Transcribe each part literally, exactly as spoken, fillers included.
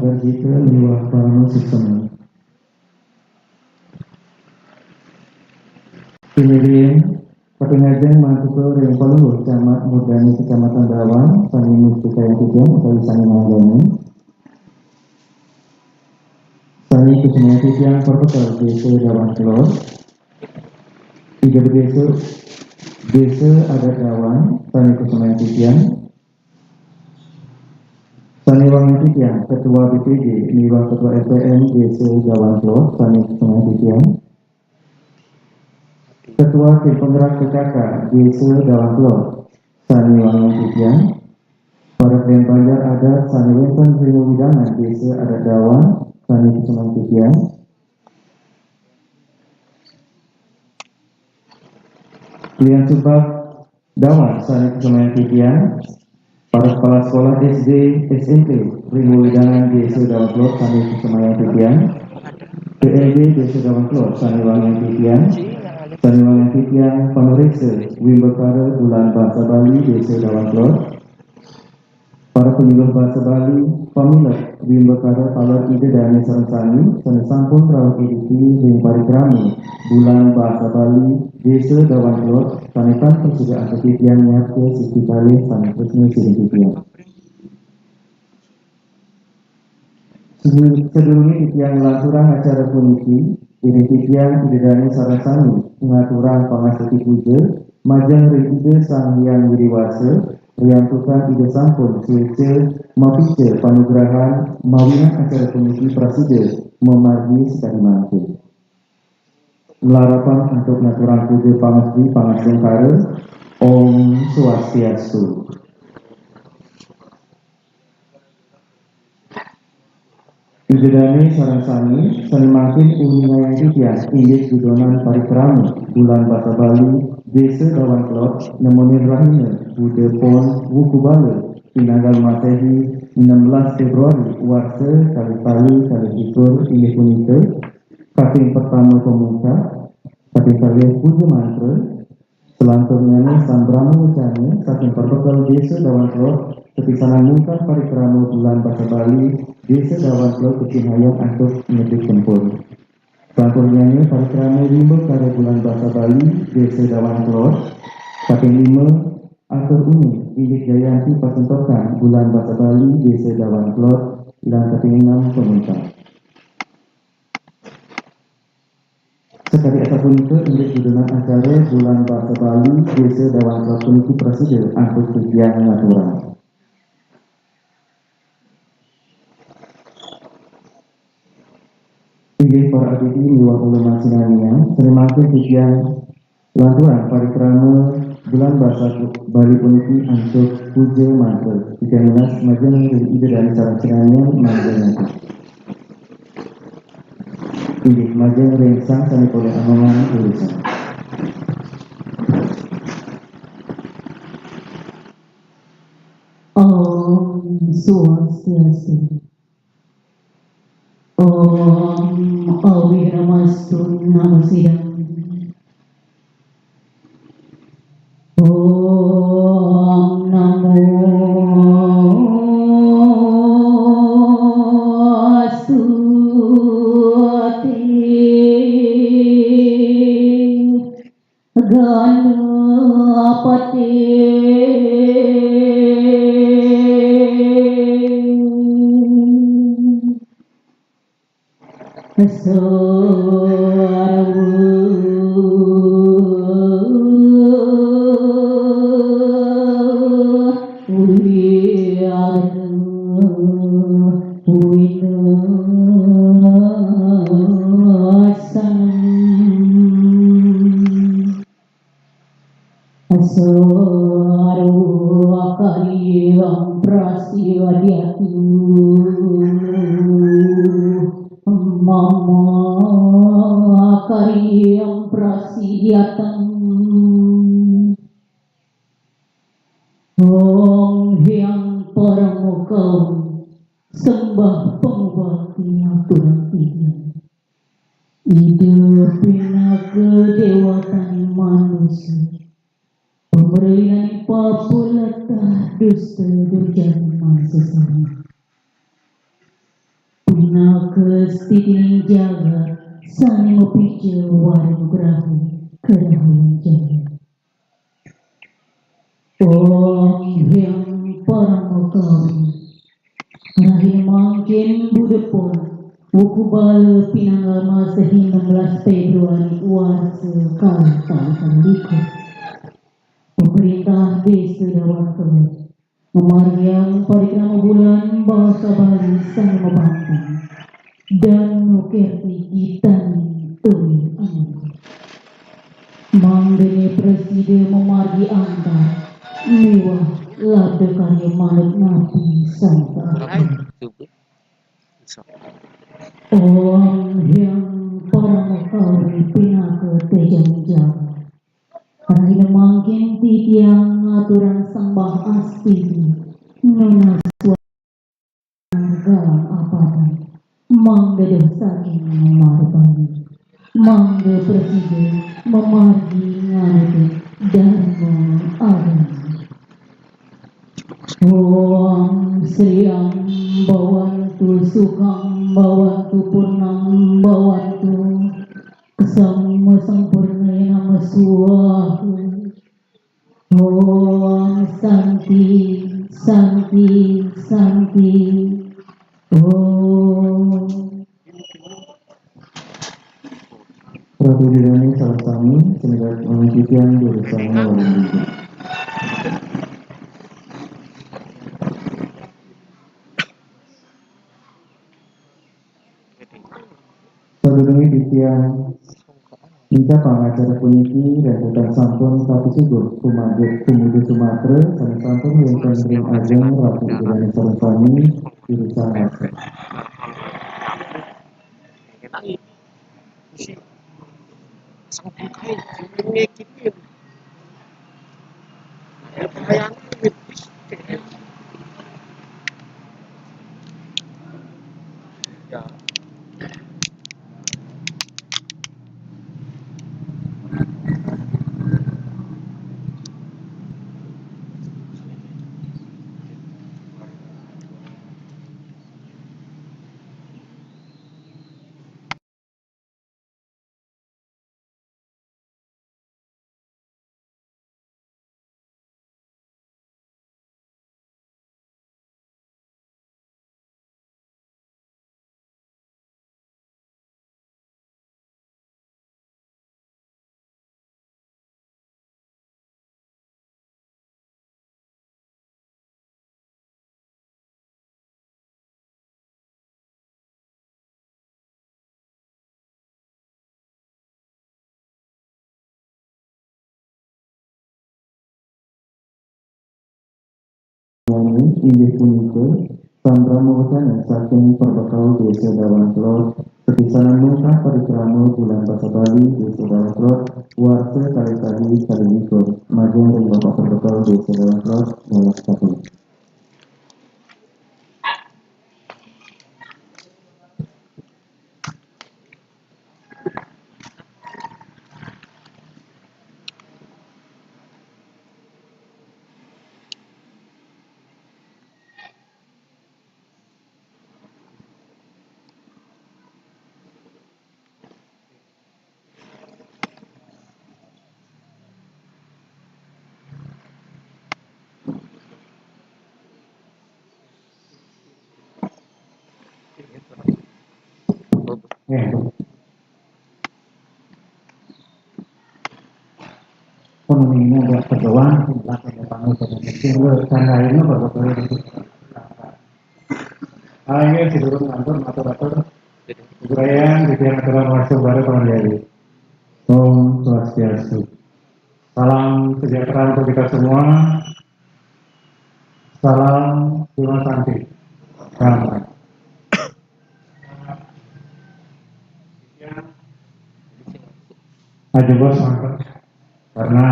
Garjita miwah Parama Suksema. Pinilin, kaping ajeng mantuka ring Palungguh Camat Murdani Kecamatan Dawan, sane mustikayang titiang utawi sane nganggani. Sane kusumayang titiang perbekel Desa Dawan Kelod. Ida Desa, Desa Adat Dawan, sane kusumayang titiang. Sane wangiang titiang, Ketua B P J miwah Ketua R P M Desa Dawan Kelod, sane kusumayang titiang. Ketua Tim Penggerak P K K Desa Dawan Kelod, sane wangiang titiang. Para klian banjar adat sane wenten ring wewidangan Desa Adat Dawan, sane kusumayang titiang. Klian suba Dawan sane kusumayang titiang, para kepala sekolah S D, S M P ring wewidangan Desa Dawan Kelod sane kusumayang titiang, P L D Desa Dawan Kelod sane wangiang titiang, sane wangiang titiang, panureksa Wimbakara Bulan Basa Bali Desa Dawan Kelod, para panyuluh basa Bali, pamilet Wimbakara taler Ida Dane sareng sami sane sampun rauh iriki ring parikrama Bulan Basa Bali Desa Dawan Kelod sane tan prasida antuk titiang nyarta siki kalih sane tresna sihin titiang. Sedurunge titiang nglanturang acara puniki, iring titiang Ida Dane sareng sami ngaturang pangastuti puja majeng ring Ida Sang Hyang Widi Wasa, riantukan Ida sampun sueca mapica panugrahan mawinan acara puniki prasida mamargi sakadi mangkin. Malarapan antuk ngaturang puja pangastungkara. Om Swastiastu. Ida Dane sareng sami, sane mangkin uningayang titiang indik dudonan parikrama Bulan Basa Bali Desa Dawan Kelod nemonin rahina Buda Pon Wuku Bala pinanggal Masehi enam belas Februari warsa kalih tali kalih likur, inggih punika kaping pertama pamungkah, kaping kalih puja mantra, selanturnyane sambrama wecana saking perbekel Desa Dawan Kelod, sapisanan mungkah parikrama Bulan Basa Bali Desa Dawan Kelod kacingayang antuk nyedik tempur. Selanturnyane parikrama Wimbakara Bulan Basa Bali Desa Dawan Kelod, kaping lima, atur uning indik jayanti pasentokan Bulan Basa Bali Desa Dawan Kelod, lan kaping enam pamungkah. Sakadi asapunika indik dudonan acara Bulan Basa Bali Desa Dawan Kelod puniki prasida antuk titiang ngaturang. Inggih para adidi miwah uleman sinamian, sane mangkin titiang lanturang parikrama Bulan Basa Bali puniki antuk puja mantra. Titiang nunas majeng ring Ida Dane sareng sinamian, majeng ngatur. Inggih, majeng ring sang sane polih anongan urusan. Om Swastiastu. Om Awighnamastu Namo Siddham. Om Namo Astuti Ganapati. Sarva karyampasivadhyatu mama karyampasiddhyatam. Om Hyang Parama Kaum, sembah pangubakti aturang titiang. Ida pinaka dewataning manusa, pamerlinaning papa latah dusta durjana manusa sareng. Gusti tining jagat sané mapica wara nugraha karahayan jagat. Om Hyang Parama Kawi. Rahina mangkin budepon, wuku bala pinanggal masih enam belas Februari warsa kalih tali likur. Pemerintah Desa Dawan Kelod mamargiang parikrama bulan basa Bali sané mabantang dan nukirti gitani tuli ananda. Mangdané prasida mamargi antar miwah labda karya manut napi sang kaatun. Om Hyang Parama Kawi pinaka tejang jagat. Rahina mangkin titiang ngaturang sembah astiti nunas galang apatan mangda doh saking marbani. Mangda prasida mamargi nganutin dharma agama. Om Sriyam Bhawantu Sukham Bhawantu Purnam Bhawantu Ksama Sampurnaya Nama Swaha. Om Santi, Santi, Santi. Om. Prabu Dirani sareng sami, sumangga titiang durusang ngawaling. Sadurungé titiang ngincapang acara puniki, rentetan sampun kapisugur kumaha kumuda Sumatera sané sampun wénten ring ajeng Ratu Ida Dané sareng sami durusang ngawaling. Inggih punika, sambramawacana saking Perbekel Desa Dawan Kelod, sapisanan mungkah parikrama Bulan Basa Bali Desa Dawan Kelod, warsa kalih tali kalih likur, majeng ring Bapak Perbekel Desa Dawan Kelod, galah satu. Ya. Ekonomi ini ada pedoman, ada panggul, ada mesin, lo tanda ini berapa kali gitu. Ah, ini sedurung ngantor, atur-atur. Kebudayaan, di tiang aturan warsa baru, Pak Yai. Om Swastiastu. Salam sejahtera untuk kita semua. Salam Bima Santi. Salam. Aja bos, mantap. Karena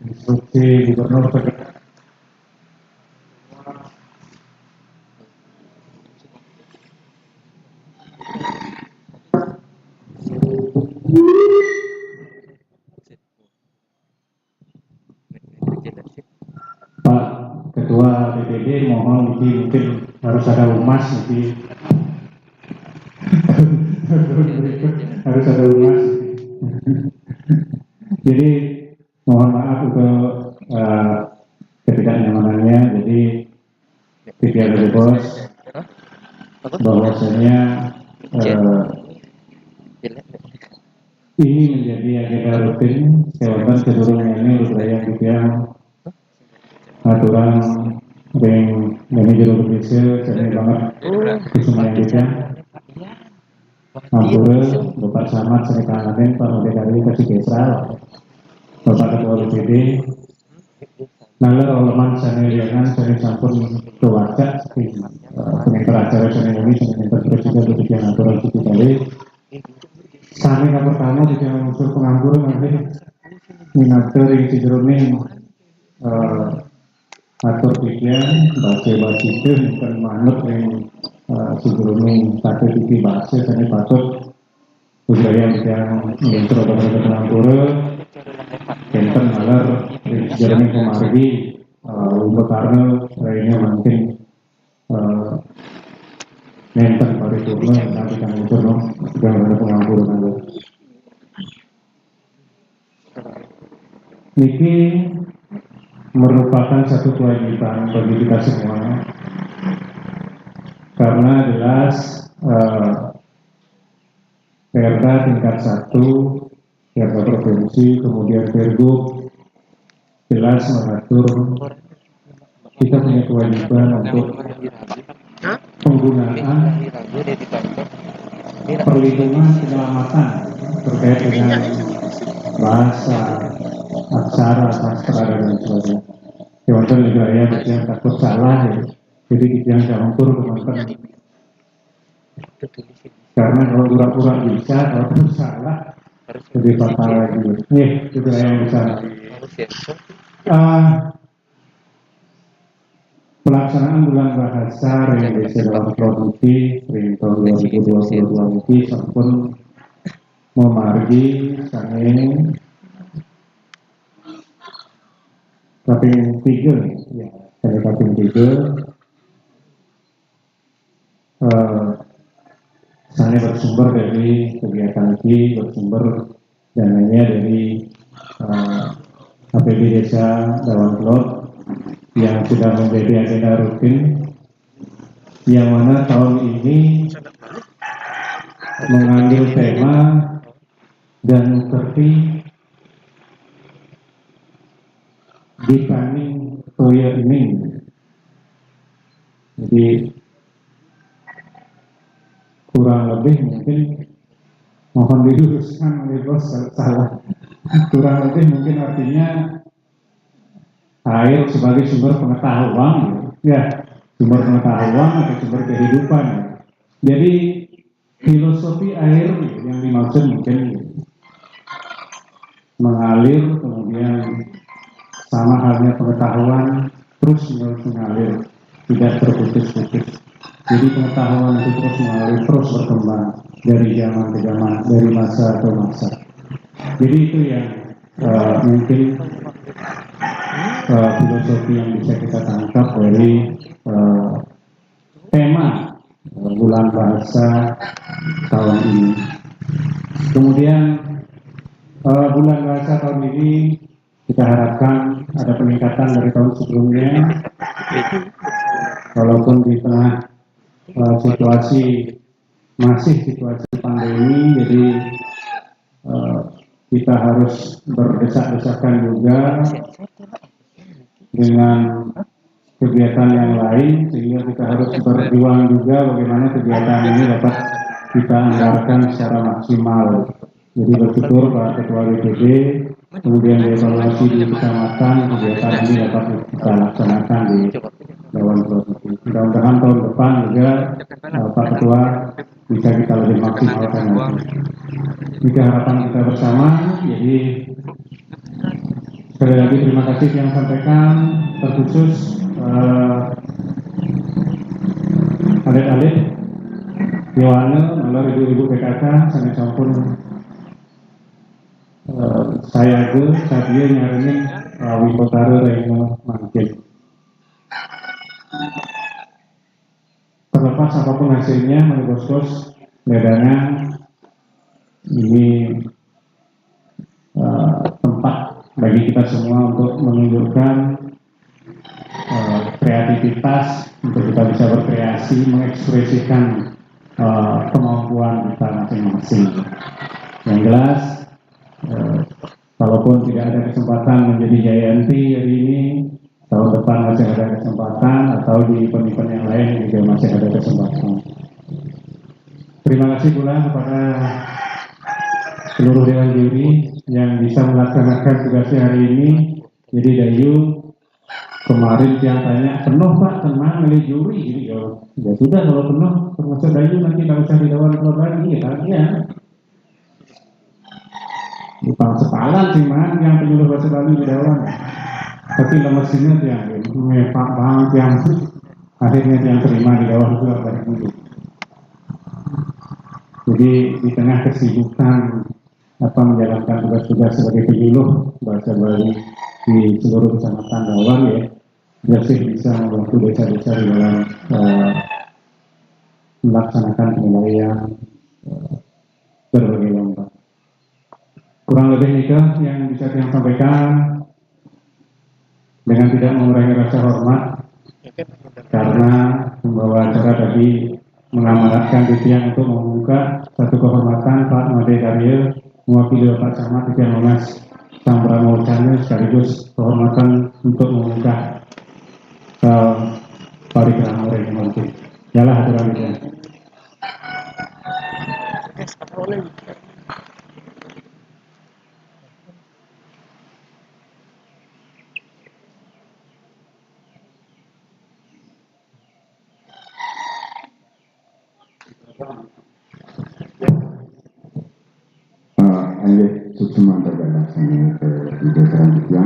instruksi gubernur tegas. Pak Ketua B P D, mohon, mungkin, mungkin harus ada humas, mungkin. Harus ada lunas. Jadi mohon maaf untuk uh, ketidaknyamanannya. Jadi tidak ada bos bahwasanya uh, ini menjadi agenda rutin. Kewanten cenderung ini budaya yang aturan ring dari jero bisa sering banget. Kesemuanya kita. Ampura, Bapak Camat, sering kangen, Pak Muda Kali, Pak Cikesra, Bapak Ketua B P D, nalar oleman sane lianan sane sampun kewaca saking uh, pengenter acara sane ini sane enten presiden demikian aturan suci kali. Sane ka pertama tidak unsur penganggur nanti minabda ring sijeroning uh, atur titiang baca bacita bukan manut ring uh, sijeroning kata titi bahasa sane patut budaya yang mencoba pada penganggur kenten nalar ring sijeroning pemargi uh, umur karena lainnya mungkin uh, nenten paripurna nanti kan itu no sudah ada penganggur nanti. Ini merupakan satu kewajiban bagi kita semua karena jelas uh, Perda tingkat satu, Perda provinsi, kemudian Pergub jelas mengatur kita punya kewajiban untuk penggunaan perlindungan penyelamatan terkait dengan bahasa, aksara, sastra dan lain sebagainya. Kemudian juga ya yang takut salah ya. Jadi yang campur teman-teman. Karena kalau pura-pura bisa, kalau terus salah, lebih fatal lagi. Nih, juga yang besar. Uh, pelaksanaan bulan bahasa yang desa dalam produksi ring tahun dua ribu dua puluh dua ini sampun memargi sanging kaping tiga ya, kaping tiga uh, sane bersumber dari kegiatan ini, bersumber dananya dari uh, A P B D Desa Dawan Kelod yang sudah menjadi agenda rutin, yang mana tahun ini mengambil tema dan seperti dibanding toya ini. Jadi kurang lebih mungkin mohon diluruskan oleh bos kalau salah. Kurang lebih mungkin artinya air sebagai sumber pengetahuan, ya, sumber pengetahuan atau sumber kehidupan. Jadi filosofi air yang dimaksud mungkin mengalir, kemudian sama halnya pengetahuan terus menerus mengalir, tidak terputus-putus. Jadi pengetahuan itu terus mengalir, terus berkembang dari zaman ke zaman, dari masa ke masa. Jadi itu yang uh, mungkin uh, filosofi yang bisa kita tangkap dari uh, tema uh, bulan bahasa tahun ini. Kemudian uh, bulan bahasa tahun ini kita harapkan ada peningkatan dari tahun sebelumnya. Walaupun di tengah uh, situasi masih situasi pandemi, jadi uh, kita harus berdesak-desakan juga dengan kegiatan yang lain, sehingga kita harus berjuang juga bagaimana kegiatan ini dapat kita anggarkan secara maksimal. Jadi bersyukur Pak Ketua B P D, kemudian dievaluasi di kecamatan, kegiatan ini dapat kita laksanakan di Dewan Provinsi. Mudah-mudahan tahun depan juga uh, Pak Ketua bisa kita lebih maksimalkan lagi. Itu harapan kita bersama. Jadi sekali lagi terima kasih yang sampaikan, terkhusus uh, alit-alit Yohane, malah ibu-ibu P K K, sane sampun uh, saya sadia nyarengin uh, wingkotara rena mangkin. Terlepas apapun hasilnya, menurut bos-bos, ledangan ini eh, tempat bagi kita semua untuk menunjukkan eh, kreativitas, untuk kita bisa berkreasi, mengekspresikan eh, kemampuan kita masing-masing. Yang jelas, eh, kalaupun tidak ada kesempatan menjadi J I M T hari ini, tahun depan masih ada kesempatan, atau di event-event yang lain juga masih ada kesempatan. Terima kasih pula kepada seluruh dewan juri yang bisa melaksanakan tugasnya hari ini. Jadi Dayu, kemarin tiang tanya, "Penuh, Pak, tenang, oleh juri," gitu ya. Ya sudah, kalau penuh, termasuk Dayu, nanti tidak usah dilawan keluar lagi, ya kan? Ya. Bukan sepalan sih, man, yang penyuluh bahasa Bali di dalam. Tapi lemesinnya dia, ngepak banget yang akhirnya yang terima di dalam itu apa dulu. Jadi di tengah kesibukan apa menjalankan tugas-tugas sebagai penyuluh bahasa Bali di seluruh kecamatan Dawan, ya, masih bisa membantu desa-desa di dalam eh, melaksanakan penilaian eh, berbagai lomba. Kurang lebih itu yang bisa saya sampaikan, dengan tidak mengurangi rasa hormat, karena pembawa acara tadi mengamanatkan titiang untuk membuka satu kehormatan, Pak Made Karya, mewakili Bapak Camat, titiang Monas Sambramo Cana, sekaligus kehormatan untuk membuka eh, parikrama Renggonti. Yalah aturan itu. Eh, Anggih, suksma dadah sami ke video selanjutnya.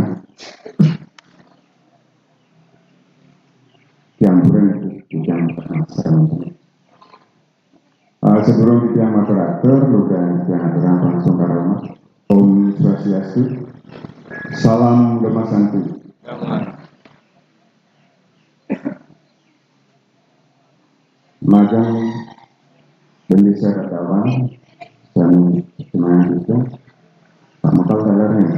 Yang bulan itu yang selanjutnya. Uh, sebelum kita maturatur, luga yang aturang langsung karena Om Swastiastu. Salam Dhamma Santi. Majeng Bendesa Katawan dan semuanya juga. Pak Mekal talernya.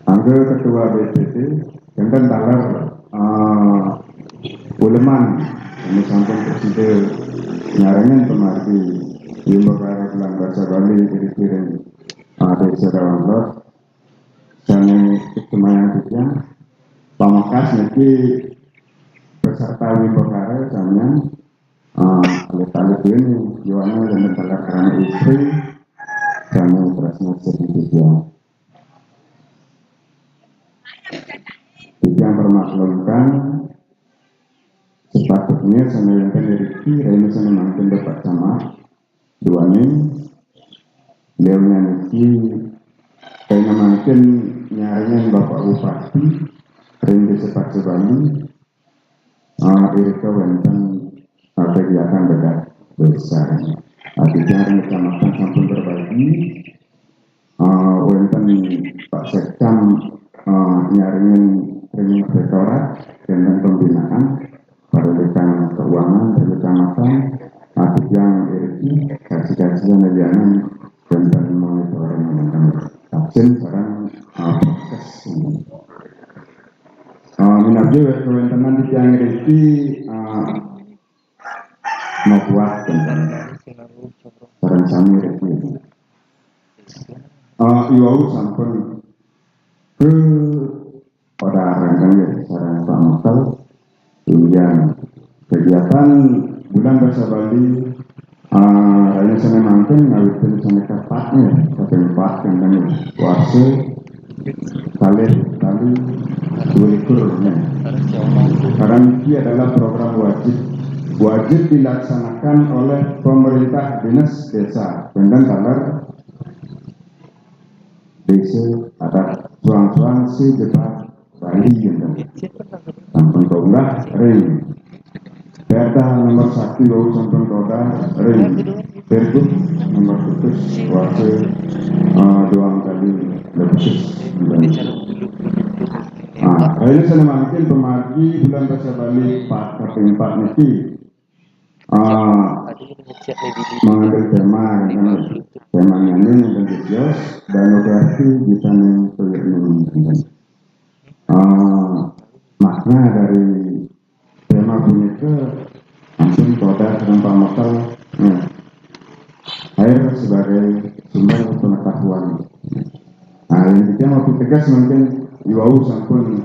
Angga Ketua B P T, enten taler uh, uleman, ini sampun presida nyarengin pemargi Imbo Karya Bulan Bahasa Bali dikirim uh, Desa Dawan Lot. Sami semayang juga, pamekas niki peserta Wimbakara samian uh, alit-alit ini, jiwanya dan tentara karena istri, sami terasnya sedih juga. Yang bermaklumkan sepatutnya saya yang kan dari kira ini saya mangkin Bapak Camat, duaning, beliau niki kaya mangkin nyarengan Bapak Bupati ring Desa Paksebali, uh, irika wenten uh, kegiatan bedah besar. Artinya ring kecamatan sampun berbagi, uh, wenten Pak Sekcam uh, nyarengan ring inspektorat, wenten pembinaan, pada bidang keuangan, pada kecamatan, artinya iriki, kasih-kasihan layanan, wenten monitoring, wenten vaksin, sekarang uh, prokes ini. Uh, minabdi wet kewentenan di tiang riki uh, mabuat tentang sarang sami riki. Uh, iwau sampun ke pada rangkang ya sarang Pak Mekal yang kegiatan bulan bahasa Bali uh, raya sana mangkin ngawitin sana kapatnya kaping empat yang kami warsa kalih tali dua likur. Karena ini adalah program wajib wajib dilaksanakan oleh pemerintah dinas desa dengan taler desa adat suang-suang si jepat Bali yang sampun kaulah ring Perda nomor satu wau sampun kaulah ring Pergub nomor putus warsa uh, doang kali lebih. Ah, ini saya mangkin pemargi bulan bahasa Bali empat kaping empat niki. Ah, mengambil tema, kan, temanya ini yang religius dan lokasi di sana itu yang menginginkan. Ah, makna dari tema punika ampun kodas dan pamekel, ya. Air sebagai sumber pengetahuan. Nah, yang kita mau tegas mungkin iwau sampun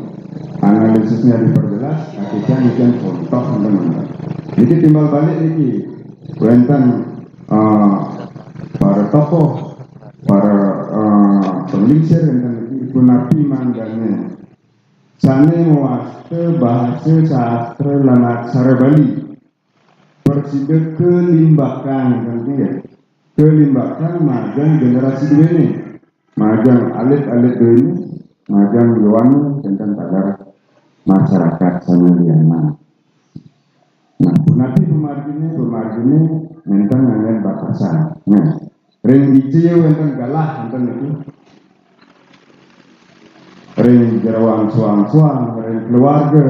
analisisnya diperjelas, kita mungkin contoh teman-teman. Jadi timbal balik niki, wenten, eh, para tokoh, para, eh, penglingsir wenten niki punapi mangdane sane mawasta bahasa sastra lan aksara Bali. Prasida kalimbakan, kan, ya. Kalimbakan majeng generasi duene. Majeng alit-alit duene, majeng yowana, wenten taler masyarakat sane lianan. Nah, punapi pamargine, pamargine nenten nganggen batasan. Nah, ring dija wenten galah, wenten niku. Ring jero angsu-angsuan, ring keluarga,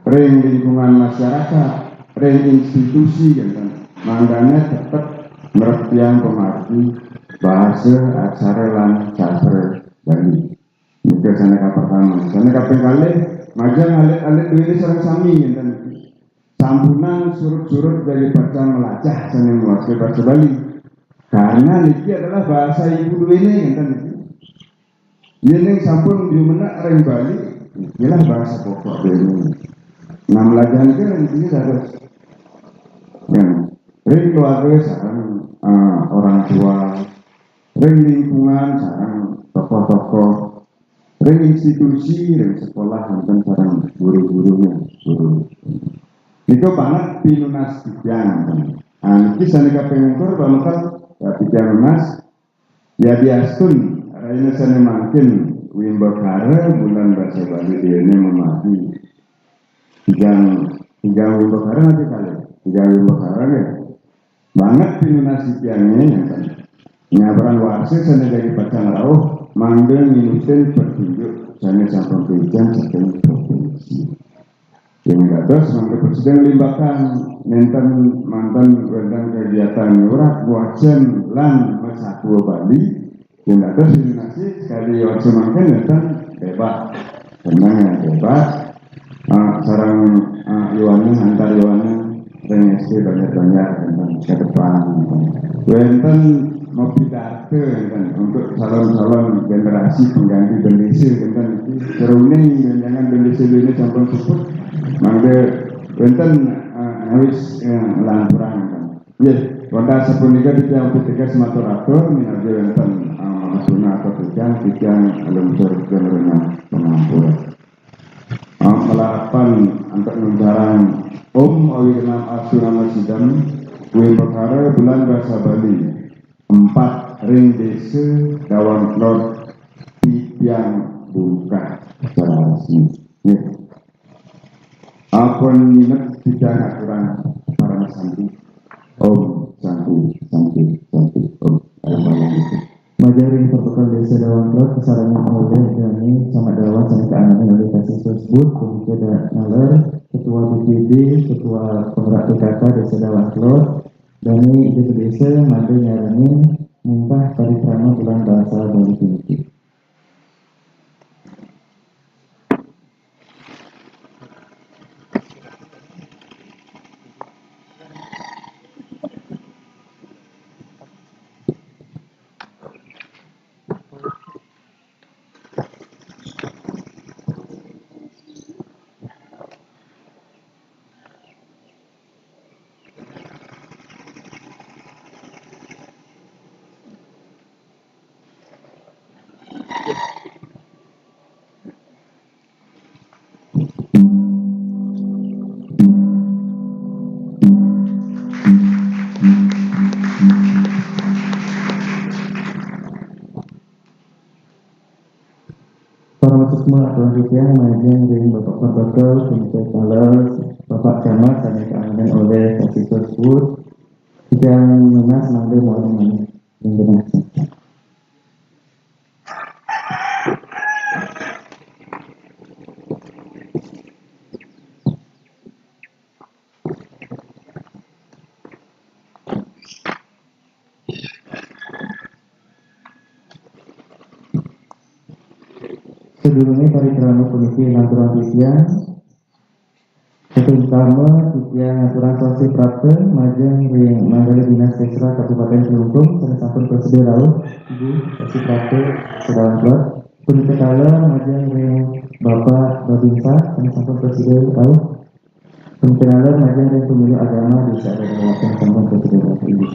ring lingkungan masyarakat, ring institusi, wenten. Mangdane tetep ngrep tiang pamargi bahasa, aksara, lan sastra Bali. Nika sane kapertama. Sane kaping kalih, majeng alit-alit duene sareng sami, wenten. Sampunang surut-surut jagi pacang melajah sane mawasta basa Bali. Karena niki adalah bahasa ibu duene, wenten niki. Yen sampun jumenek ring Bali, nikilah bahasa pokok duene. Nah, melajah niki ring dini dados. Ya, ring keluarga sareng, eh, orang tua, ring lingkungan sareng tokoh-tokoh, ring institusi, ring sekolah, wenten sareng guru-gurune, guru. Niku banget pinunas titiang. Nah, niki sane kaping ungkur, pamekel, ya, titiang nunas, yadiastun rahina sane mangkin wimbakara Bulan Basa Bali dene mamargi tigang, tigang wimbakara nggih kalih? Tigang wimbakara nggih. Banget pinunas titiange, wenten. Nyabrang warsa sane jagi pacang rauh, mangda nginutin petunjuk sane sampun pican saking provinsi. Yen dados mangda prasida nglimbakan, nenten manten wenten kegiatan nyurat, wacen, lan masatua Bali. Yen dados intonasi sekali warsa mangkin nenten debat. Seneng ya debat. Ah, sareng, ah, yowana, antar yowana, ring S D banyak-banyak, wenten ke depan, wenten. Wenten mapidato, wenten, untuk calon-calon generasi pengganti bendese, wenten, niki jeroning jangan bendese ini sampun puput, mangda wenten, ah, awis, eh, lanturang, wenten. Nggih, wantah sapunika titiang piteges matur atur, minardi wenten, ah, mangatuna atau titiang, titiang lungsur generengan pangampura. Ah, malarapan antuk nuncarang Om Awighnam Astu Namo Sidham, wimbakara Bulan Basa Bali empat ring Desa Dawang Kelod titiang buka secara resmi. Nggih. Ampun nginep titiang aturang parama santi. Om Santi, Santi, Santi, Om. Majeng ring protokol Desa Dawang Kelod kasarengan olih dane Camat Dawang sane kaanggén olih kasih tersebut, punika da-, naler Ketua B P D, Ketua Penggerak P K K Desa Dawang Kelod, dane Ida Desa mangda nyarengin mumpah parikrama Bulan Basa Bali puniki. Parama suksma aturang titiang majeng ring Bapak Protokol, punika taler Bapak Camat sane kaanggén olih kasih tersebut, titiang nunas mangda mawali manah ring genah. Sadurungé parikrama puniki lanturang titiang, sapertama titiang ngaturang swastipratta majeng ring Manggala Dinas Sestra Kabupaten Klungkung sané sampun prasida rauh. Ibu, swastipratta sira. Punika taler majeng ring Bapak Babinsa sané sampun prasida rauh. Punika taler majeng ring pamilu agama Desa Adat Dharma sané sampun prasida rauh. Ibu.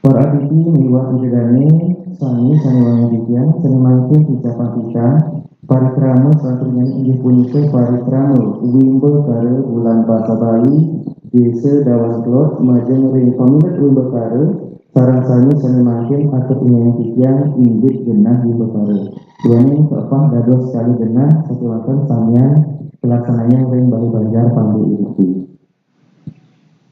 Para aditi miwah ida dané sami sané wangiang titiang, sané mangkin titiang parikrama salanturnyané inggih punika parikrama Wimbakara Bulan Basa Bali, Désa Dawan Kelod, majeng ring pamilet Wimbakara, sareng sami sané mangkin atur inggih titiang indik genah Wimbakara. Duaning kaepah dados kalih genah sakéwanten samian kalaksanayang ring Balé Banjar Panggung iriki.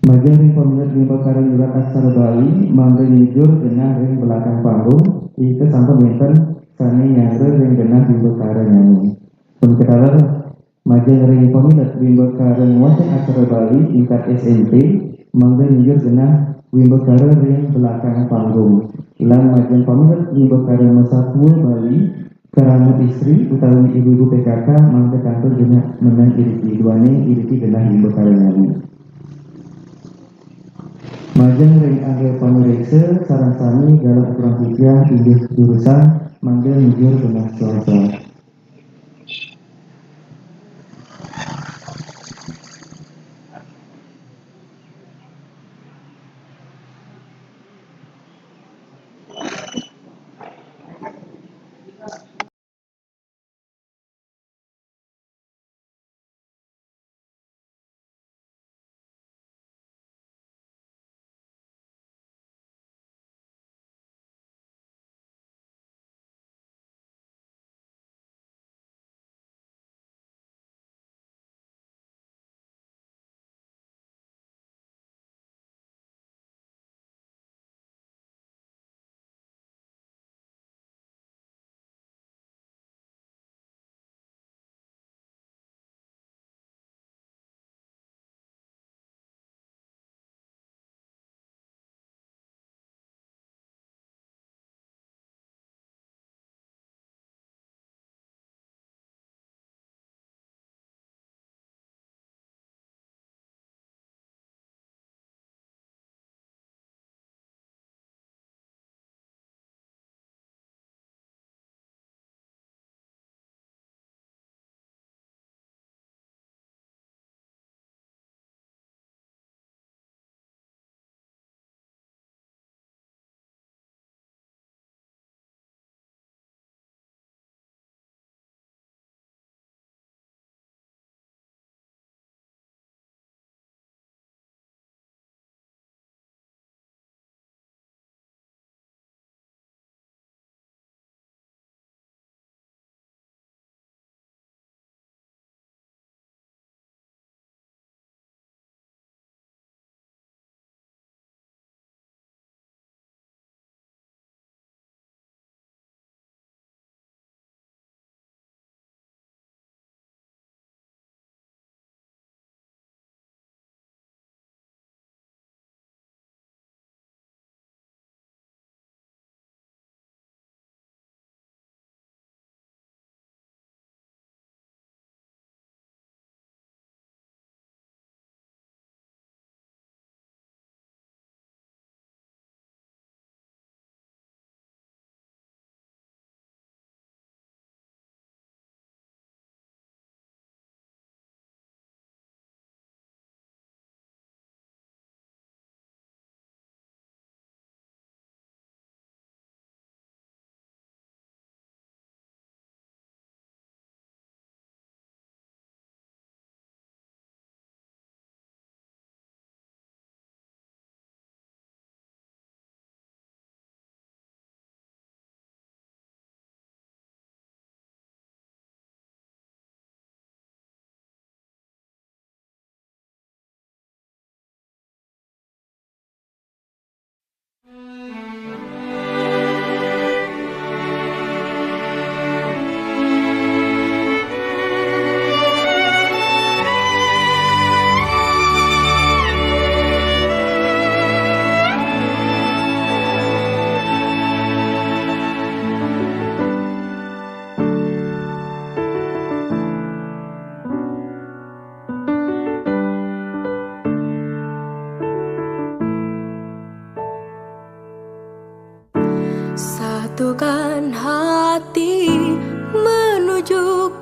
Majeng ring pamilet Wimbakara nyurat aksara Bali, mangda nyujur genah ring belakang panggung, irika sampun wénten sané nyanggra ring genah Wimbakaranyané. Punika taler, majeng ring pamilet Wimbakara ngwacén aksara Bali tingkat S M P, mangda nyujur genah Wimbakara ring belakang panggung. Lan majeng pamilet Wimbakara masatua Bali, krama istri utawi ibu-ibu P K K mangda kantun genah meneng iriki. Duaning iriki genah Wimbakaranyané. Majeng ring angga pamiréksa sareng sami galah aturang titiang inggih durusang, mangda nyujur genah swasta.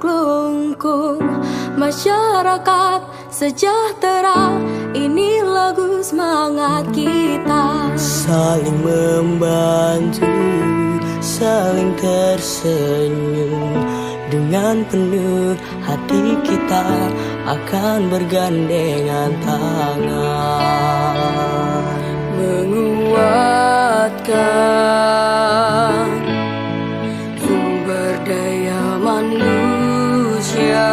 Klungkung, masyarakat sejahtera, ini lagu semangat kita. Saling membantu, saling tersenyum, dengan penuh hati kita akan bergandengan tangan. Menguatkan sumber daya manusia.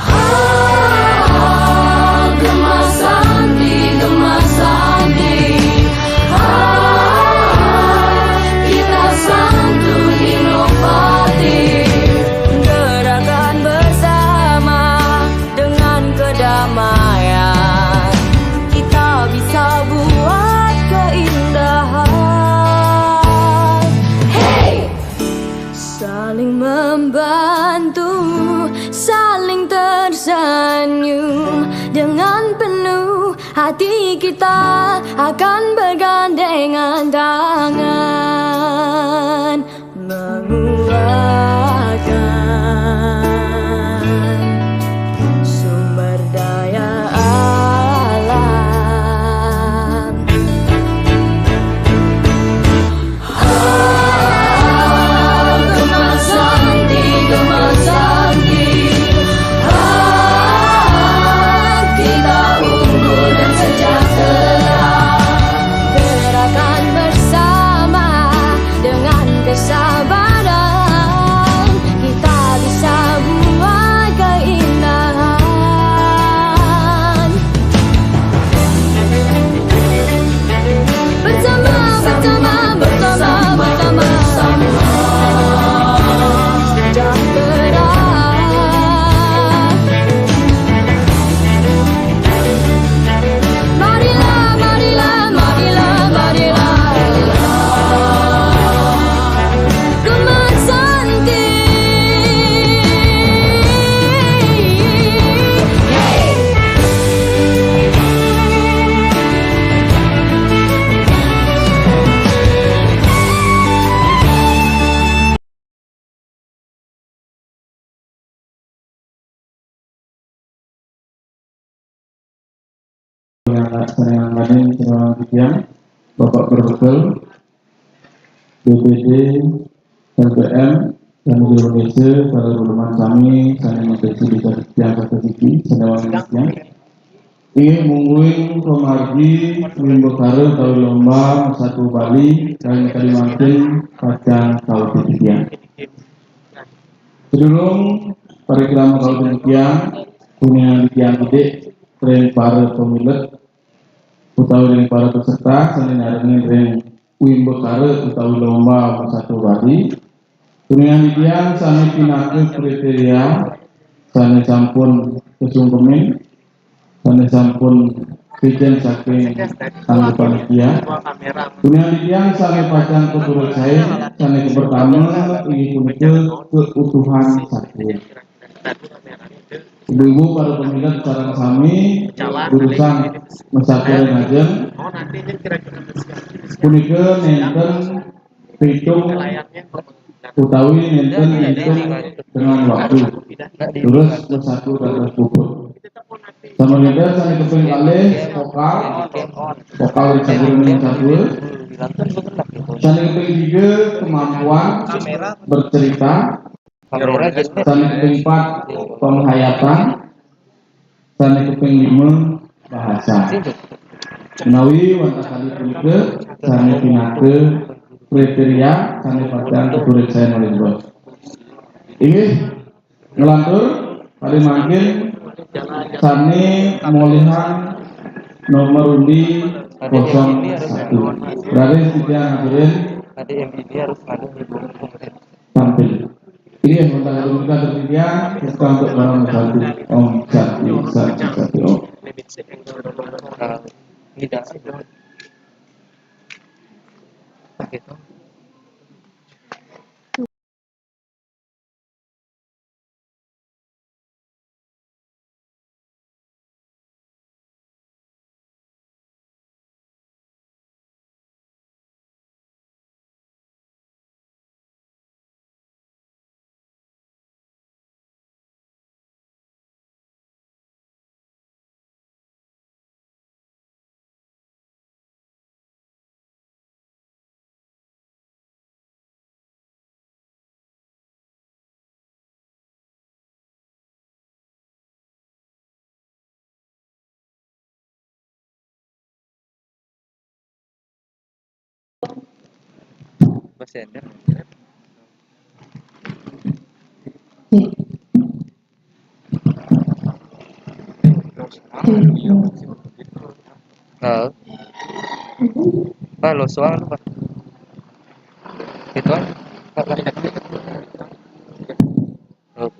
Ah, Gema Santi, Gema Santi. Ah, kita santun inovatif. Gerakan bersama dengan kedamaian, kita bisa buat keindahan. Hey! Saling membantu, saling tersenyum, dengan penuh hati kita akan bergandengan tangan. Menguatkan sumber daya alam. Ah, Gema Santi, Gema Santi. Ah, kita unggul dan sejahtera. Gerakan bersama dengan kesabaran, kita bisa buat keindahan. Bersama, bersama, bersama, bersama. Jangan berhenti. Marilah, marilah, marilah, marilah. Gema Santi. Yang lain, yang Bapak Berbekel, B P D, L B M, dan Indonesia, para ulama kami, saya mengucapkan di yang kata siki, saya wangi yang. Inggih mungguing pamargi wimbakara utawi lomba Mersatu Bali kalih Kalimantan pacang kautitiang. Sedurung parikrama kautitiang, punika titiang didik ring para pamilet utawi ring para peserta sane nyarengin ring wimbakara utawi lomba Mersatu Bali. Titiang sane pinaka kriteria sane sampun kasungkemin, sane sampun pijen saking anggota panitia. Titiang sane pacang katureksain, sane kapertama inggih punika keutuhan satria. Ibu-ibu para pamilet sareng sami, durusang masakira ngajeng. Punika nenten pitung utawi nenten ngitung dengan waktu. Terus bersatu dan terkubur. Sama nenten sane kaping kalih vokal, vokal ring sajeroning satua. Sane kaping tiga kemampuan bercerita. Sane kaping pat penghayatan. Sane kaping lima bahasa. Menawi wantah kalih punika sane pinaka kriteria sane pacang katureksain malih. Inggih, nglantur kadi mangkin sane molihan nomor undi kosong satu. Raris titiang aturin. Tadi M I D harus ngadu ibu. Tampil. Iya, sementara itu kita bertiga, kita untuk barang satu. Om Santi, Santi, Santi, Om. Tidak. Mas enak. Heeh. Pak, lo soal lu, Pak. Itu aja. Pak, Pak. Oh.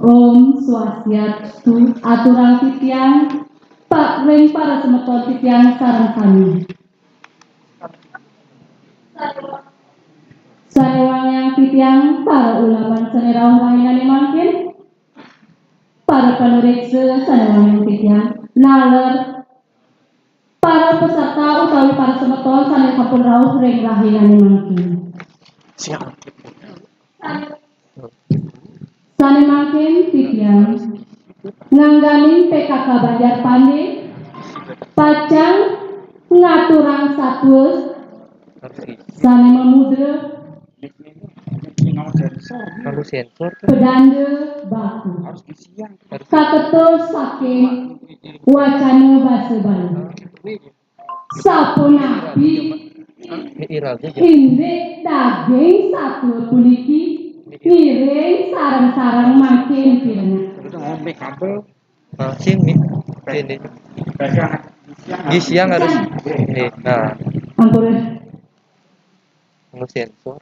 Om Swastiastu, aturang titiang, Pak, ring para semeton titiang sareng sami. Sane wangiang titiang, para ulaman sane rauh rahinane mangkin, para panureksa sane wangiang titiang, naler para peserta utawi para semeton sane sampun rauh ring rahinane mangkin. Siap. Sane mangkin titiang ngangganing P K K Banjar Pande pacang ngaturang satua sane mamudra Kanggo sensor tuh. Pedanda batu. Harus disiang. Harus kaketus saking wacana basa Bali. Sapunapi indik daging satua puniki ngiring sareng-sareng makin pirengang. Nah, sini, sini. Di siang harus. Nih, nah. Ampun. Kanggo sensor.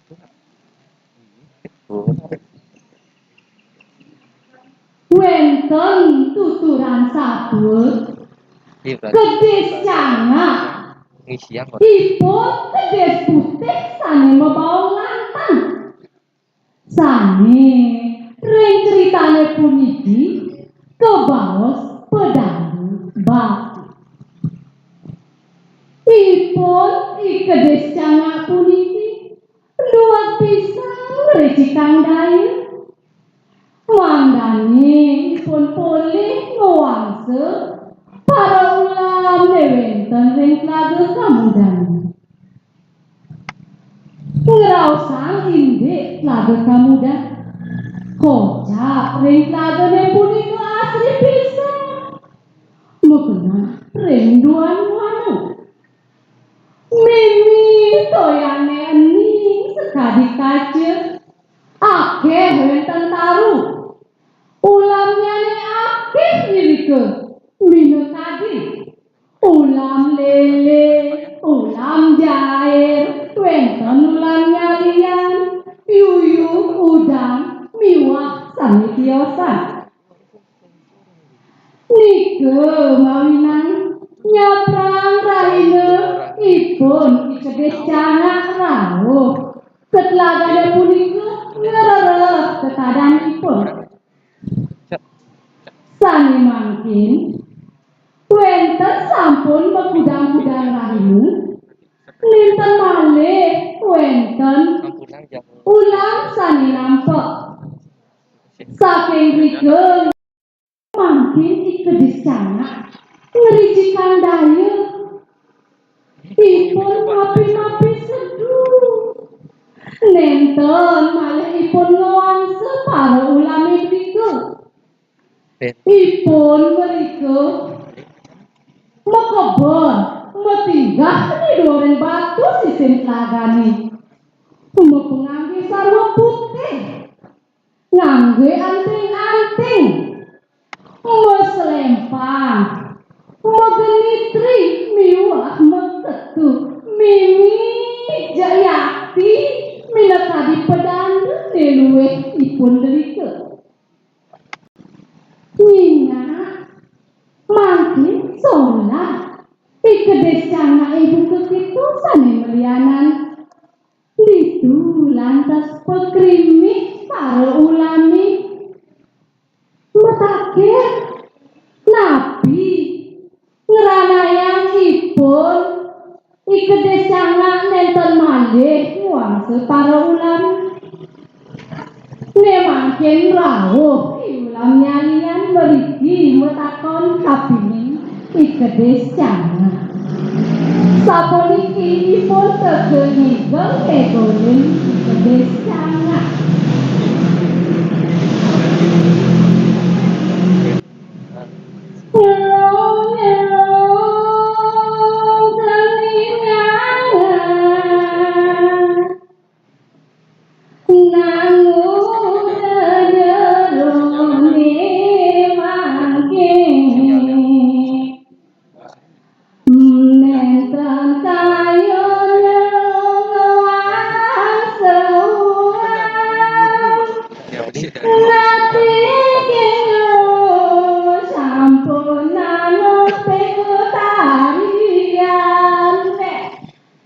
Wenten tuturan satua. Kedis cangak. Ipun kedis putih sane mabaong lantang. Sane ring critane puniki kabaos pedanda batu. Ipun I Kedis Cangak puniki luas pisan ngricikang daya. Mangdane ipun polih ngwangsa para ulam ne wenten ring Tlaga Kamudan. Ngraosang indik Tlaga Kamudan. Kocap ring tlagane punika asri pisan. Magenah ring duan wanu. Mimi toyane ening sakadi kaca. Akeh wenten taru. Ulamnyane akeh irika minakadi ulam lele, ulam jair, wenten ulam nyalian, yuyu, udang, miwah sane tiosan. Nika mawinan nyabrang rahina ipun I Kedis Cangak rauh ka tlagane punika ngrereh ketadanipun. Sane mangkin, wenten sampun makudang-kudang rahina, nenten malih wenten ulam sane nampek. Saking rika mangkin I Kedis Cangak ngricikang daya. Ipun mapi-mapi sedu. Nenten malih ipun ngwangsa para ulame drika. Ipun mrika makebon, matinggah ring duuring batu sisin tlagane. Mapangangge sarwa putih, ngangge anting-anting, maslempang, magenitri miwah maketu, mimih jayakti minakadi pedanda ne luih ipun drika. Nyingak mangkin solah I Kedis Cangak ibu kekitu sane malianan. Ditu lantas pakrimik para ulame mataken, napi ngranayang ipun I Kedis Cangak nenten malih ngwangsa para ulam. Ne mangkin rauh I Ulam Nyalian mriki matakon kapining I Kedis Cangak. Sapuniki ipun teka ngigel ngegulin I Kedis Cangak. Nate kula sampun manut pekutarian.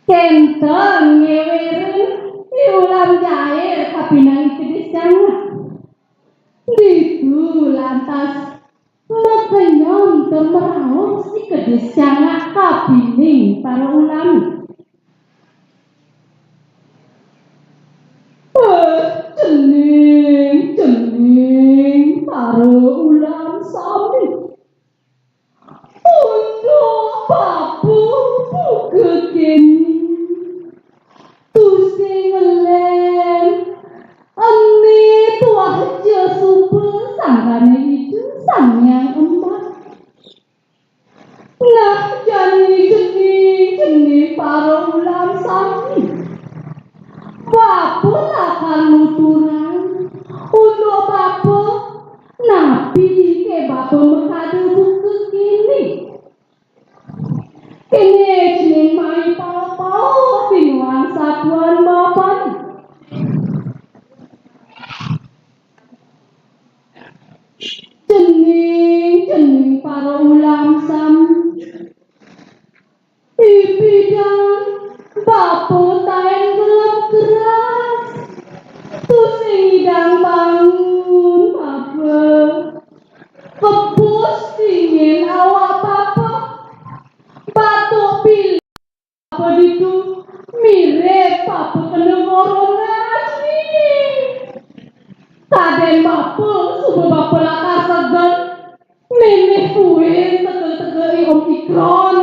Kenten ngewirin piulam jair kapinang kedis jangah. Ditu lantas makenyem tur meraos kedis jangah kapining para ulami. Eh, cening, cening, para ulam sami. Unduk bapa buka kene. Tusing ngelem. Ene tuah ja suba sangkane Ida Sang Hyang Embat. Nah, jani cening, cening para ulam sami. Bapa lakar nuturang. Unduk bapa, napi ke bapa makada buka kene? Kene cening mai pau-pau di nuan satuan bapane. Cening, cening para ulam sami. Ipidang bapa taen gelem keras. Tusing idang bangun bapa. Kebus dingin awak bapa. Batuk pilek bapa ditu mirib bapa kena corona. Kaden bapa suba bapa lakar seger. Mimih buin tegel-tegel Omikron.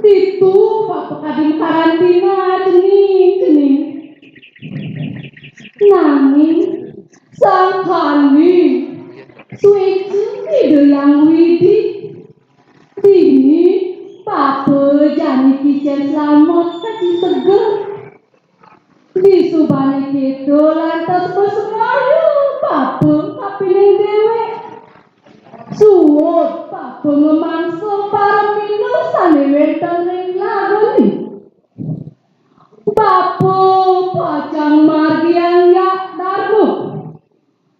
Ditu bapa kadin karantina, cening, cening. Nanging sangkali sueca Ida Hyang Widi. Dini bapa jani kicen slamet kadi seger. Disubane keto lantas masemaya bapa kapining dewek. Suud bapa ngemangsa paremina sane wenten ring lagane. Bapa pacang margiang yak darma.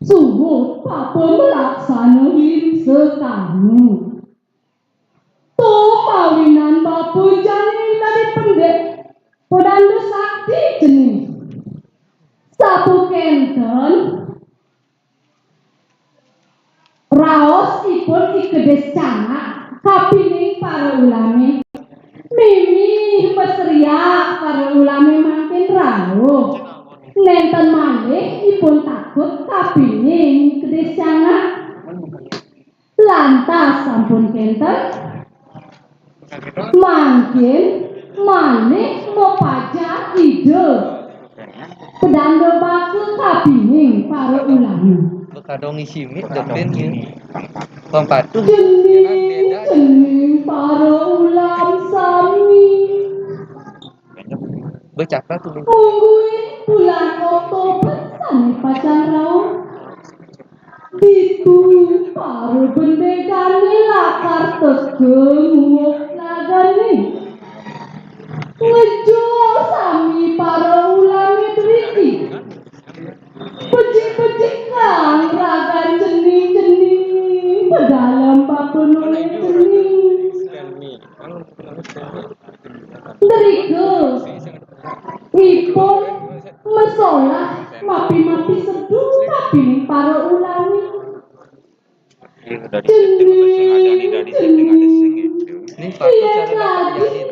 Suud bapa malaksana himsa karma. To mawinan bapa jani dadi pendek pedanda sakti cening. Sapukénten raosipun I Kedis Cangak kapining para ulami. Mimih masriak para ulami mangkin rauh. Nénten malih ipun takut kapining I Kedis Cangak. Lantas sampun kénten, mangkin malih mapajar Ida Pedanda Baka kapining para ulami. Bekadong isi mik depin ya. Bang patuh. Cening, cening para ulam sami. Becakap tuh. Mungguing bulan Oktober sami pacang rauh. Ditu para bendégané lakar teka nguwuh lagané. Ngejo sami para ulami driki. Becik-becikang ragan cening-cening, pedalem bapa nolih cening. Drika ipun masolah mapi-mapi seduh kapining para ulami. Cening, cening, yen lagi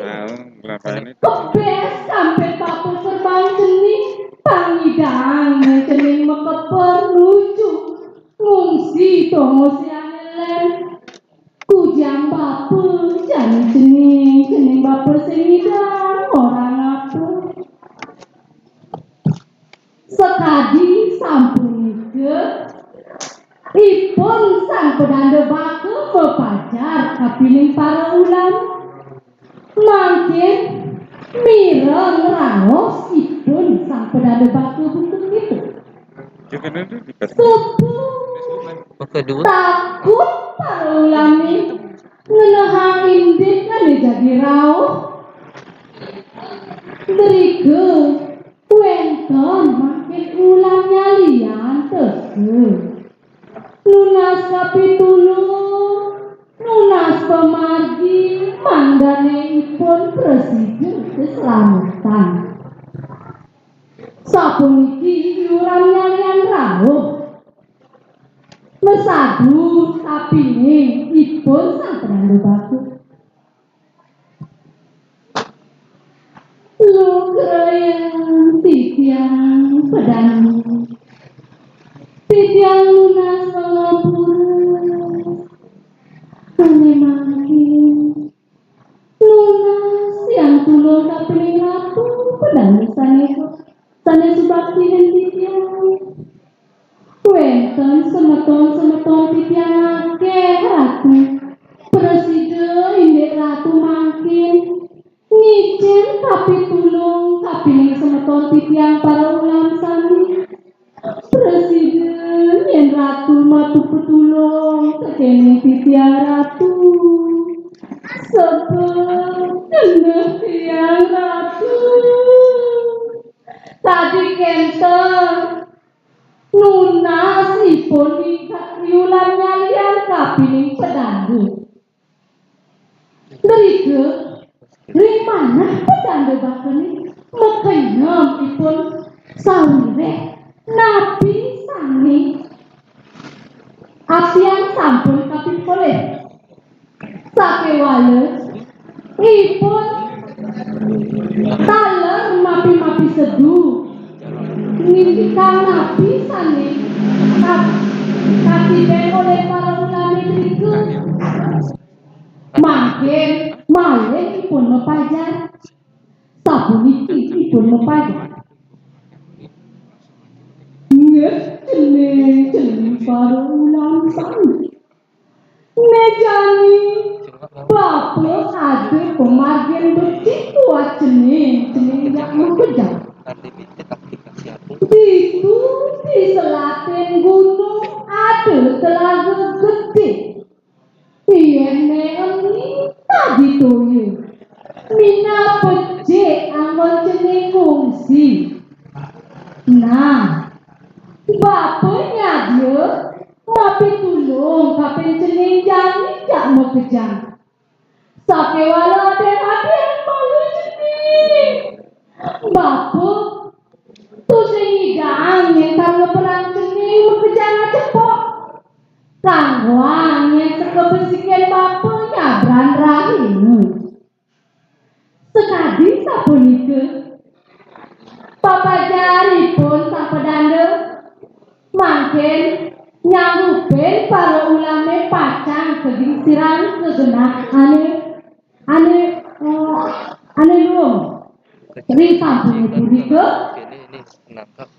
kebes sampai bapa kerbang cening, pang nyidang cening makeper nuju ngungsi tongos yang ngelem. Kujang bapa, jani cening, cening bapa sing ngidang, ora ngapa. Sakadi sampunika, ipun Sang Pedanda Baka mapajar kapining para ulam. Mangkin mireng raos ipun Sang Pedanda Baka buka kita. Subuh. Kedua. Takut para ulami ngenehang indik ané jagi rauh. Drika wénten mangkin ulam nyalian Nunas kapitulung, nunas pamargi, mangdané ipun prasida kaslametan. Sapuniki I Ulam Nyalian rauh. Masadu kapining ipun Sang Pedanda Baka. Lugrayang titiang pedanda. Titiang nunas pangapura. Sané mangkin nunas tiang tulung kapining Ratu Pedanda sané, sané subakti ring titiang. Wénten semeton-semeton titiang akéh, Ratu. Prasida indik Ratu mangkin ngicén kapitulung kapining semeton titiang para ulam sami. Prasida yén Ratu mapitulung tekéning titiang, Ratu. Sebet genah tiang, Ratu. Kadi kénten nunas ipun I Ulam Nyalian kapining pedanda. Drika ring manah pedanda bakané makenyem ipun sawiréh napi sané atian sampun kapikolih. Sakéwala ipun taler mapi-mapi sedu ngindikang napi sané ka-, katibén olih para ulamané drika. Mangkin malih ipun mapajar. Sapuniki ipun mapajar. Inggih cening, cening para ulam sami. Né jani bapa ada pamargin becik buat cening, cening jak makejang. Ditu di selatin gunung ada telaga gedé. Yén né eni tadi toya. Minab becik anggon cening ngungsi. Nah, bapa nyadia mapitulung kapining cening jani jak makejang. Sakéwala adéng-adéng malu cening. Bapa tusing nyidang nyén tan ngeberang cening makejang acepok. Kanggoang nyén sakabesikin bapa nyabran rahina. Sakadi sapunika, papajaripun Sang Pedanda mangkin nyanggupin para ulamé pacang kagingsirang ka genah ané, ané, eh, ané luung. Ri sampun punika,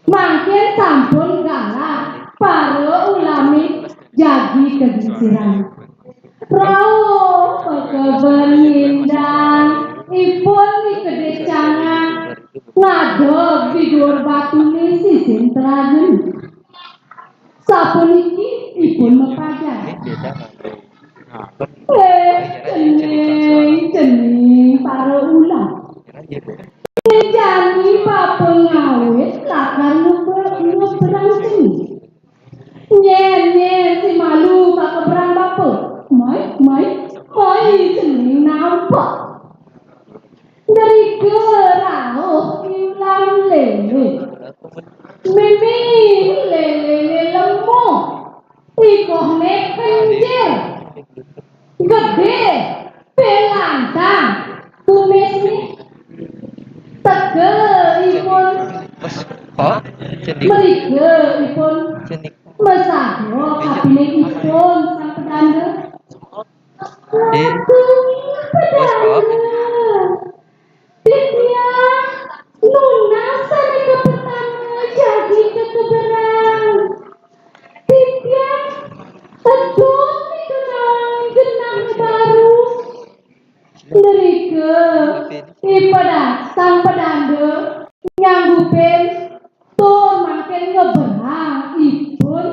mangkin sampun galah para ulamé jagi kagingsirang. Rauh pakeben nyindang, ipun di kedé cangak, ngadeg di duur batuné sisin telagané. Sapuniki ipun mapajar. Eh, cening, cening para ulam. Né jani bapa ngawit lakar ngeber-, ngeberang cening. Nyén, nyén, si malu kakeberang bapa. Mai, mai, mai cening nampek. Drika rauh I Ulam Lélé. Mimih lélé lemuh. Ikuhné kencil. Gedé, pilantang, kumisné teka ipun. Oh, cenik. Mrika ipun cenik. Masaha kapining ipun Sang Pedanda. Eh. Ratu Pedanda. Titiang nunas sané kapertama jagi kakeberang. Titiang tedun mikenang genah baru. Drika, ipun Sang Pedanda nyanggupin tur mangkin ngeberang ipun,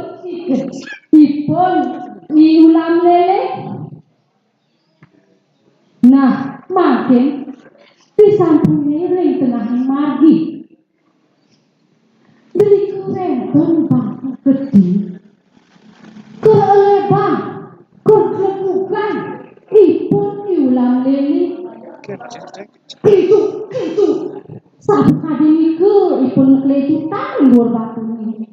ipun I Ulam Lélé. Nah, mangkin disampun ngiring tengahing margi. Drika wénten bangku Dadi, kelebang, keglebugan ipun I Ulam Lili. Klincu, klincu. Sakadi nika ipun klincutan ring duur batuné.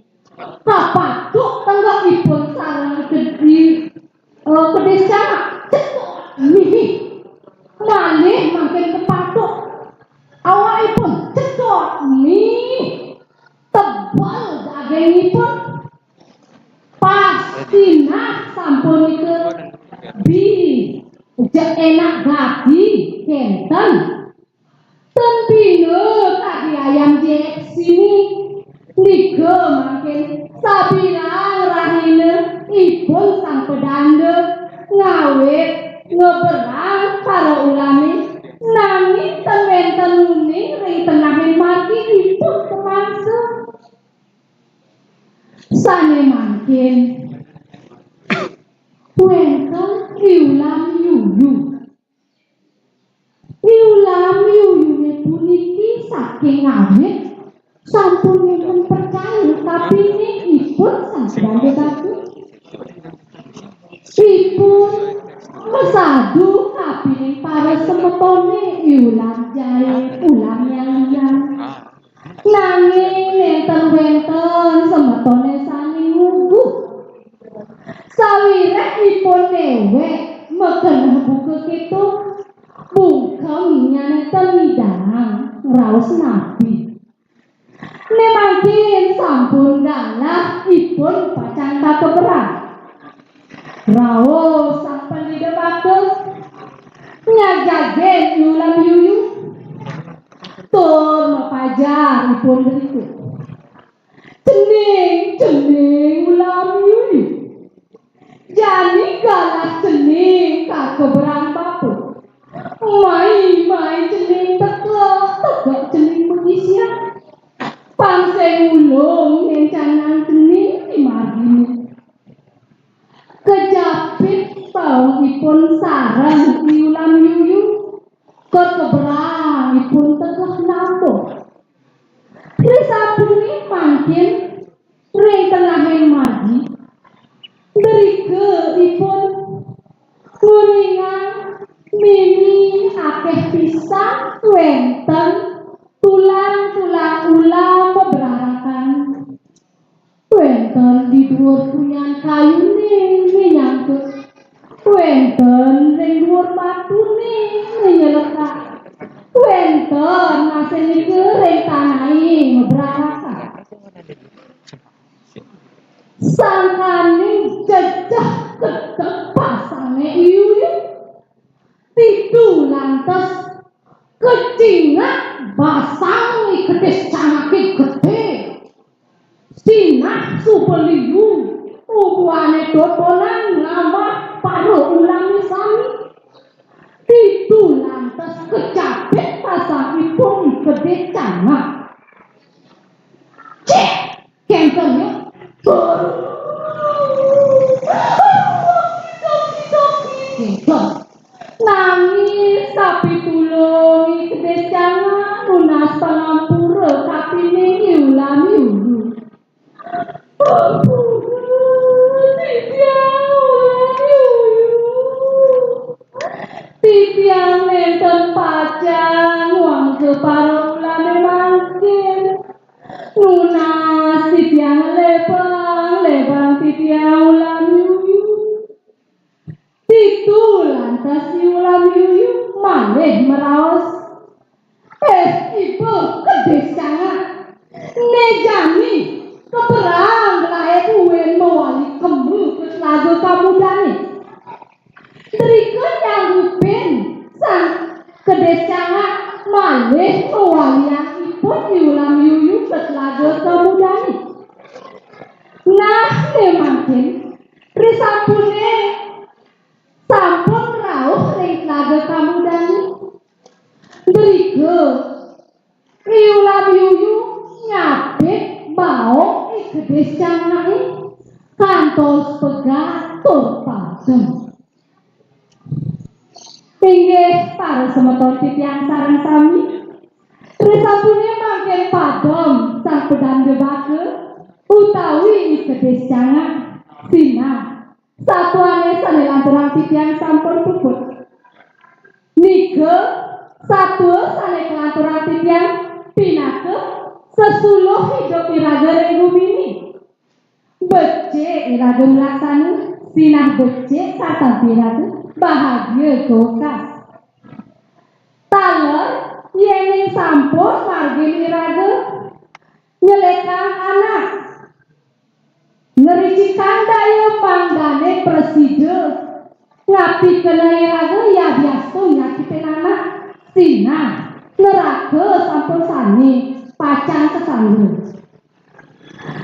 Kapatuk tenggekipun sareng kedis, eh, kedis cangak, cekok mih. Malih mangkin kapatuk awakipun, cekok mih. Tebel dagingipun. Pasti nah sampun nika bi, jeg enak gati, kénten. Ten pina kadi ayam J X ini. Nika mangkin sabirang rahina ipun Sang Pedanda ngawit ngeberang para ulamé, nanging ten wénten uning ring tenahing margi ipun kamangsa. Sané mangkin wénten I Ulam Yuyu. I Ulam Yuyuné puniki saking awit sampun wénten percaya kapining ipun Sang Pedanda Batu. Ipun masadu kapining para semetoné I Ulam Jaé, Ulam Yangyan. Nanging nénten wénten semetoné sané nguguh. Sawiréh ipun néwék makeneh buka kéto, bungkem nyané ten nyidang raos napi. Né mangkin sampun galah ipun pacang kakeberang. Rauh Sang Pandita Baka nyajagin I Ulam Yuyu tur mapajar ipun drika. Cening, cening Ulam Yuyu. Jani galah cening kakeberang bapa. Mai, mai cening teka, teka cening magisian. Pang sing ulung ngencanang cening di marginé. Kejapit paungipun sareng I Ulam Yuyu, kakeberang ipun tegeh nambuh. Risapuné mangkin ring tenahing margi, drika ipun nguningang mimi akéh pisan wénten tulang-tulang ulam mabrarakan. Wénten di duur punyan kayuné nyangkut. Wénten ring duur batuné nyelekak. Wénten masih nika ring tanahé mabrarakan. Sangkaning jejeh kedeg basangé I Ulam Yuyu. Ditu lantas kacingak basang I Kedis Cangaké gedé. Sinah suba liu, ubuané totonan ngamah para ulamé sami. Ditu lantas kacabit basangipun I Kedis Cangak. Cék! Kénten ya. Kénten. Nangis sapitulung I Kedis Cangak nunas pangampura kapining I Ulam Yuyu. Ampura, titiang Ulam Yuyu. Titiang nénten pacang ngwangsa para ulamé mangkin. Nunas titiang lébang-lébang titiang Ulam Yuyu. Ditu lantas I Ulam Yuyu malih maraos, "Éh, iba Kedis Cangak. Né jani kaperang gelahé buin mawali kema ka telaga Kamudané." Drika nyanggupin Sang Kedis Cangak malih ngwaliang ipun I Ulam Yuyu ka telaga Kamudané. Nah, né mangkin, risampuné sampun rauh ring telaga Kamudané. Drika I Ulam Yuyu nyabit baong I Kedis Cangaké kantos pegat tur padem. Inggih, para semeton titiang sareng sami, risampuné mangkin padem Sang Pedanda Baka utawi I Kedis Wis cangak, sinah. Satuane sane lanturang titiang sampun puput. Nika satua sane kalanturang titiang pinaka sesuluh idup iraga ring gumine. Becik iraga malaksana, sinah becik sarta iraga bahagia kawekas. Taler yening sampun margin iraga nyelekang anak, ngricikang daya mangdane prasida, ngapikena iraga yadiastun nyakitin anak, sinah neraka sampun sane pacang kasangga.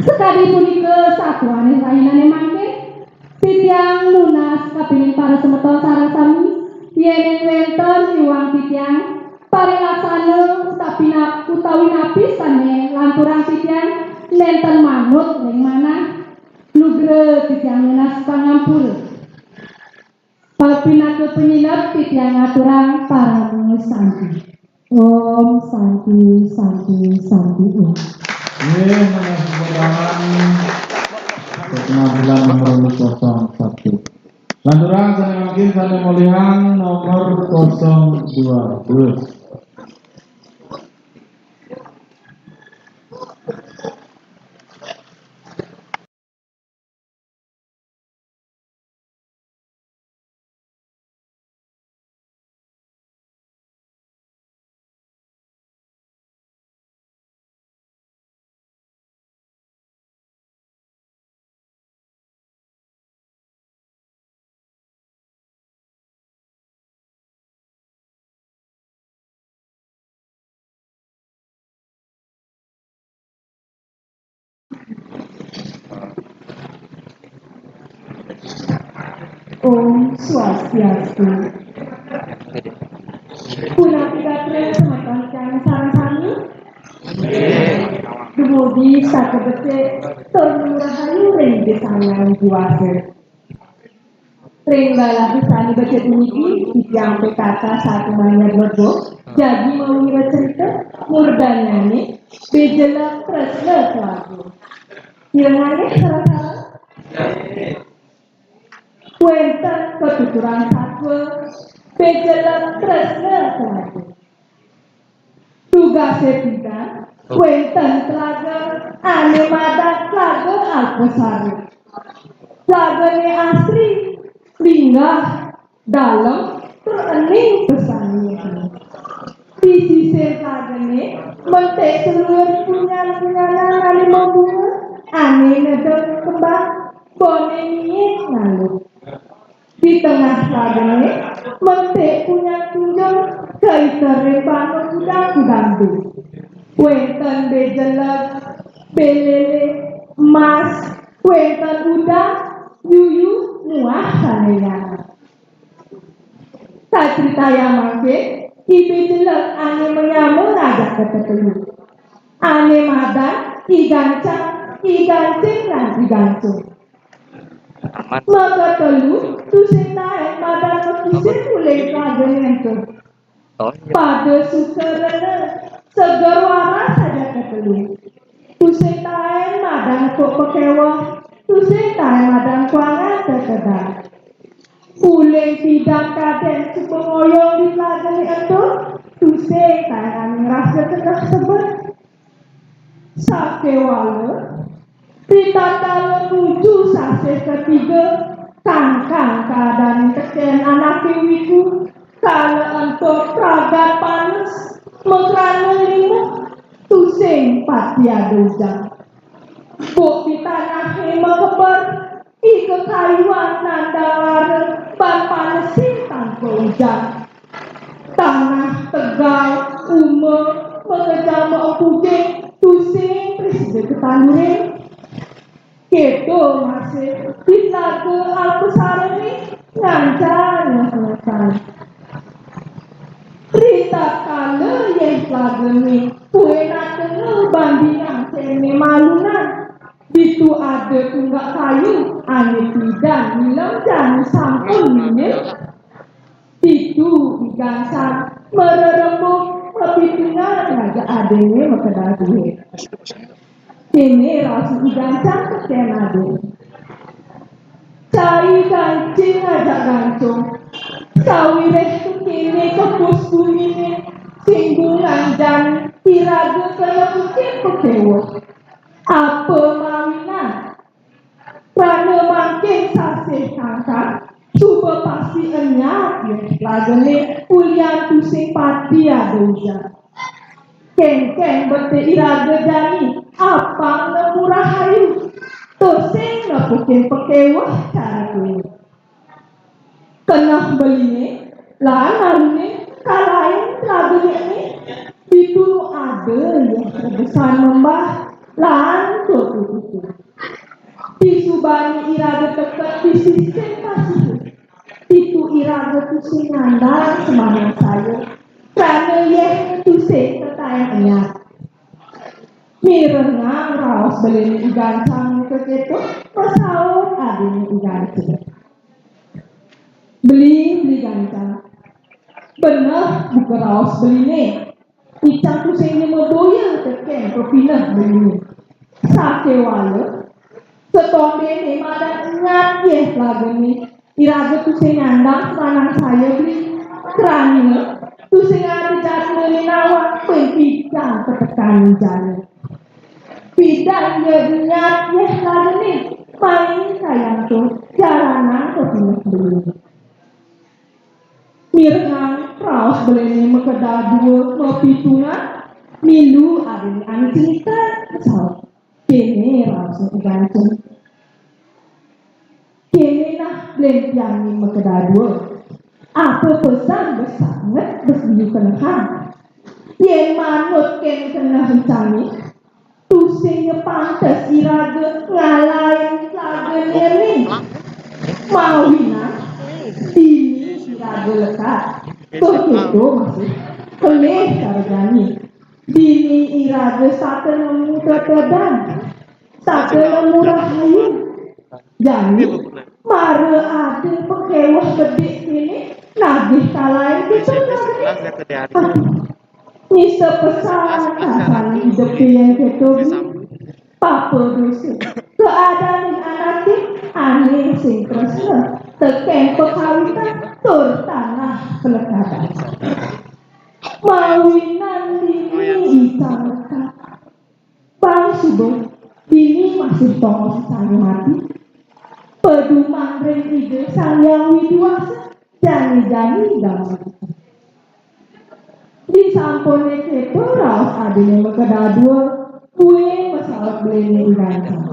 Sakadi punika satuaning rahinane mangkin, titiang nunas kapining para semeton sareng sami, yening wenten iwang titiang parilaksana utapi na-, utawi napi sane lanturang titiang nenten manut ring manah, lugra titiang nunas pangampura. Papinaka panyineb titiang ngaturang parama santi. Om Santi, Santi, Santi, Om. Nggih, menawi tepuk tangan. Penampilan nomor kosong satu. Lanturang sane mangkin sane molihang nomor kosong dua belas. Om Swastiastu. Punapi gatra semeton kang sareng-sareng. Dumugi sakebetik tur rahayu ring Ida Sang Hyang Widi Wasa. Ring galah sane becik puniki, titiang P K K Satu Manyar Lebo, jagi mawira cerita, murdannyane Bejelek Tresna Telaga. Pirengang sareng-sareng. Wenten katuturan satua, Bejelek Tresna Telaga. Tugase pidan, wenten telaga ane madan Telaga Alpasari. Telagane asri, linggah, dalem, tur ening pesan. Di sisir telagane, mentik seluhur punyan-punyanan ane mabunga, ane nedeng kembang, bone miik ngaluk. Di tengah telagane, mentik punyan tunjung, kaiter ring bana kudang-kudang. Wenten bejelek, belele, emas, wenten udang, yuyu, muah sane lianan. Kacritayang mangkin, I Bejelek ane manyama ngajak tetelu. Ane madan I Gancang, I Gancing, lan I Gancung. Makatelu, tusing taen madan makisin uli telagane ento. Pada suka rena, seger waras ajaka telu. Tusing taen madan kok pakeweh, tusing taen madan kuangan tetedan. Uling pidan kaden suba ngoyong di telagane ento, tusing taen ane ngrasa keneh sebet. Sakewala, ritatkala nuju sasih katiga, kangkang kaadane teken anake wiku, kala ento pragat panes, makrana limuh, tusing pati ada ujan. Buk pitanahe makeber, I kakayuan nandang lara ban panesin tanpa ujan. Tanah tegal, uma, makejang maempuging, tusing prasida katandurin. Keto masih di telaga Alpasarine ngancan ngesengesan. Ritatkala yeh telagane kuenatena bandingan sene malunan. Ditu ada tunggak kayu ane pidan nyilem jani sampun minim. Ditu I Gancang marerembug mapitungan ngajak adinne makadadi. Kéné raos I Gancang tekén adéné. Cai gancing ngajak gancong. Sawiréh kéné kepus guminé, sing nganjani iraga kena pukén pakéweh. Apa mawinan? Krana mangkin sasih kangkang, suba pasti enyat yéh ragané ulian tusing pati ada ujan. Kénkén beté iraga jani, apang nemu rahayu. Tusing nepukin pakéweh cara kéweh. Keneh beliné, lan aluné kalain ragané, ditu nu ada yéh rebesan membah, lan tutu-tutu. Disubané iraga teka di sisin pasih. Ditu iraga tusing nandang semanang saya. Krana yéh tusing tetaén enyat. Mirengang raos beliné I Gancang kéto, masaut adéné I Gancang. Beli, Beli Gancang. Beneh buka raos beliné. Icang tusing nyema boya tekén pepineh beliné. Sakéwala, setondéné madan enyat yéh ragané, iraga tusing nandang semanang saya Beli. Krana tusing ada jadmané nawang buin pidan tetekan jani. Pidan ya enyat yéh ragané, mai kayang to jalanang pepineh beliné. Mirengang raos beliné makeda dua mapitungan, milu adéné ané cerita, masaut. Kéné raosné I Gancang. Kéné nah beliné makeda dua. Apa pesan besanget bes diu kenehang? Yén manut kén keneh encangé, tusing ya pantes iraga ngalain ragané. Mawinan dini iraga lekad, tur kéto masih kelih cara jani. Dini iraga setata nemu tetedan, setata nemu rahayu. Jani, mara ada pakéweh bedik kéné, nagih kalain kita nagih. Aduh, nyisa pesan kasane idep yén kéto. Papa dosa. Keadaan anaké ané sing tresna tekén pakawitan tur tanah pelekadan. Mawinan dini icang lekad. Pang suba, dini masih tongos sane mati. Padumang ring Ida Sang Hyang Widi Wasa, jani-jani gaman. Disampune keto raos adine makadadua, buin masaut belene I Gancang.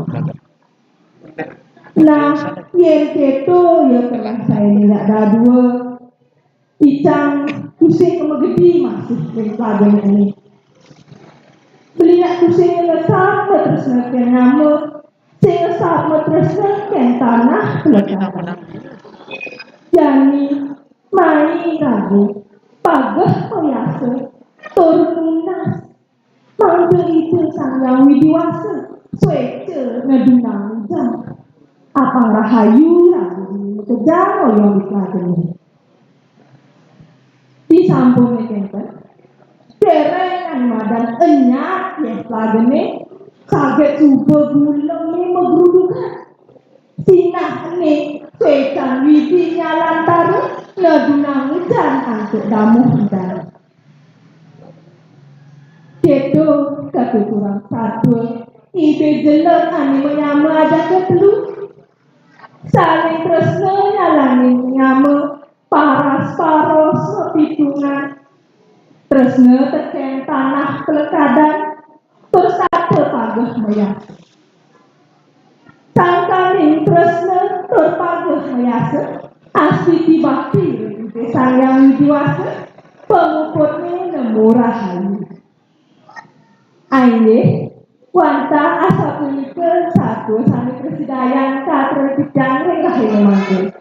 Nah, yen keto ya keneh saene yak dadua, icang tusing magedi masih ring pelagene ene. Beli nak tusing ngesap matresna ken nyama, sing ngesap matresna ken tanah pelekaran. Jani mai raga pageh mayasa tur nunas. Mangda Ida Sang Hyang Widi Wasa sueca ngedunang ujan. Apang rahayu raga dini makejang oyong di pelagene. Disampune kenten, dereng ane madan enyat yeh pelagene, saget suba guleme magrudugan. Sinah ene suecan Widi nyalantara ngedunang ujan antuk damuh Ida. Keto katuturan satua, Ida jelem ane manyama ajaka telu. Saling tresna nyalanin nyama, paras-paros mapitungan. Tresna teken tanah pelekadan, tur sata pageh mayasa. Sangkaning tresna tur pageh mayasa, astiti bakti ring Ida Sang Hyang Widi Wasa, pamuputne nemu rahayu. Inggih, wantah asapunika satua sane prasida katur titiang ring rahina mangkin.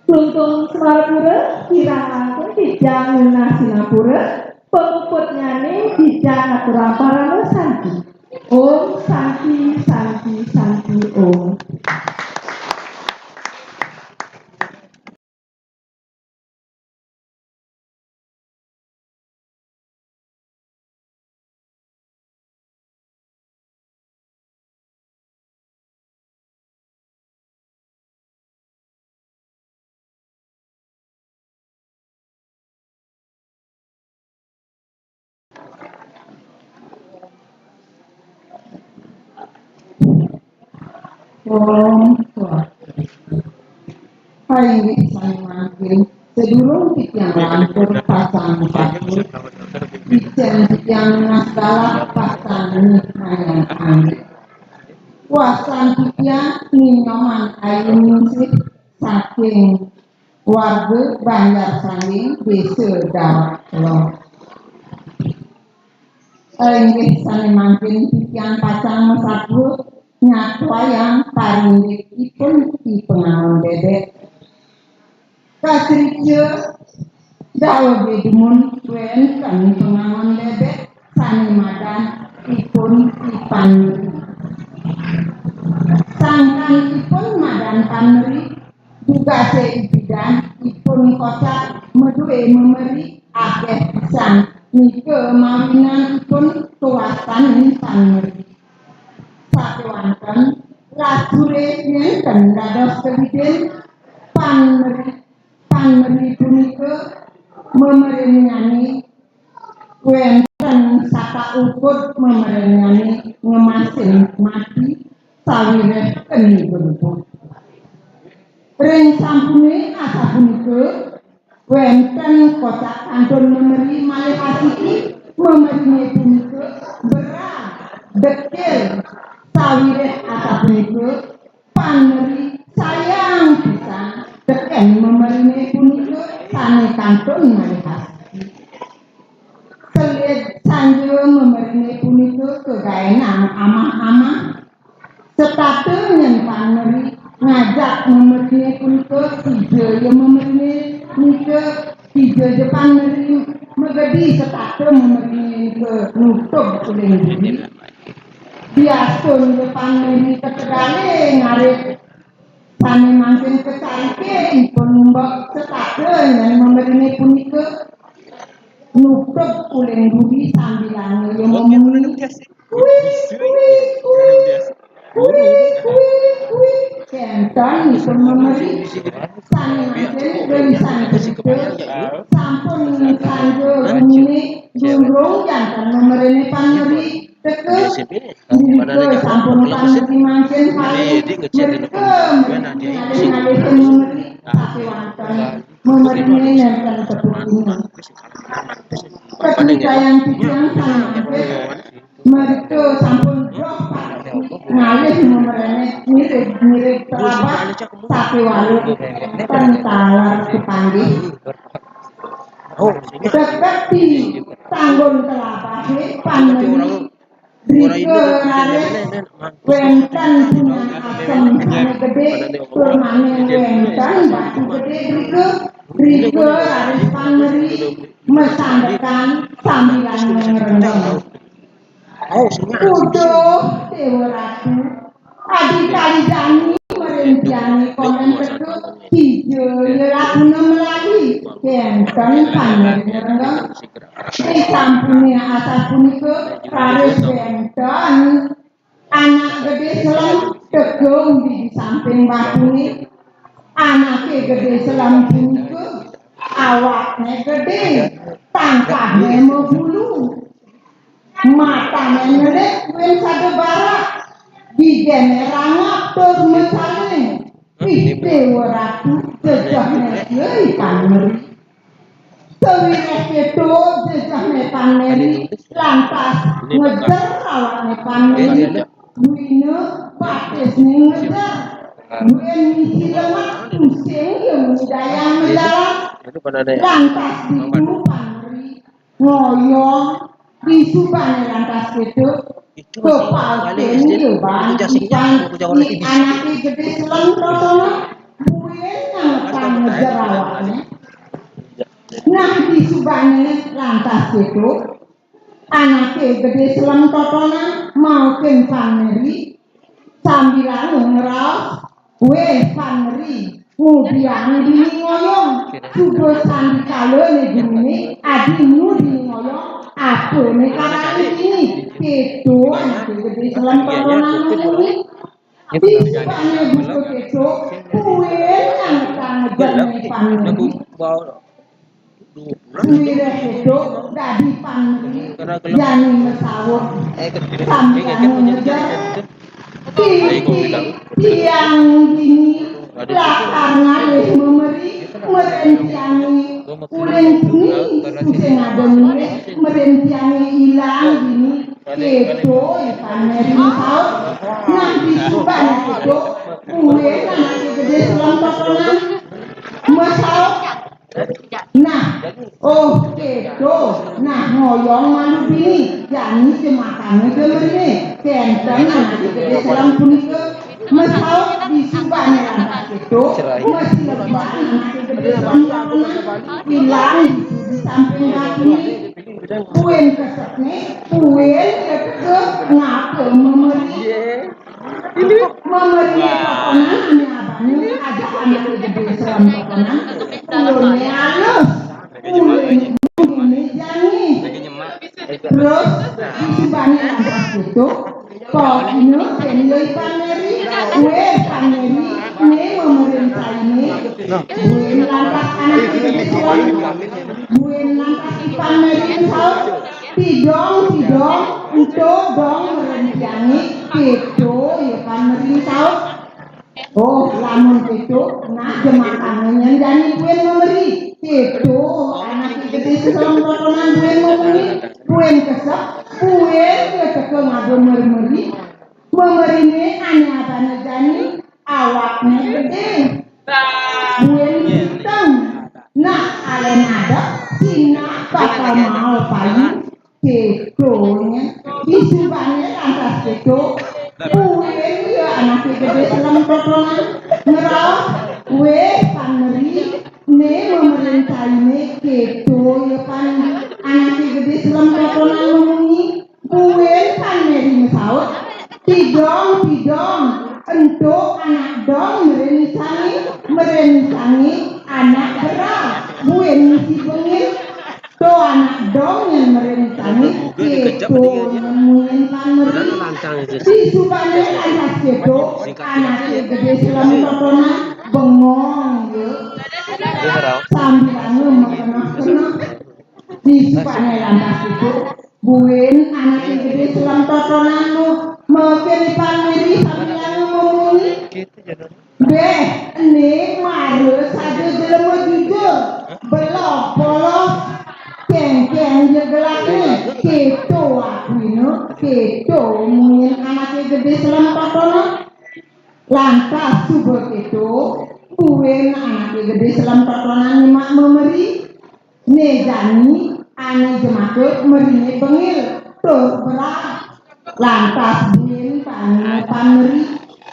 Klumpung Semarapura, kirang langkung titiang nunas sinampura, pamuputnyane titiang aturang parama santi. Om Santi, Santi, Santi, Om. Om Swastiastu. Inggih sané mangkin, sedurung titiang lantur pacang satur, icén titiang nunas galah pacang nyihnayang anggé. Wastan titiang Ni Nyoman Ayu Ningsih saking warga Banjar Sanging, Désa Dawak Lor. Inggih sané mangkin titiang pacang masatua nyatuayang parindik ipun I Pangangon Bébék. Kacritya dawuh dumun wénten Pangangon Bébék sané madan ipun I Panmeri. Sangkan ipun madan Panmeri, dugasé I Bidan ipun kocap madué memeri akéh pisan, nika mawinan ipun kawastanin Panmeri. Sakéwanten lasturé nénten dados kedidin Panmeri, Panmeri punika memerinnyane wénten satak ukud memerinnyane ngemasin mati sawiréh keni berubuk. Ring sampuné asapunika, wénten kocap kantun memeri malih asiki, memeriné punika berag, dekil, sawiréh asapunika Panmeri sayang pisan tekén memeriné punika sané kantun malih asiki. Selid sanja memeriné punika kagaénang amah-amah. Setata nyen Panmeri ngajak memeriné punika, sija ya memeriné nika, sija ja Panmeri magedi setata memeriné nika nutug uling bumi. Biasun ya Panmeri ketegalé ngarit sané mangkin kacariké ipun mbok setata nyen memeriné punika nutug uling bumi sambilanga ya memeriné. Kuwi, kuwi, kuwi. Kuwi, kuwi, kuwi. Kénten ipun memeri sané mangkin gelisan punika sampun sanja guminé durung janten memeriné Panmeri teka. Inggih sampun Panmeri mangkin paling mrika ngalih-ngalih memeri sakéwanten memeriné nénten tepuk. Ketinggalan titiang sané mangkin mrika sampun roh ngalih memeriné mirip-mirip telabah sakéwalu ten taler kepanggih. Seketi tanggun telabahé Panmeri. Rika raris wénten punyan asem sané gedé, tur malih wénten batu gedé rika. Rika raris Panmeri masandekan sambilanga ngrenjeng. Uduh, Déwa Ratu, adi kali jani mrentihane konen teka, dija ya laguna mlahi, kénten Panmeri ngrenjeng. Sasampune asapunika, raris wénten anak gedé selem teka uli di samping batune. Anake gedé selem punika awakne gedé, tangkahne mabulu, matane nyelik win sada barak, gigene rangap tur macaling. Ih, Déwa Ratu, jejehne yé Panmeri. Sawiréh kéto jejehne Panmeri lantas ngejer awakne Panmeri. Buina batisne ngejer. Buin misi lemet pusing ya mudayang majalan. Lantas ditu Panmeri ngoyong disubane lantas kéto. Kepalkin ya ban ipan ni anake gedé selem totona. Buin ngangetan ngejer awakne. Nah, disubane lantas kéto, anake gedé selem totona maukin Panmeri, sambilane ngraos, "Wéh, Panmeri, ngudiang dini ngoyong, suba sandikala né gumine, adi nu dini ngoyong, apane karane dini." Kéto anake gedé selem totona ngomong. Disubane buka kéto, buin ngangetan ngejer ni Panmeri. Sawiréh kéto dadi Panmeri jani masawut sambilane ngejer. Titi Tiang dini lakar ngalih memeri, meren tiange uling tuni, tusing ada nulih, meren tiange ilang dini. Keto, ipan Meri mesaut. Nah, disubané keto, buin anake gedé selem totonan mesaut. Nah, oh, keto. Nah, ngoyong malu bini, jani jemakané gemeriné. Kenten anake gedé selem punika mesaut. Disubané lantas keto, masileban anake gedé selem totonan ilang di samping batuné. Buin kesekné, buin ketekuk ngapa memeri. Memeri totonan ané abana, ajak anake gedé selem totonan. Ulunné alus, ulunné jani. Terus disubané lantas keto, pokokné ten yo ipan Meri, wéh ipan Meri, né memerin cainé. Buin lantas anake gedé selem, buin lantas ipan Meri mesaut. Tidong, tidong, ento dong meren tiangé, keto, ya pan meri saut. Oh, lamun keto, nah jemakané nyén jani buin memeri. Keto, anake gedé selem totonan buin memeri, buin kesek, buin ya teka ngaba meri-meri. Memeriné ané abana jani, awakné gedé. Buin siteng. Nah, alé madep, sinah bakal maol payu. Keto nyén, disubané lantas keto. Buin ya anake gedé selem totonan ngraos, wéh pan meri, né memerin cainé. Keto ya pan anake gedé selem totonan memunyi. Buin pan Meri mesaut, tidong, tidong, ento anak dong merin sangé, merin sangé anak beral, buin misi bengil. To anak dong nyén merin sangé, keto nyén munyin pan meri. Disubané lantas keto, anake gedé selem totonan bengong ya. Sambilanga makeneh-keneh. Disubané lantas keto, buin anake gedé selem totonan nu, makin ipan Meri sambilanga memunyi. Béh, ené mara saja jelema jujur, belog polos, kéngkén ya gelahné. Keto akuina, keto munyin anake gedé selem totonan. Lantas suba keto, buin anake gedé selem totonan nyemak memeri. Né jani ané jemaka meriné bengil tur beral. Lantas buin pan, pan meri,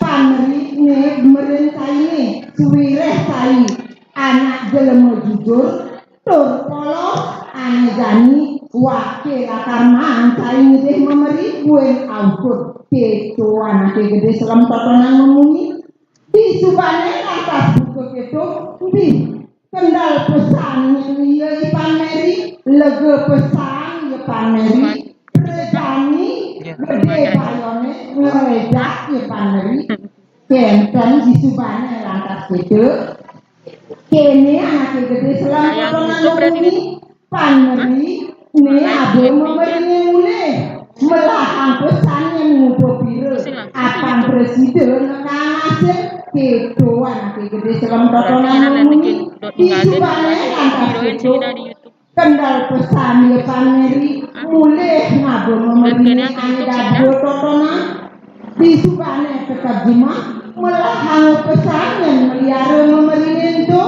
pan meri né merin cainé, suwiréh cai anak jelema jujur tur polos. Ané jani waké lakar maan cai ngidih memeri, buin aukud. Keto anake gedé selem totonan memunyi. Disubané lantas buka keto, bih kendal pesan ia ipan Meri, lega pesan ia pan Meri, rejani gedé bayoné ngredak ia pan Meri. Kenten disubané lantas keto. Kéné anake gedé selem totonan mepunyi, pan meri, né aba memeriné mulih. Melahang pesan nyén ngupa pira, apang prasida nekang asil. Keto anake gedé selem totonan mepunyi. Disubané lantas keto. Kendal pesan ia pan meri, mulih ngaba memeriné ané dadua totonan. Disubané tetep jumah, melahang pesan nyén meliara memeriné ento.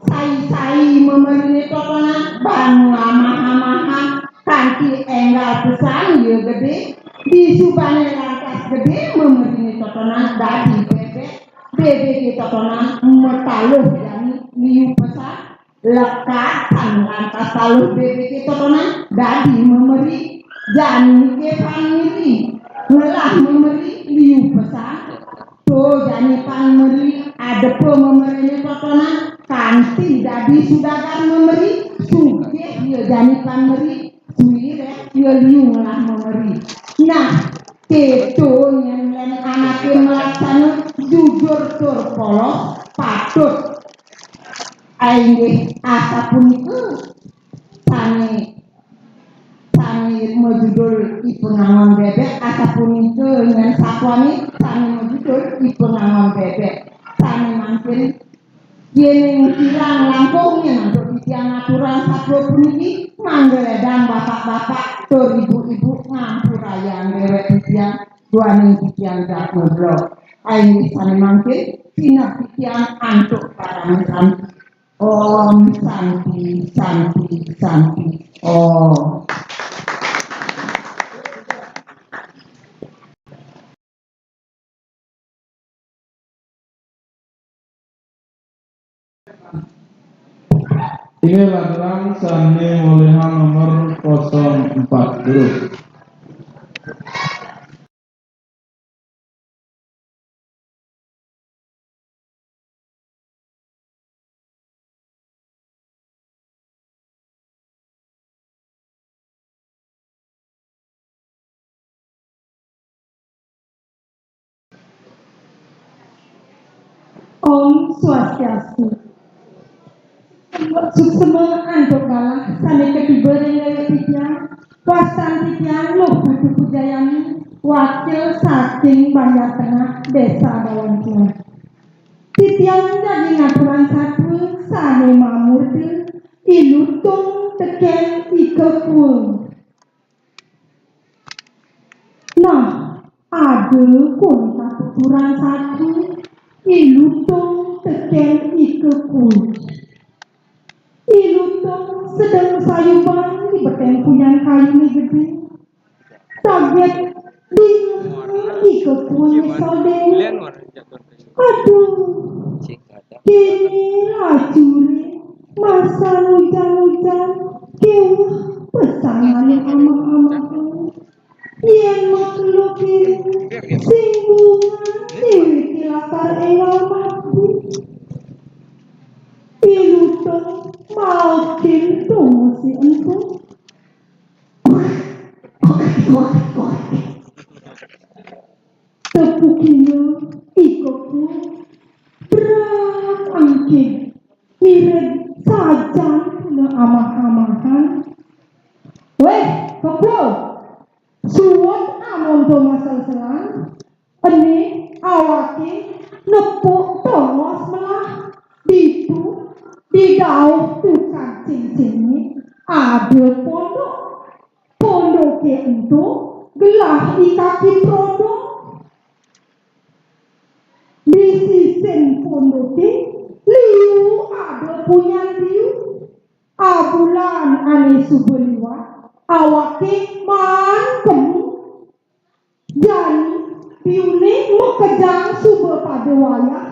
Sai-sai memeriné totonan, ban ngamah-amahan, kanti énggal pesan ia gedé. Disubané lantas gedé memeriné totonan dadi bébék. Bébéké totonan mataluh jani liu pesan. Lekad tan lantas taluh bébéké totonan dadi memeri. Jani ké pan meri, ngelah memeri liu pesan. To jani pan meri, adepa memeriné totonan, kanti dadi sudagar memeri, sugih ia jani pan meri, suwiréh ia liu ngelah memeri. Nah, keto nyén lén anaké malaksana jujur tur polos, patut inggih asapunika sané, sané majudul I Pangangon Bébék, asapunika nyén sapuané sané majudul tur iba ngangon bébék. Sané mangkin, yéning kirang langkung nyén antuk titiang aturang satua puniki, mangga lédang bapak-bapak tur ibu-ibu ngampurayang déwék titiang, duaning titiang jatmedra. Inggih sané mangkin, sineb titiang antuk paramasanti. Om Santi, Santi, Santi, Om. Inggih langkung sané molihang nomor kosong empat grup. Om Swastiastu. Suksma antuk galah sané katiba ring déwék titiang, wastan titiang Luh Putu Pujayani, wakil saking Banjar Tengah, Désa Dawan Tuan. Titiang jagi ngaturang satua sané mamurda I Lutung tekén I Kekua. Nah, ada koné katuturan satua, I Lutung tekén I Kekua. I Lutung sedeng sayuban di beteng punyan kayuné gedé. Saget dingeh I Kekua nyesel déwék. Aduh, kéné lacuré, masan ujan-ujan, kéweh pesan ané amah-amah. Yén makelo kéné, sing bungan déwéké lakar énggal mati. I Lutung maokin tumusi ento. Tepukina I Kekua brak angkin mirib sajan puna amah-amahan. Wéh, Kekua, suud amonto maselselan, ené awaké nepuk tongos melah ditu di dauh tukad cingcingé ada pondok. Pondoké ento gelah I Kaki Prodong. Di sisin pondoké liu ada punyan biu. Abulan ané suba liwat, awaké maan kemu. Jani biuné makejang suba pada wayah,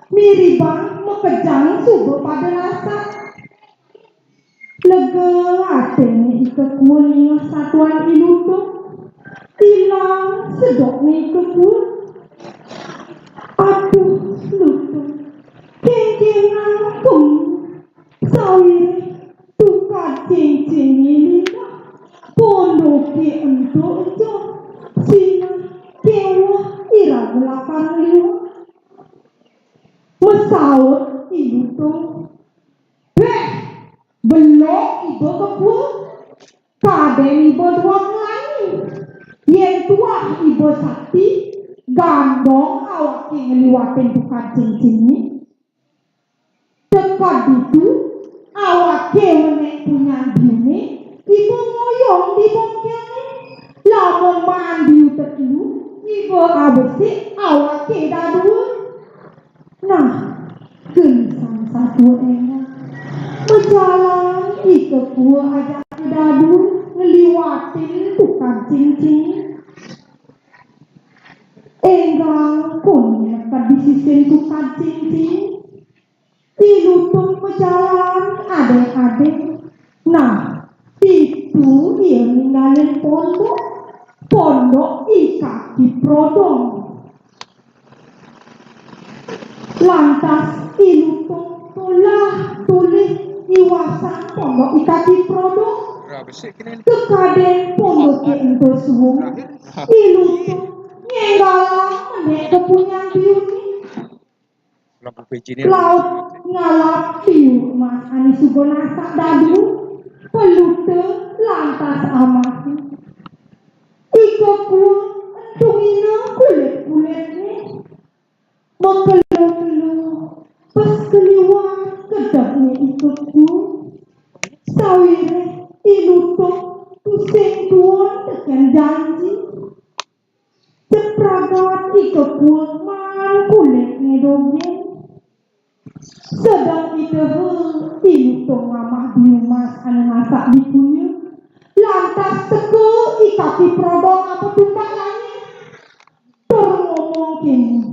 miribang makejang suba pada lasak. Lega atiné I Kekua ningeh satuan I Lutung. Ilang sedokné I Kekua. Aduh, Lutung, kéngkénang kemu. Sawiréh tukad cingcingé linggah, pondoké ento encog, sinah kéweh iraga lakar ngliwat. Masaut I Lutung, "Béh, belog iba Kekua, kadén iba tuah nglangi. Yén tuah iba sakti, gandong awaké ngliwatin tukad cingcingé." Teka ditu, awaké menék punyan biuné, iba ngoyong di bongkéngé. Lamun maan biu tetelu, iba abesik awaké dadua. Nah, gelisan satua énggal. Majalan I Kekua ajaka dadua ngliwatin tukad cingcing. Énggal koné neked di sisin tukad cingcing. I Lutung majalan adéng-adéng. Nah, ditu ia ninggalin pondok, pondok I Kaki Prodong. Lantas I Lutung tulah-tulih iwasang pondok I Kaki Prodong. Tekadéna pondoké ento suwung, I Lutung ngénggalang menék ka punyan biuné. Laut ngalap biu emas ané suba nasak dadua, peluta lantas amah. I Kekua entungina kulit-kulitné, Kekueman kulit ngedogeng. Sedeng ite he, i Lutung ngamah biu mas ane masak di kunyit. Lantas teka i Kaki Perodong apa tumbak langit. Tur ngomong kene,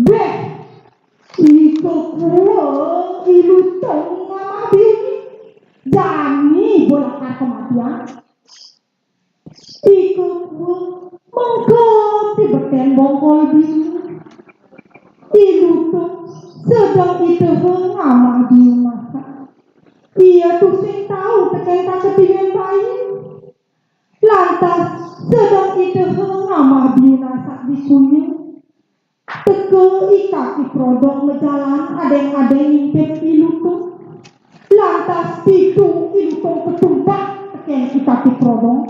"Beh, i Kekue, i Lutung ngamah biu ni. Jani iba lakar kematian." I Kekue mengkep di beten bongkol biu. I Lutung sedeng ite he ngamah biu masak. Ia tusing tau teken taketiben bain. Lantas sedeng ite he ngamah biu masak di kunyit. Teka i Kaki Perodong majalan adeng-adeng ngintip i Lutung. Lantas ditu i Lutung ketumbak teken i Kaki Perodong.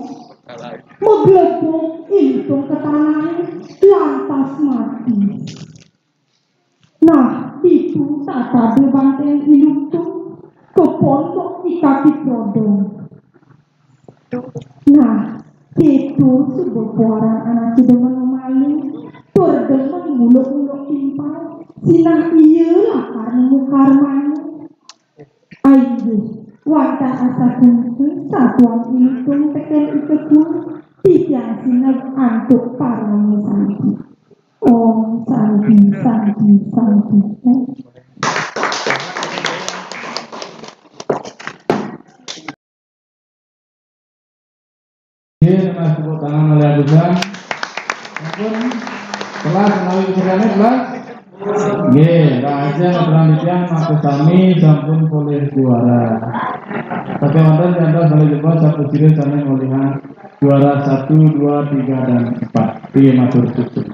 Maglebug i Lutung ke tanah, lantas mati. Nah, ditu tatab banteng i Lutung, kepondok i Kaki Perodong. Nah, keto suba puaran anake demen memalu, tur demen nguluk-nguluk timpal, sinah ia lakar nemu karmane. Inggih, wantah asapunika satuan i Lutung teken i Kekue, titiang sineb antuk parama santi. Om Santi, Santi, Santi, Om. Nggih, nunas tepuk tangan olih abusan. Sampun, kelas menawi kesukaannya, kelas. Nggih, Mbak Aja, Mbak Pranitian, Mas Sami, sampun polih juara. Tapi wonten yang tahu, sampun juara satu, dua, tiga, dan empat. Iya, matur suwun.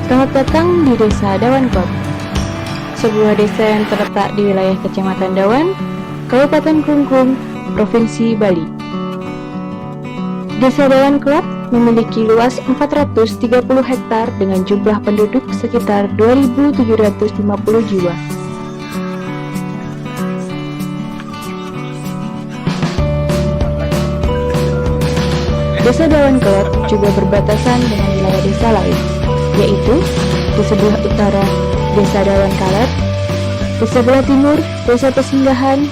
Selamat datang di Desa Dawan Klot, sebuah desa yang terletak di wilayah Kecamatan Dawan, Kabupaten Klungkung, Provinsi Bali. Desa Dawan Klot memiliki luas empat ratus tiga puluh hektar dengan jumlah penduduk sekitar dua ribu tujuh ratus lima puluh jiwa. Desa Dawan Kelot juga berbatasan dengan wilayah desa lain, yaitu di sebelah utara Desa Dawan Kalat, di sebelah timur Desa Pesinggahan,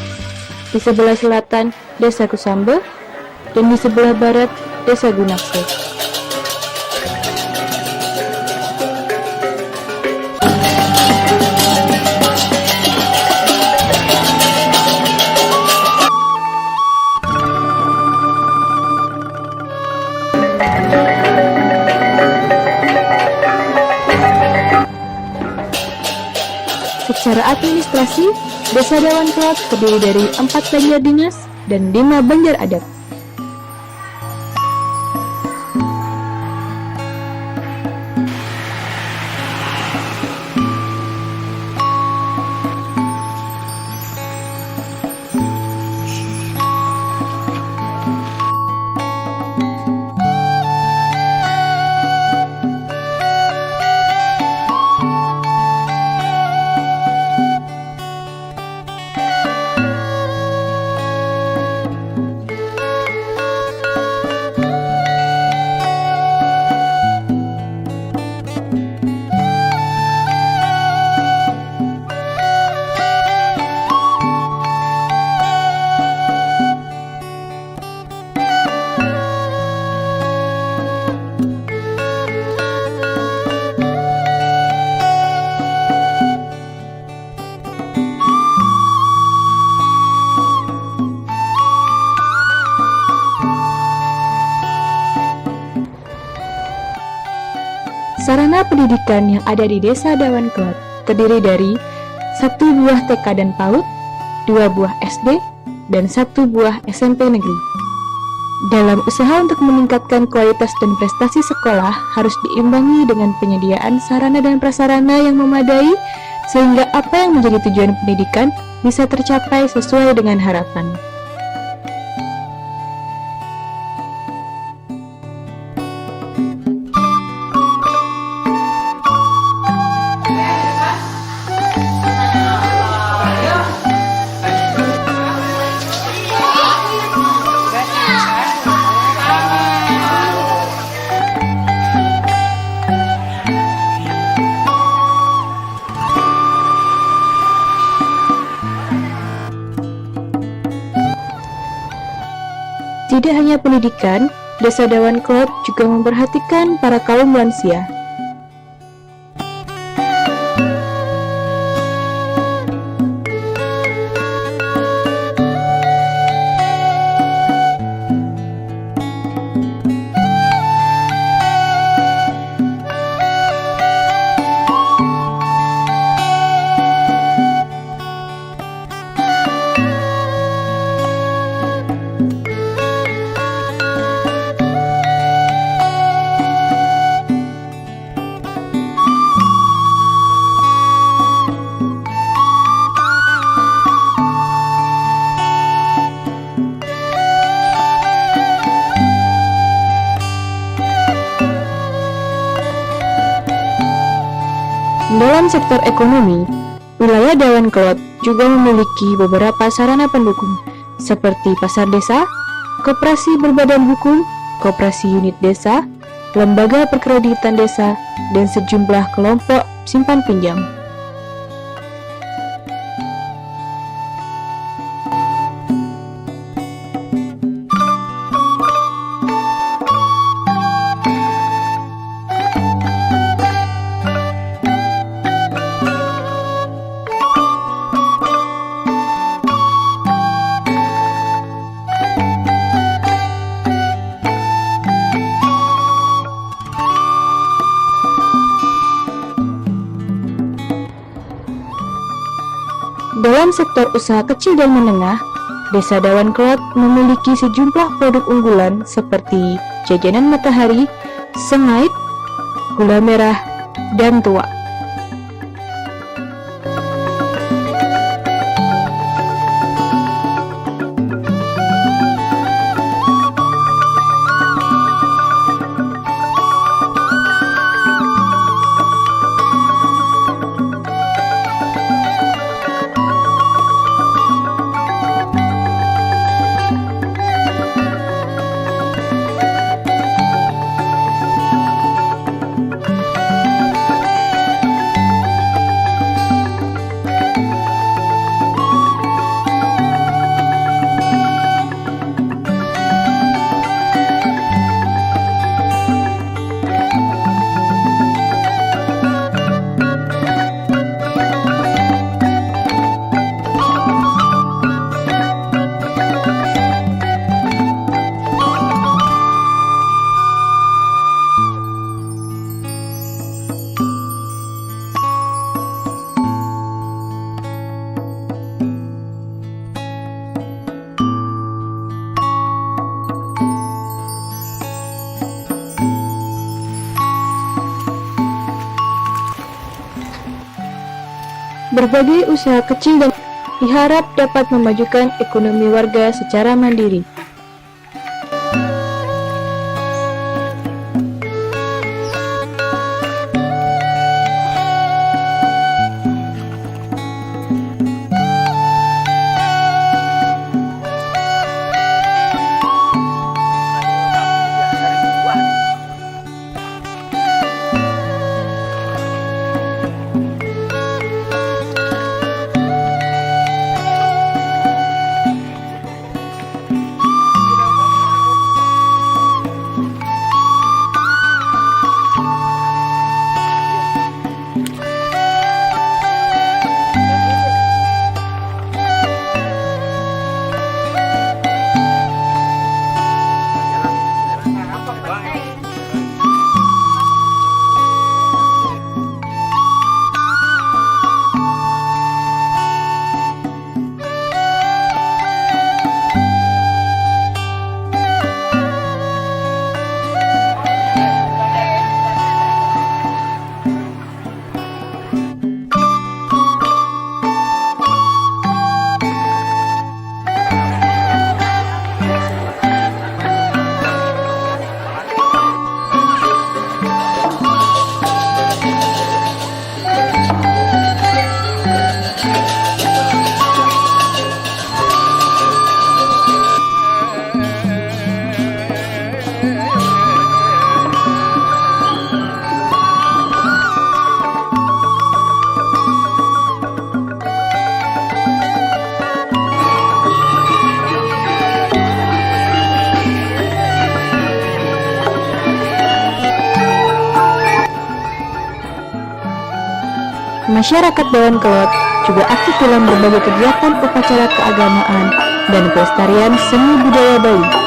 di sebelah selatan Desa Kusambe, dan di sebelah barat Desa Gunakse. Secara administrasi, Desa Dawan Kelot terdiri dari empat banjar dinas dan lima banjar adat. Sarana pendidikan yang ada di Desa Dawan Kelot terdiri dari satu buah T K dan PAUD, dua buah S D, dan satu buah S M P negeri. Dalam usaha untuk meningkatkan kualitas dan prestasi sekolah harus diimbangi dengan penyediaan sarana dan prasarana yang memadai sehingga apa yang menjadi tujuan pendidikan bisa tercapai sesuai dengan harapan. Tidak hanya pendidikan, Desa Dawan Kelot juga memperhatikan para kaum lansia. Dalam sektor ekonomi, wilayah Dawan Kelot juga memiliki beberapa sarana pendukung, seperti pasar desa, koperasi berbadan hukum, koperasi unit desa, lembaga perkreditan desa, dan sejumlah kelompok simpan pinjam. Dalam sektor usaha kecil dan menengah, Desa Dawan Kelot memiliki sejumlah produk unggulan seperti jajanan matahari, sengait, gula merah, dan tua. Berbagai usaha kecil dan diharap dapat memajukan ekonomi warga secara mandiri. Masyarakat Dawan Kelot juga aktif dalam berbagai kegiatan upacara keagamaan dan pelestarian seni budaya Bali.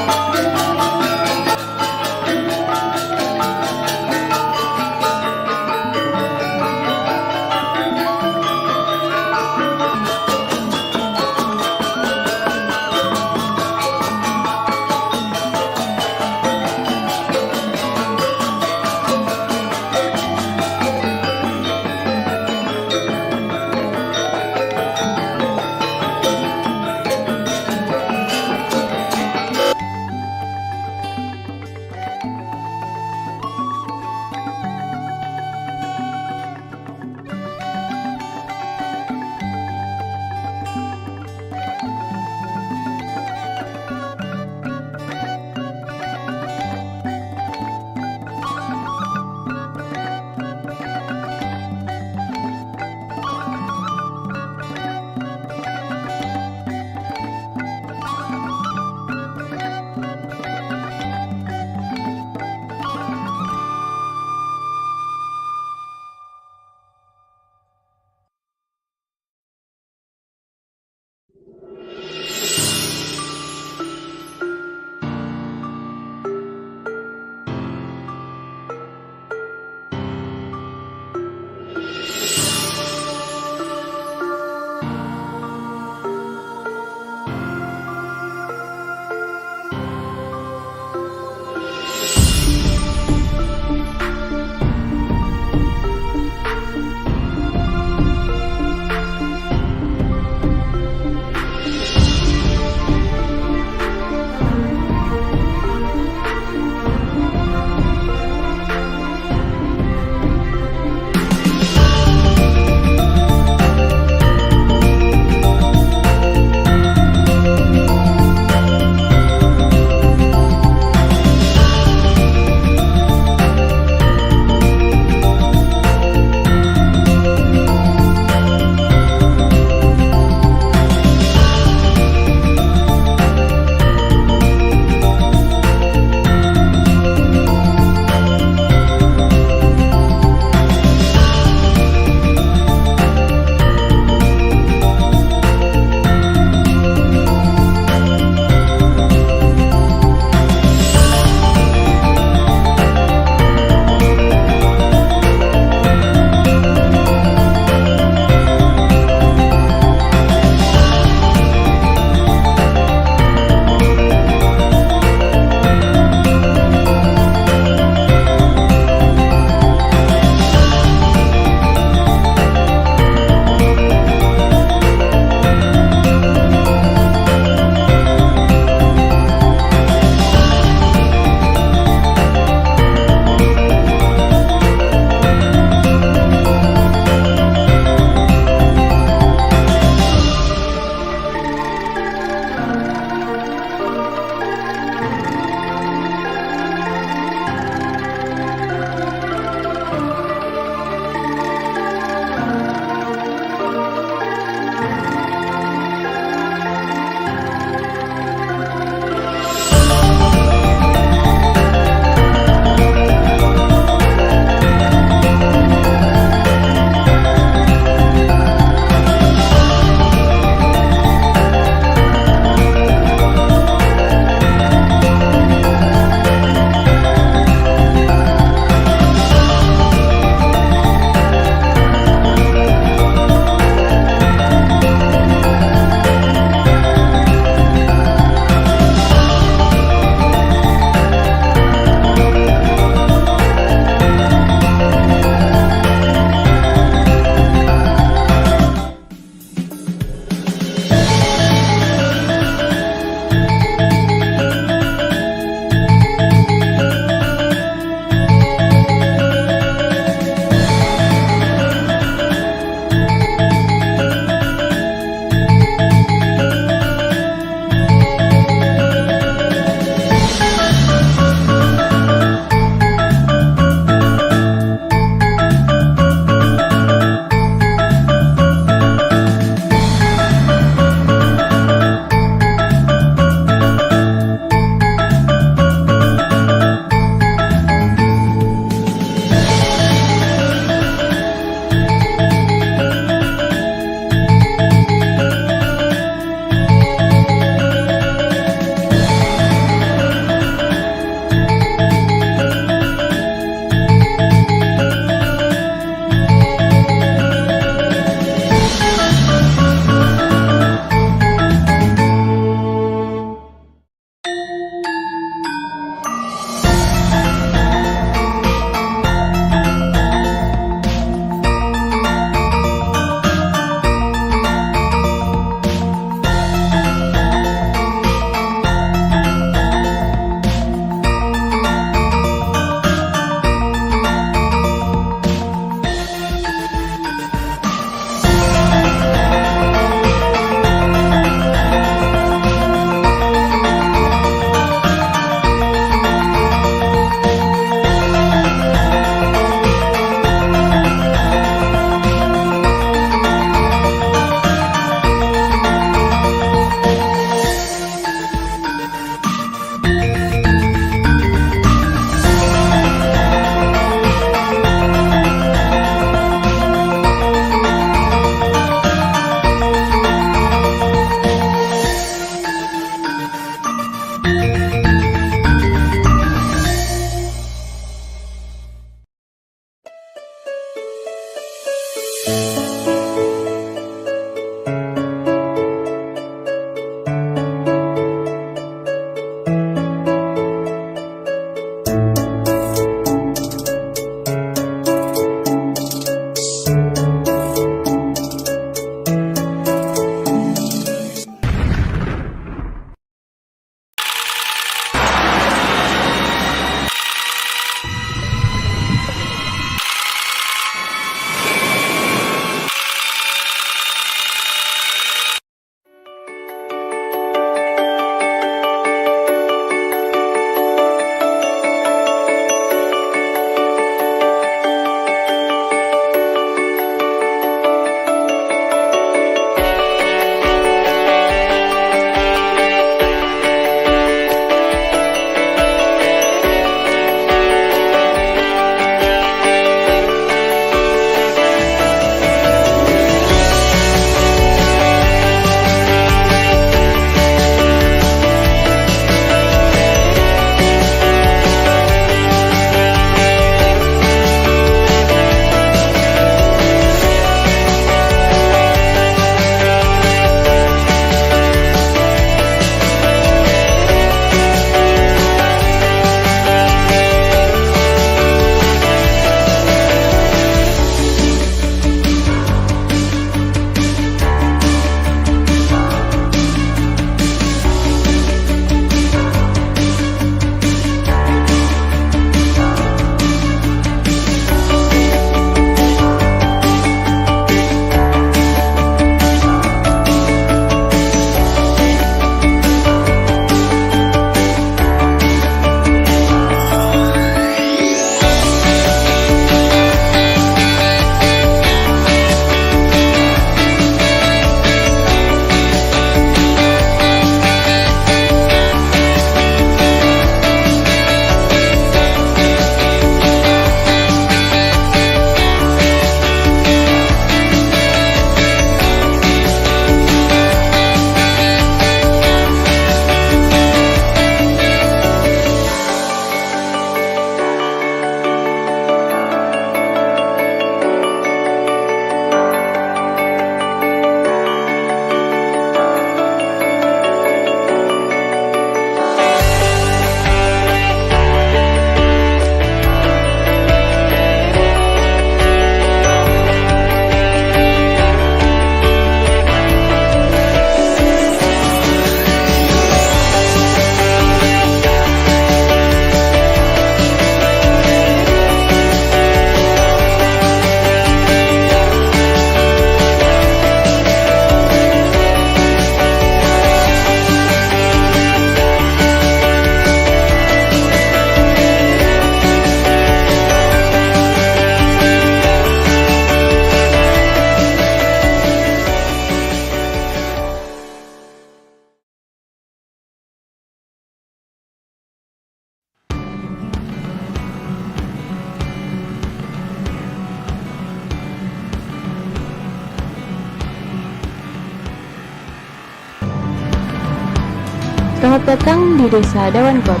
Selamat datang di Desa Dawan Klot,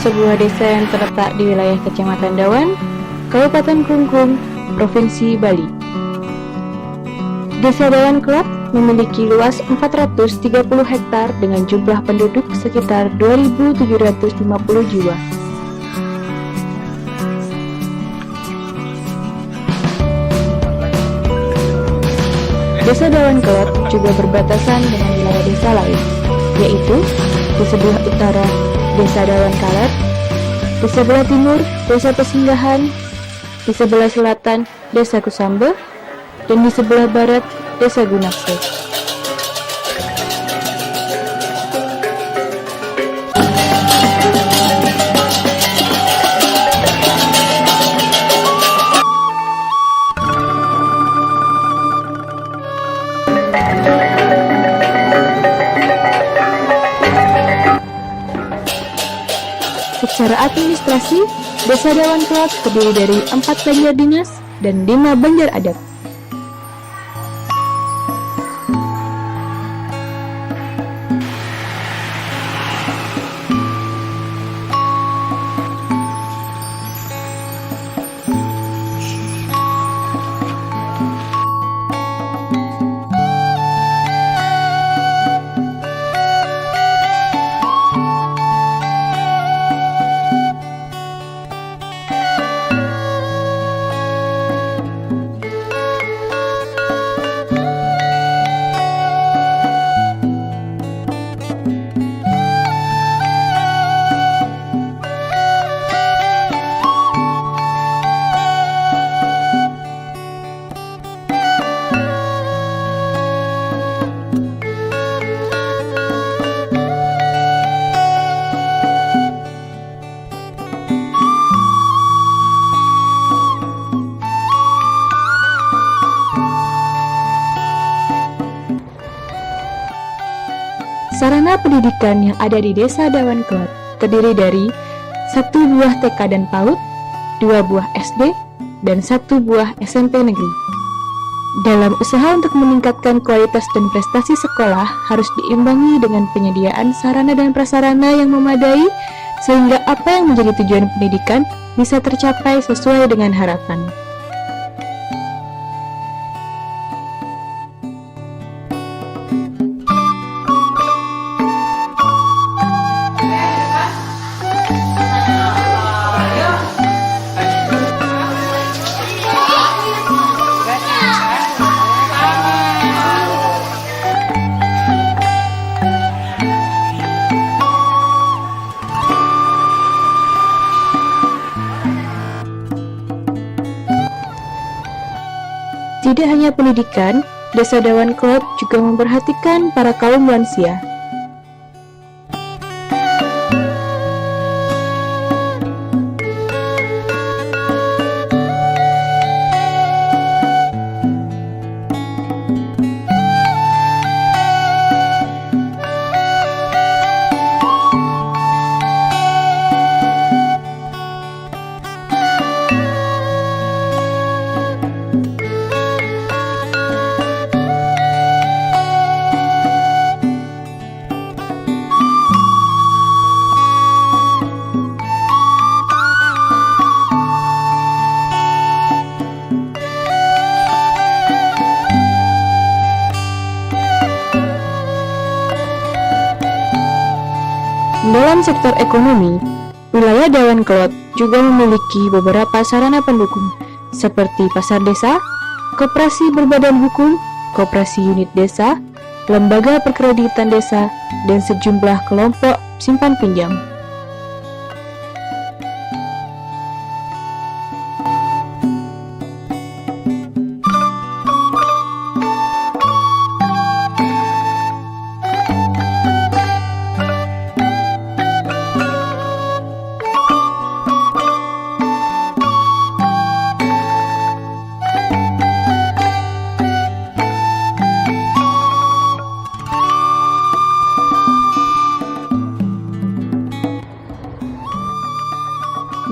sebuah desa yang terletak di wilayah Kecamatan Dawan, Kabupaten Klungkung, Provinsi Bali. Desa Dawan Klot memiliki luas empat ratus tiga puluh hektar dengan jumlah penduduk sekitar dua ribu tujuh ratus lima puluh jiwa. Desa Dawan Kelot juga berbatasan dengan wilayah desa lain, yaitu di sebelah utara Desa Dawan Kalat, di sebelah timur Desa Pesinggahan, di sebelah selatan Desa Kusambe, dan di sebelah barat Desa Gunakse. Secara administrasi, Desa Dawan Kelot terdiri dari empat banjar dinas dan lima banjar adat. Sarana pendidikan yang ada di Desa Dawan Kelot terdiri dari satu buah T K dan PAUD, dua buah S D, dan satu buah S M P negeri. Dalam usaha untuk meningkatkan kualitas dan prestasi sekolah harus diimbangi dengan penyediaan sarana dan prasarana yang memadai sehingga apa yang menjadi tujuan pendidikan bisa tercapai sesuai dengan harapan. Tidak hanya pendidikan, Desa Dawan Kelot juga memperhatikan para kaum lansia. Dalam sektor ekonomi, wilayah Dawan Kelot juga memiliki beberapa sarana pendukung, seperti pasar desa, koperasi berbadan hukum, koperasi unit desa, lembaga perkreditan desa, dan sejumlah kelompok simpan pinjam.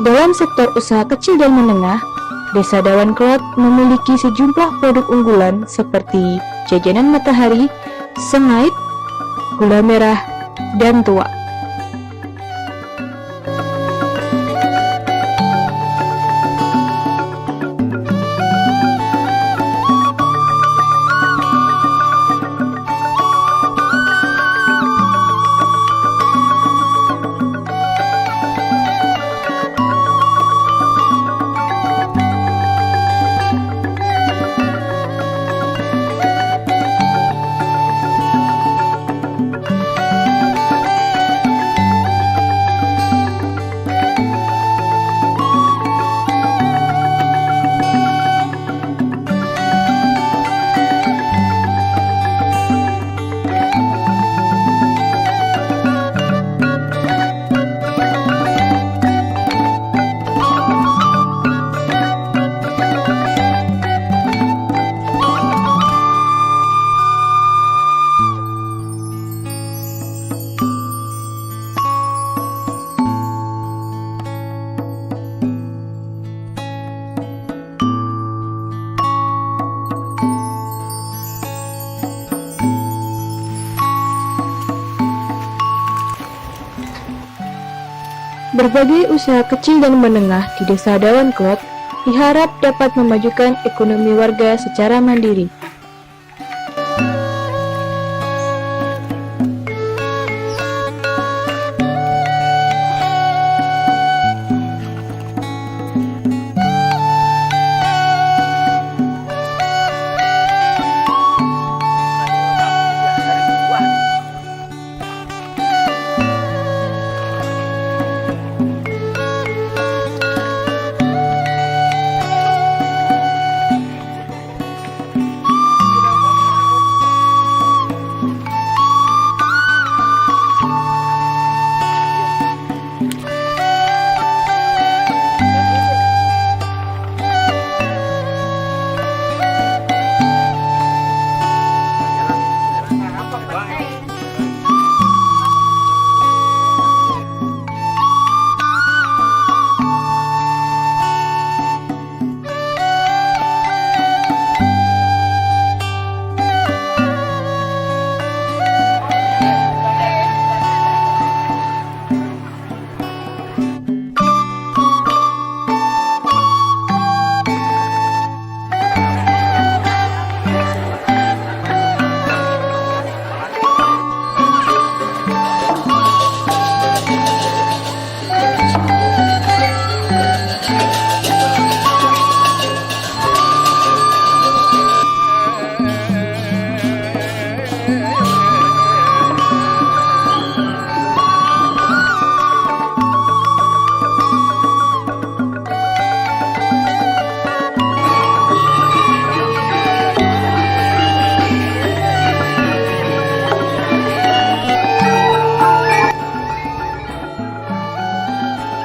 Dalam sektor usaha kecil dan menengah, Desa Dawan Kelot memiliki sejumlah produk unggulan seperti jajanan matahari, sengait, gula merah, dan tua. Berbagai usaha kecil dan menengah di Desa Dawan Kelot diharap dapat memajukan ekonomi warga secara mandiri.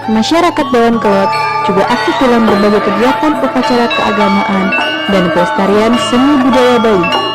Masyarakat Dawan Kelot juga aktif dalam berbagai kegiatan upacara keagamaan dan pelestarian seni budaya Bali.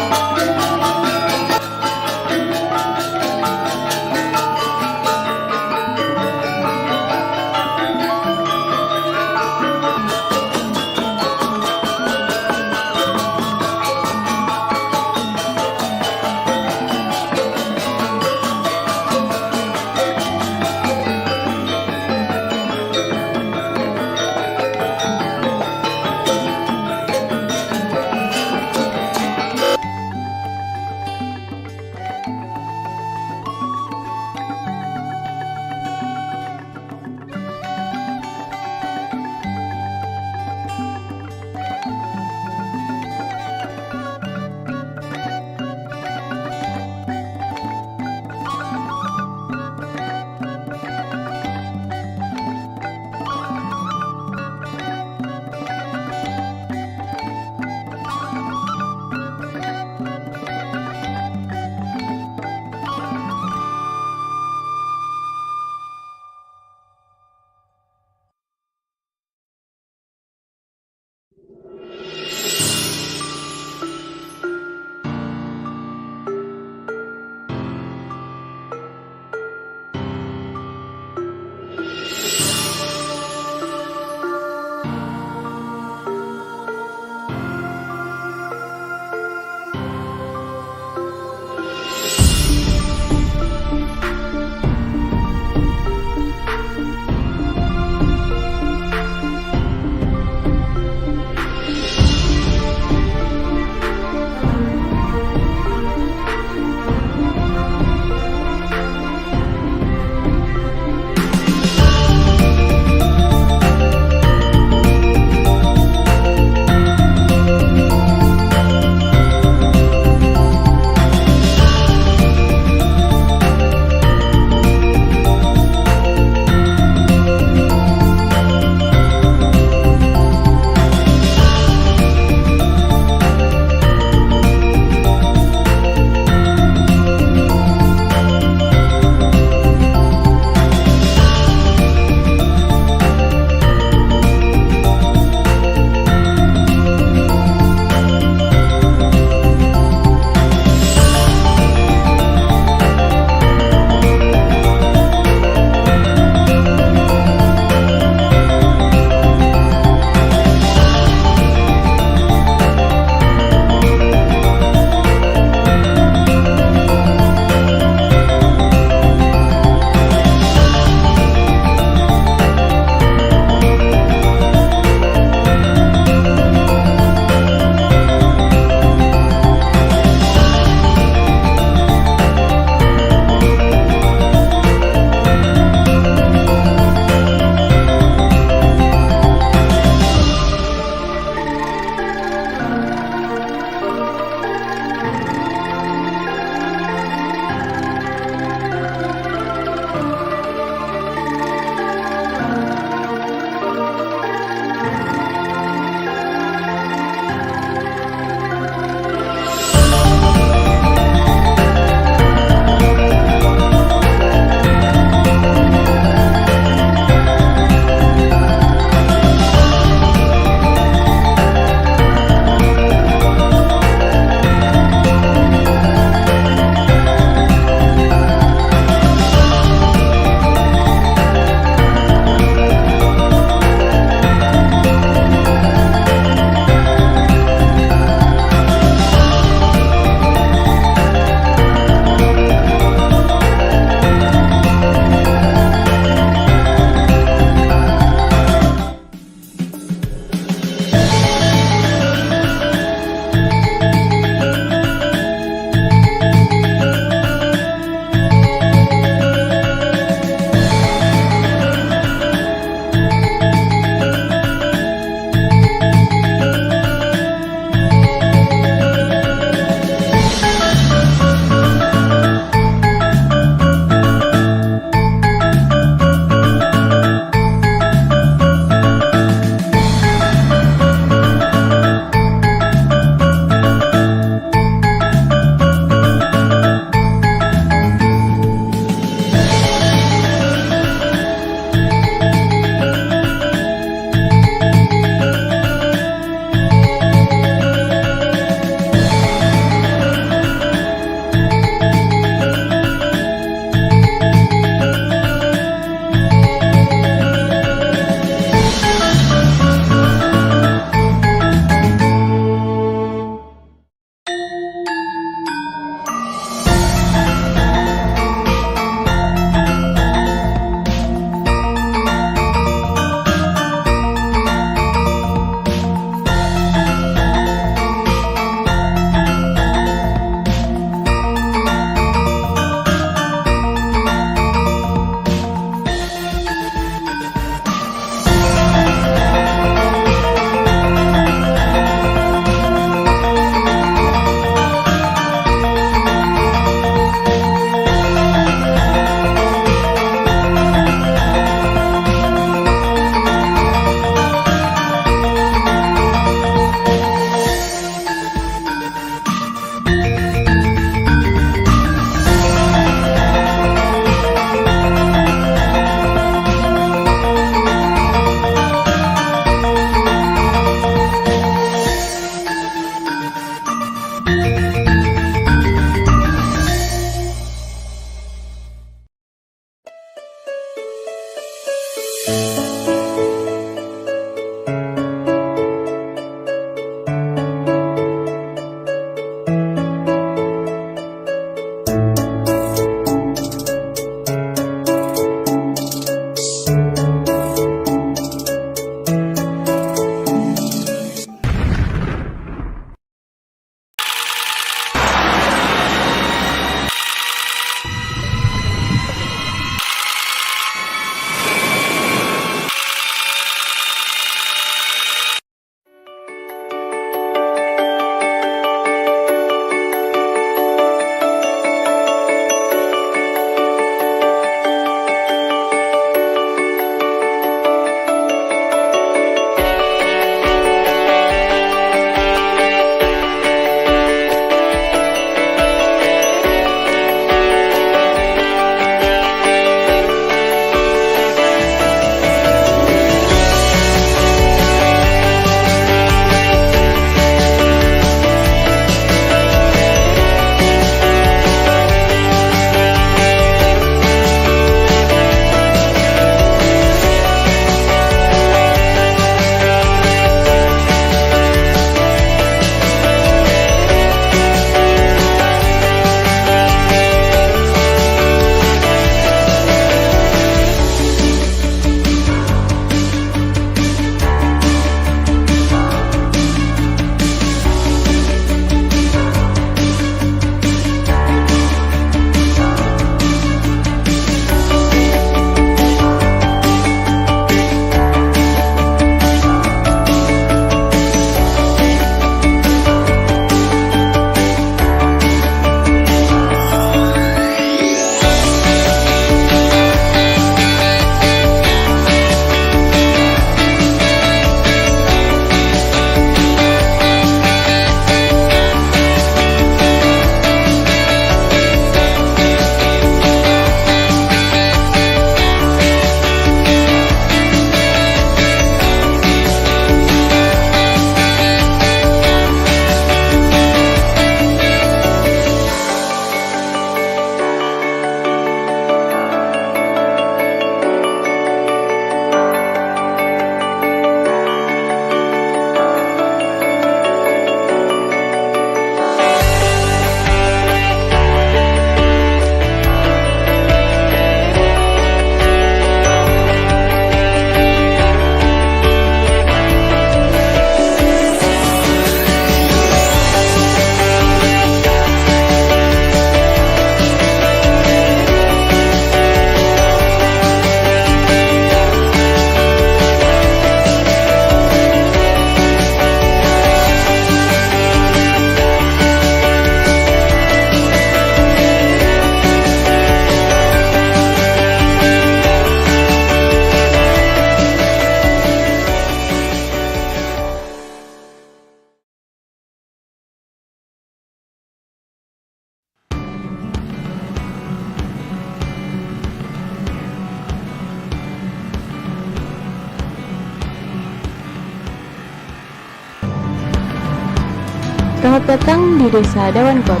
datang di Desa Dawan Klot,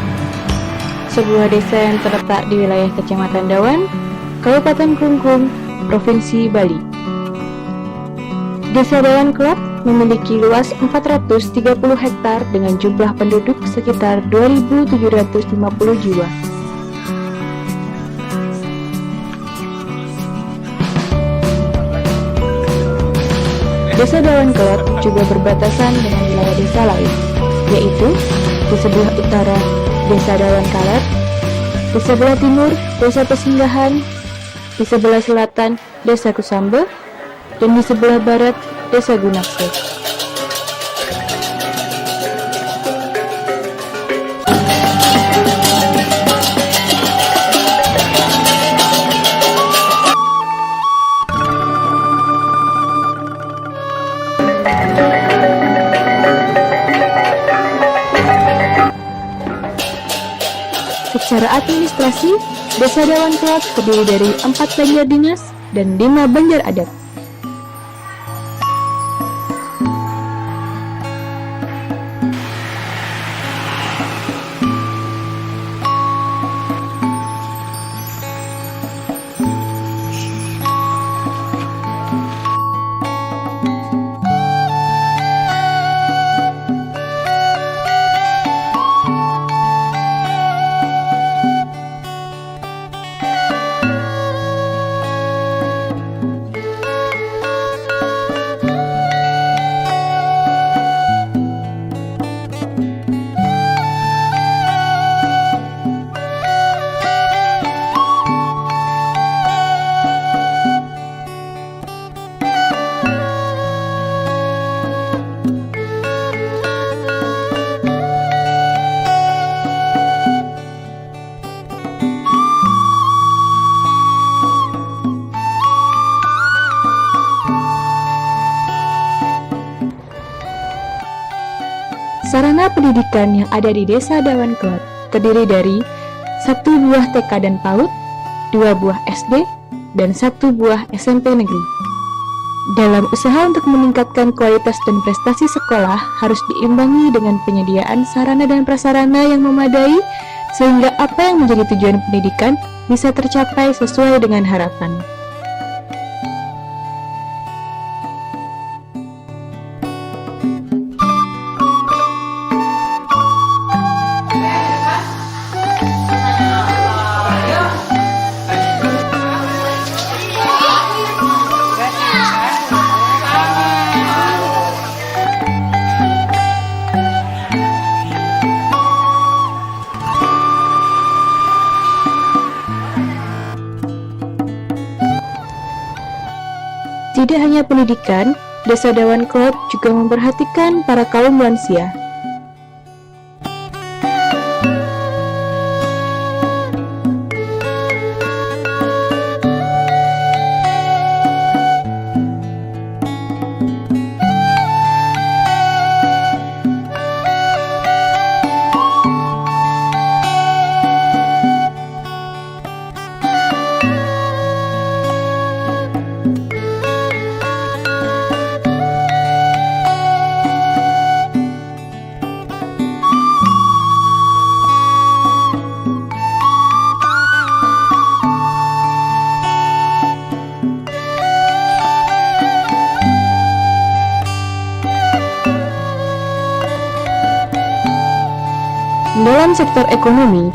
sebuah desa yang terletak di wilayah Kecamatan Dawan, Kabupaten Klungkung, Provinsi Bali. Desa Dawan Klot memiliki luas empat ratus tiga puluh hektar dengan jumlah penduduk sekitar dua ribu tujuh ratus lima puluh jiwa. Desa Dawan Kelot juga berbatasan dengan wilayah desa lain, yaitu di sebelah utara Desa Dawan Kalat, di sebelah timur Desa Pesinggahan, di sebelah selatan Desa Kusambe, dan di sebelah barat Desa Gunakse. Secara administrasi, Desa Dawan Kelot terdiri dari empat banjar dinas dan lima banjar adat. Sarana pendidikan yang ada di Desa Dawan Kelot terdiri dari satu buah T K dan PAUD, dua buah S D, dan satu buah S M P negeri. Dalam usaha untuk meningkatkan kualitas dan prestasi sekolah harus diimbangi dengan penyediaan sarana dan prasarana yang memadai sehingga apa yang menjadi tujuan pendidikan bisa tercapai sesuai dengan harapan. Tidak hanya pendidikan, Desa Dawan Kelot juga memperhatikan para kaum lansia. Dalam sektor ekonomi,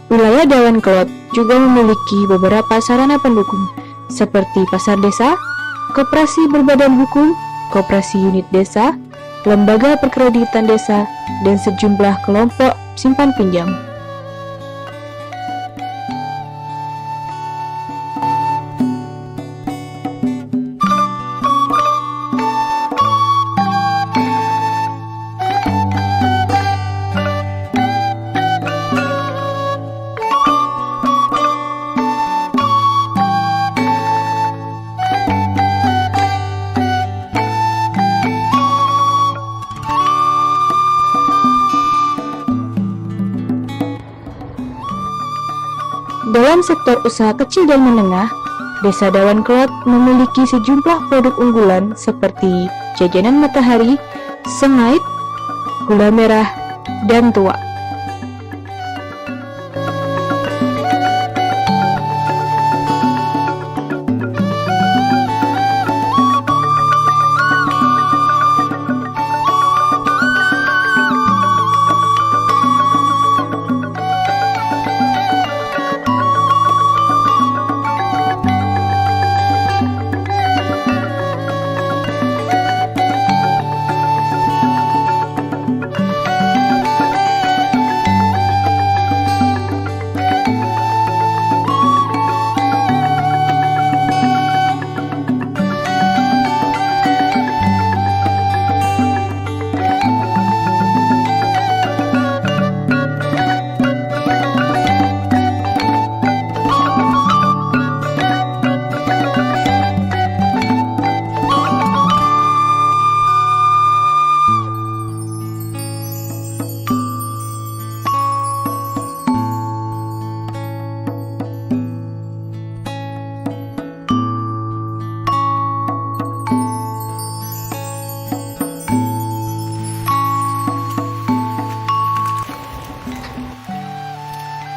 wilayah Dawan Kelot juga memiliki beberapa sarana pendukung, seperti pasar desa, koperasi berbadan hukum, koperasi unit desa, lembaga perkreditan desa, dan sejumlah kelompok simpan pinjam. Dalam sektor usaha kecil dan menengah, Desa Dawan Kelot memiliki sejumlah produk unggulan seperti jajanan matahari, sengait, gula merah, dan tua.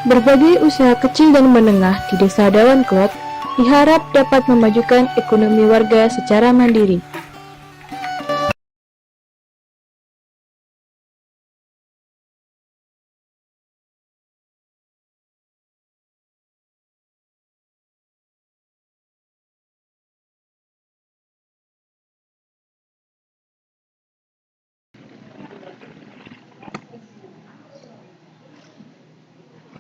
Berbagai usaha kecil dan menengah di Desa Dawan Klot diharap dapat memajukan ekonomi warga secara mandiri.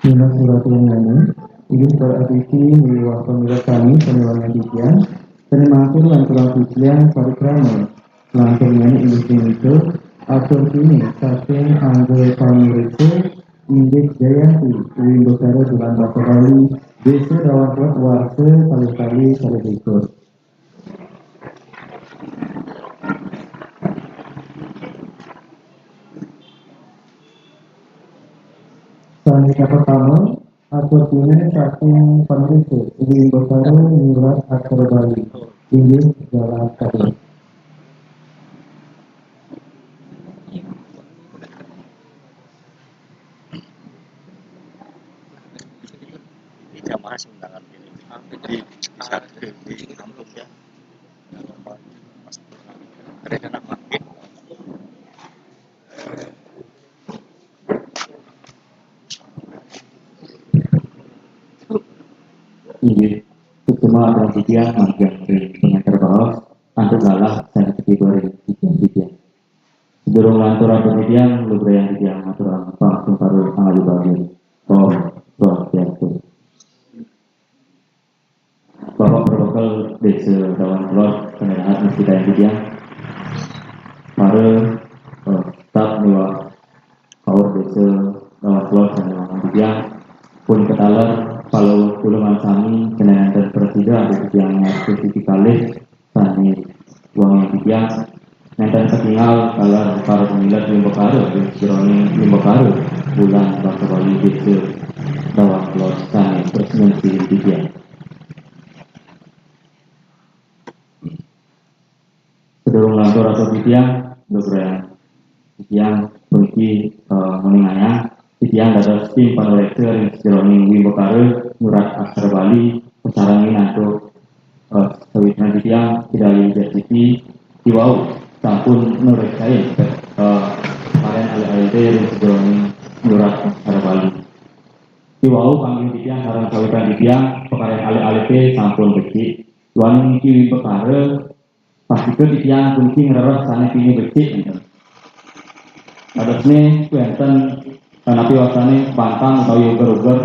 Dina surat yang lain, ini para adisi miwah pamila kami paniwang titiang, sane mangku lan tulang titiang parikrama. Lanturnya ini punika atur kini saking angga pamriksa inggih Jayanti Wimbakara Dulan Basa Bali, Desa Dawan Klot, warsa kalih tali kalih likur. Sane kapertama, atur kini saking panulis Wimbakara Nyurat Aksara Bali. Inggih, Jalan Kadir. Ini jamaah sih undangan ini. Jadi, bisa di kampung ya. Ada anak makin. Inggih, kutuma atur titiang mangkin ring pangenter baos, antuk galah sane ketiba ring titiang-titiang. Sadurung lantur atur titiang, lugrayang titiang ngaturang pangastungkara pangabdi bagya. Om Swastiastu. Bapak Perbekel Desa Dawan Klot, sane rahat mesti kayang titiang. Para, eh, staf miwah kaur Desa Dawan Klot sane wangun titiang. Punika taler, pala tulungan sami sane nenten prasida antuk titiang ngatur siki kalih sane wangun titiang. Nenten katingal taler para pamilet Wimbakara ring sajeroning Wimbakara Bulan Basa Bali Desa Dawan Klot sane tresna sihin titiang. Sadurung lantur atur titiang, lugrayang titiang puniki, eh, nguningayang titiang dados tim panureksa ring sajeroning Wimbakara Nyurat Aksara Bali, kasarengin antuk, eh, sawitran titiang Ida Dwi Widyastiti, iwau sampun nureksain, eh, peparian alit-alite ring sajeroning Nyurat Aksara Bali. Iwau panggih titiang sareng sawitran titiang, peparian alit-alite sampun becik. Duaning niki Wimbakara pastika titiang puniki ngrereh sane pinih becik enten. Kadosne wenten napi wastane bantang utawi uger-uger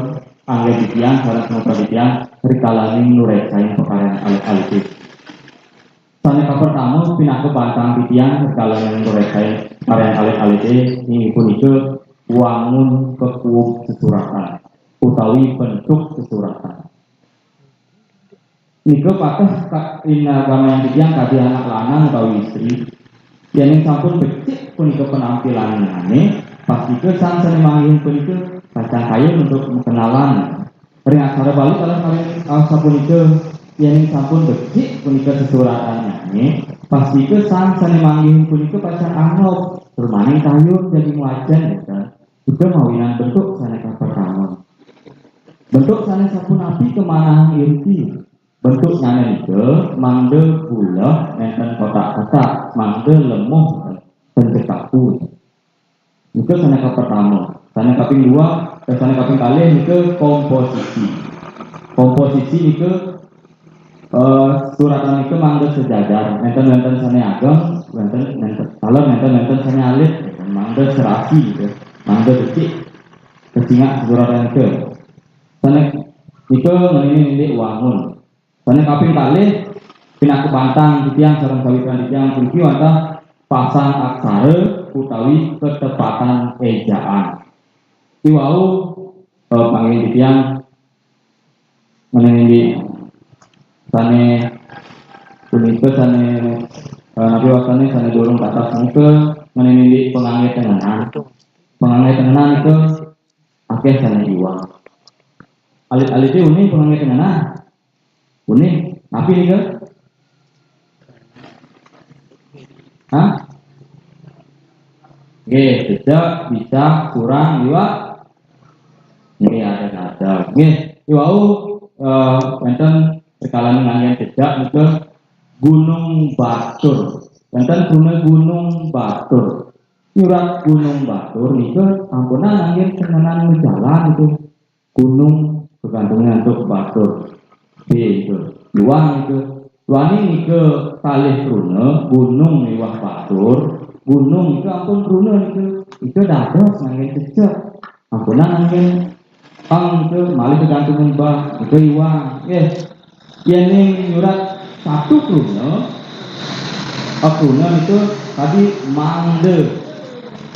anggén titiang sareng sumurpan titiang rikalaning nureksain peparian alit-alite. Sane kapertama pinaka bantang titiang rikalaning nureksain peparian alit-alite inggih punika wangun kekuub sesuratan utawi bentuk sesuratan. Nika pateh ka-, inagamayang titiang kadi anak lanang utawi istri. Yening sampun becik punika penampilannyane, pastika sang sane manggihin punika pacang kayun untuk makenalan. Ring aksara Bali taler maring, ah, sapunika, yening sampun becik punika sesuratannyane, pastika sang sane manggihin punika pacang angob. Rumaning kayun jagi ngwacén, ya kan? Nika mawinan bentuk sané kapertama. Bentuk sané sapunapi kamanahang iriki? Bentuknyané nika mangda buléh nénten kotak-kotak, mangda lemuh, ten kaku. Nika sané kapertama. Sané kaping dua, eh, sané kaping kalih nika komposisi. Komposisi nika, eh, suratan nika mangda sejajar, nénten-nénten sané ageng, nénten, nénten, taler nénten-nénten sané alit, mangda serasi nika, mangda becik, kacingak suratan nika. Sané nika ngeninin indik wangun. Sané kaping kalih, pinaka bantang titiang sareng sawitran titiang puniki wantah pasang aksara utawi ketepatan éjaan. Iwau, eh, panggih titiang ngeninin indik sané punika sané, eh, napi wastané sané durung tatas nika ngeninin indik pangangge tengenan. Pangangge tengenan nika akéh sané iwang. Alit-alité uning pangangge tengenan. Uning, napi nika? Hah? Nggih, cecek, bicak, surang, liwat. Nggih, ada-ada. Nggih, iwau, eh, wénten sekalaning nganggén cecek nika Gunung Batur. Wénten kruna Gunung Batur. Nyurat Gunung Batur nika sampunang nganggén tengenan majalan niku. Gunung kagantungé antuk batur. Nggih, niku. Iwang niku. Duaning nika kalih kruna, gunung miwah batur. Gunung nika ampun kruna nika. Nika dados nganggén cecek. Ampunang nganggén eng nika malih kagantungé bah, nika iwang. Nggih. Yéning nyurat satu kruna, eh, kruna nika tadi mangda.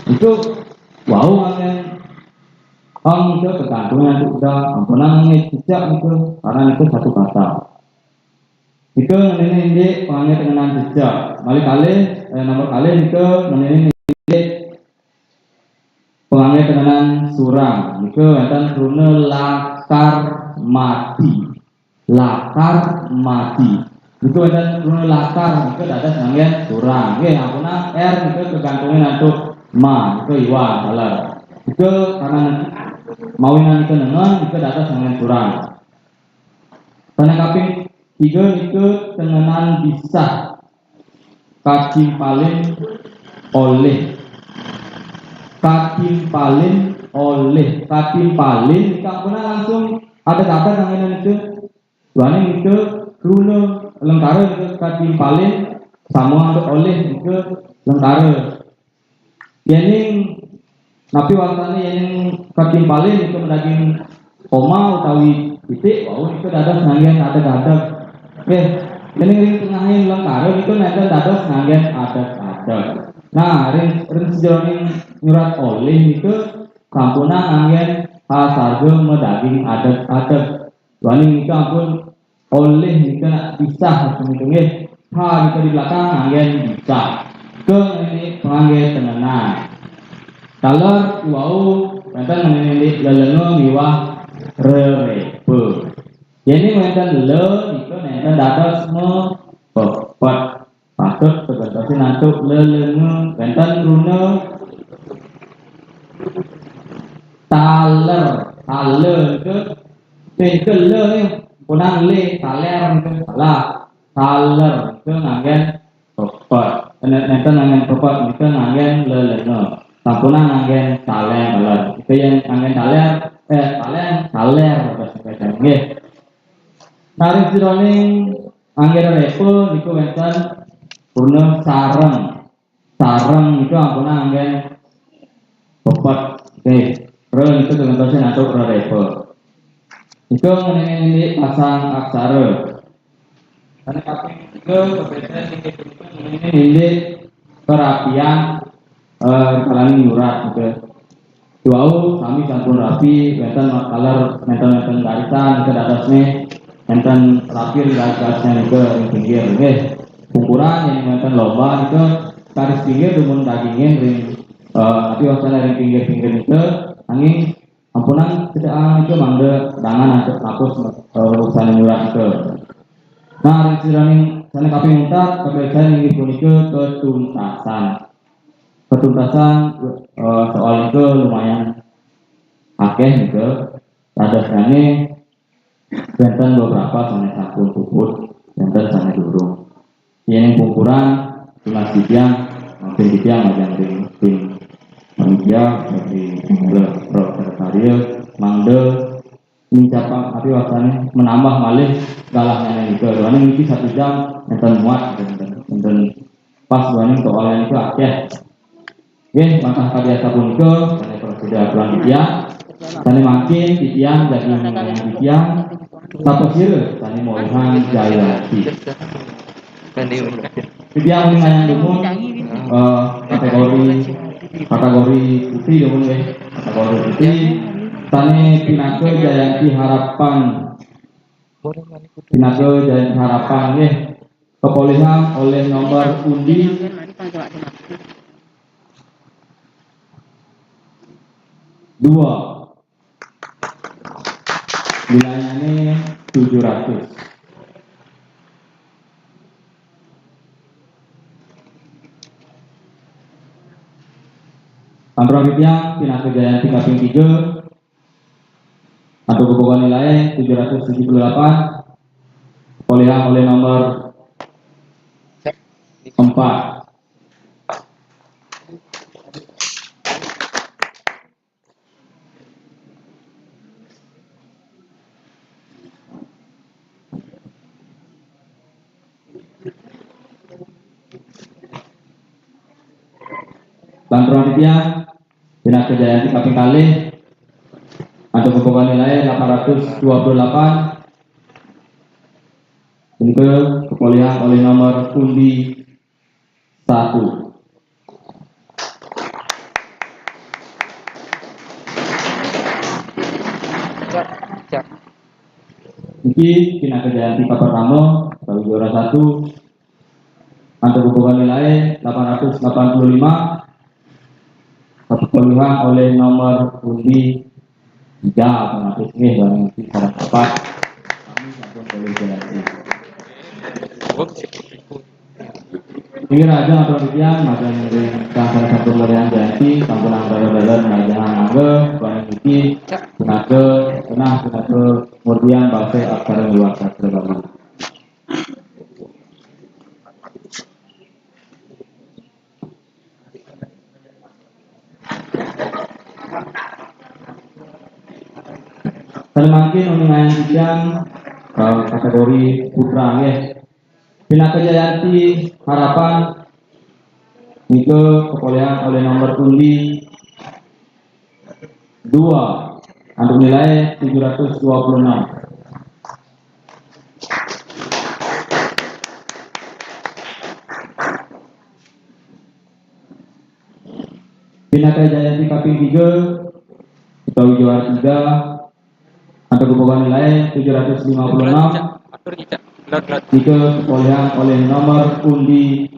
Nika wau nganggén eng nika kagantungé antuk da, ampunang nganggén cecek nika, karena nika satu kata. Nika ngeninin indik pangangge tengenan cecek. Malih kalih, eh, nomor kalih nika ngeninin indik pangangge tengenan surang. Nika wénten kruna lakar mati. Lakar mati. Nika wénten kruna lakar, nika dados nganggén surang. Nggih, ampunang R nika kagantungé antuk ma, nika iwang, taler. Nika karena mawinan nika nengen, nika dados nganggén surang. Sané kaping tiga nika tengenan bisah. Katimpalin olih. Katimpalin olih. Katimpalin nika ampunang langsung ada kata nganggén nika. Duaning nika kruna lengkara nika katimpalin sama antuk olih nika lengkara. Yéning napi wastané yéning katimpalin nika madaging koma utawi titik, wau nika dados nganggén adeg-adeg. Nggih, yéning ring tengahing lengkara nika nénten dados nganggén adeg-adeg. Nah, ring, ring sajeroning nyurat olih nika sampunang nganggén hasarga madaging adeg-adeg. Duaning nika ampun olih nika nak bisah, maksud nika nggih. Ha nika di belakang nganggén bisah. Ke ini pangangge tengenan. Taler iwau wénten ngeninin indik lelenga miwah rerepa. Yéning wénten le nika nénten dados mepepet. Patut kagentosin antuk lelenga. Wénten kruna taler, taler nika, nika le nih, punang le, taler nika salah. Taler nika nganggén pepet. Nén-, nénten nganggén pepet, nika nganggén lelenga. Sampunang nganggén taler, taler. Nika yén nganggén taler, eh, taler, taler, bahasa Inggris nggih. Nah, ring sajeroning anggén repa nika wénten kruna sareng. Sareng nika ampunang anggén pepet. Nggih. Re nika kagentosin antuk rerepa. Nika ngeninin indik pasang aksara. Sané kaping tiga, pepéten inggih punika ngeninin indik kerapian, eh, kalaning nyurat nika. Wau sami sampun rapi, wénten taler, nénten-nénten garisan nika dadosné, nénten rapi garis-garisnya nika ring pinggir, nggih. Pungkuran yén wénten lomba nika garis pinggir dumun dagingin ring, eh, napi wastané ring pinggir-pinggir nika, nanging ampunang cedhakan nika mangda dangan antuk kapus, eh, urusan nyurat nika. Nah, ring sajeroning sané kaping untat, pepéten inggih punika ketuntasan. Ketuntasan, eh, soal itu lumayan akeh gitu. Tadahnya wénten beberapa sané sampun puput, wénten sané durung. Yén pungkuran tunas titiang, mungkin titiang majeng ring tim panitia, ring sekretariat, mangda mincapang, tapi wastané menambah malih galahnya nika. Duaning niki satu jam, enten muat, enten, enten pas duaning soalnya itu akeh. Nggih, mangkah kadi asapunika, sané prasida aturan titiang, sané mangkin titiang dadi undangan titiang, sapasira sané molihan Jayanti. Titiang uning ngayang dumun, eh, kategori, kategori putri dumun nggih, kategori putri, sané pinaka Jayanti Harapan, pinaka Jayanti Harapan nggih, kepolihang oleh nomor undi dua. Nilainya tujuh ratus. Ampura titiang, pinaka Jayanti kaping tiga. Antuk kepolihang nilai tujuh ratus tujuh puluh delapan. Kepolihang oleh nomor empat. Lanturang titiang, pinaka Jayanti kaping kalih, antuk kepolihang nilai delapan ratus dua puluh delapan. Punika kepolihang oleh nomor undi satu. Niki pinaka Jayanti kapertama, utawi juara satu, antuk kepolihang nilai delapan ratus delapan puluh lima, kepolihang oleh nomor undi tiga, otomatis nggih, barang niki sareng papat. Kami sampun polih Jayanti. Inggih, lajeng atur titiang, majeng ring sampun sampun merian Jayanti, sampun angkara dalan majeng angga, barang niki pinaka, genah pinaka murdian basa aksara miwah sastra Bali. Sané mangkin uning ngayang titiang, eh, kategori putra nggih. Pinaka Jayanti Harapan nika kepolihang oleh nomor undi dua, antuk nilai tujuh ratus dua puluh enam. Pinaka Jayanti kaping tiga, utawi juara tiga, antuk kepolihang nilai tujuh ratus lima puluh enam. Nika kepolihang oleh nomor undi,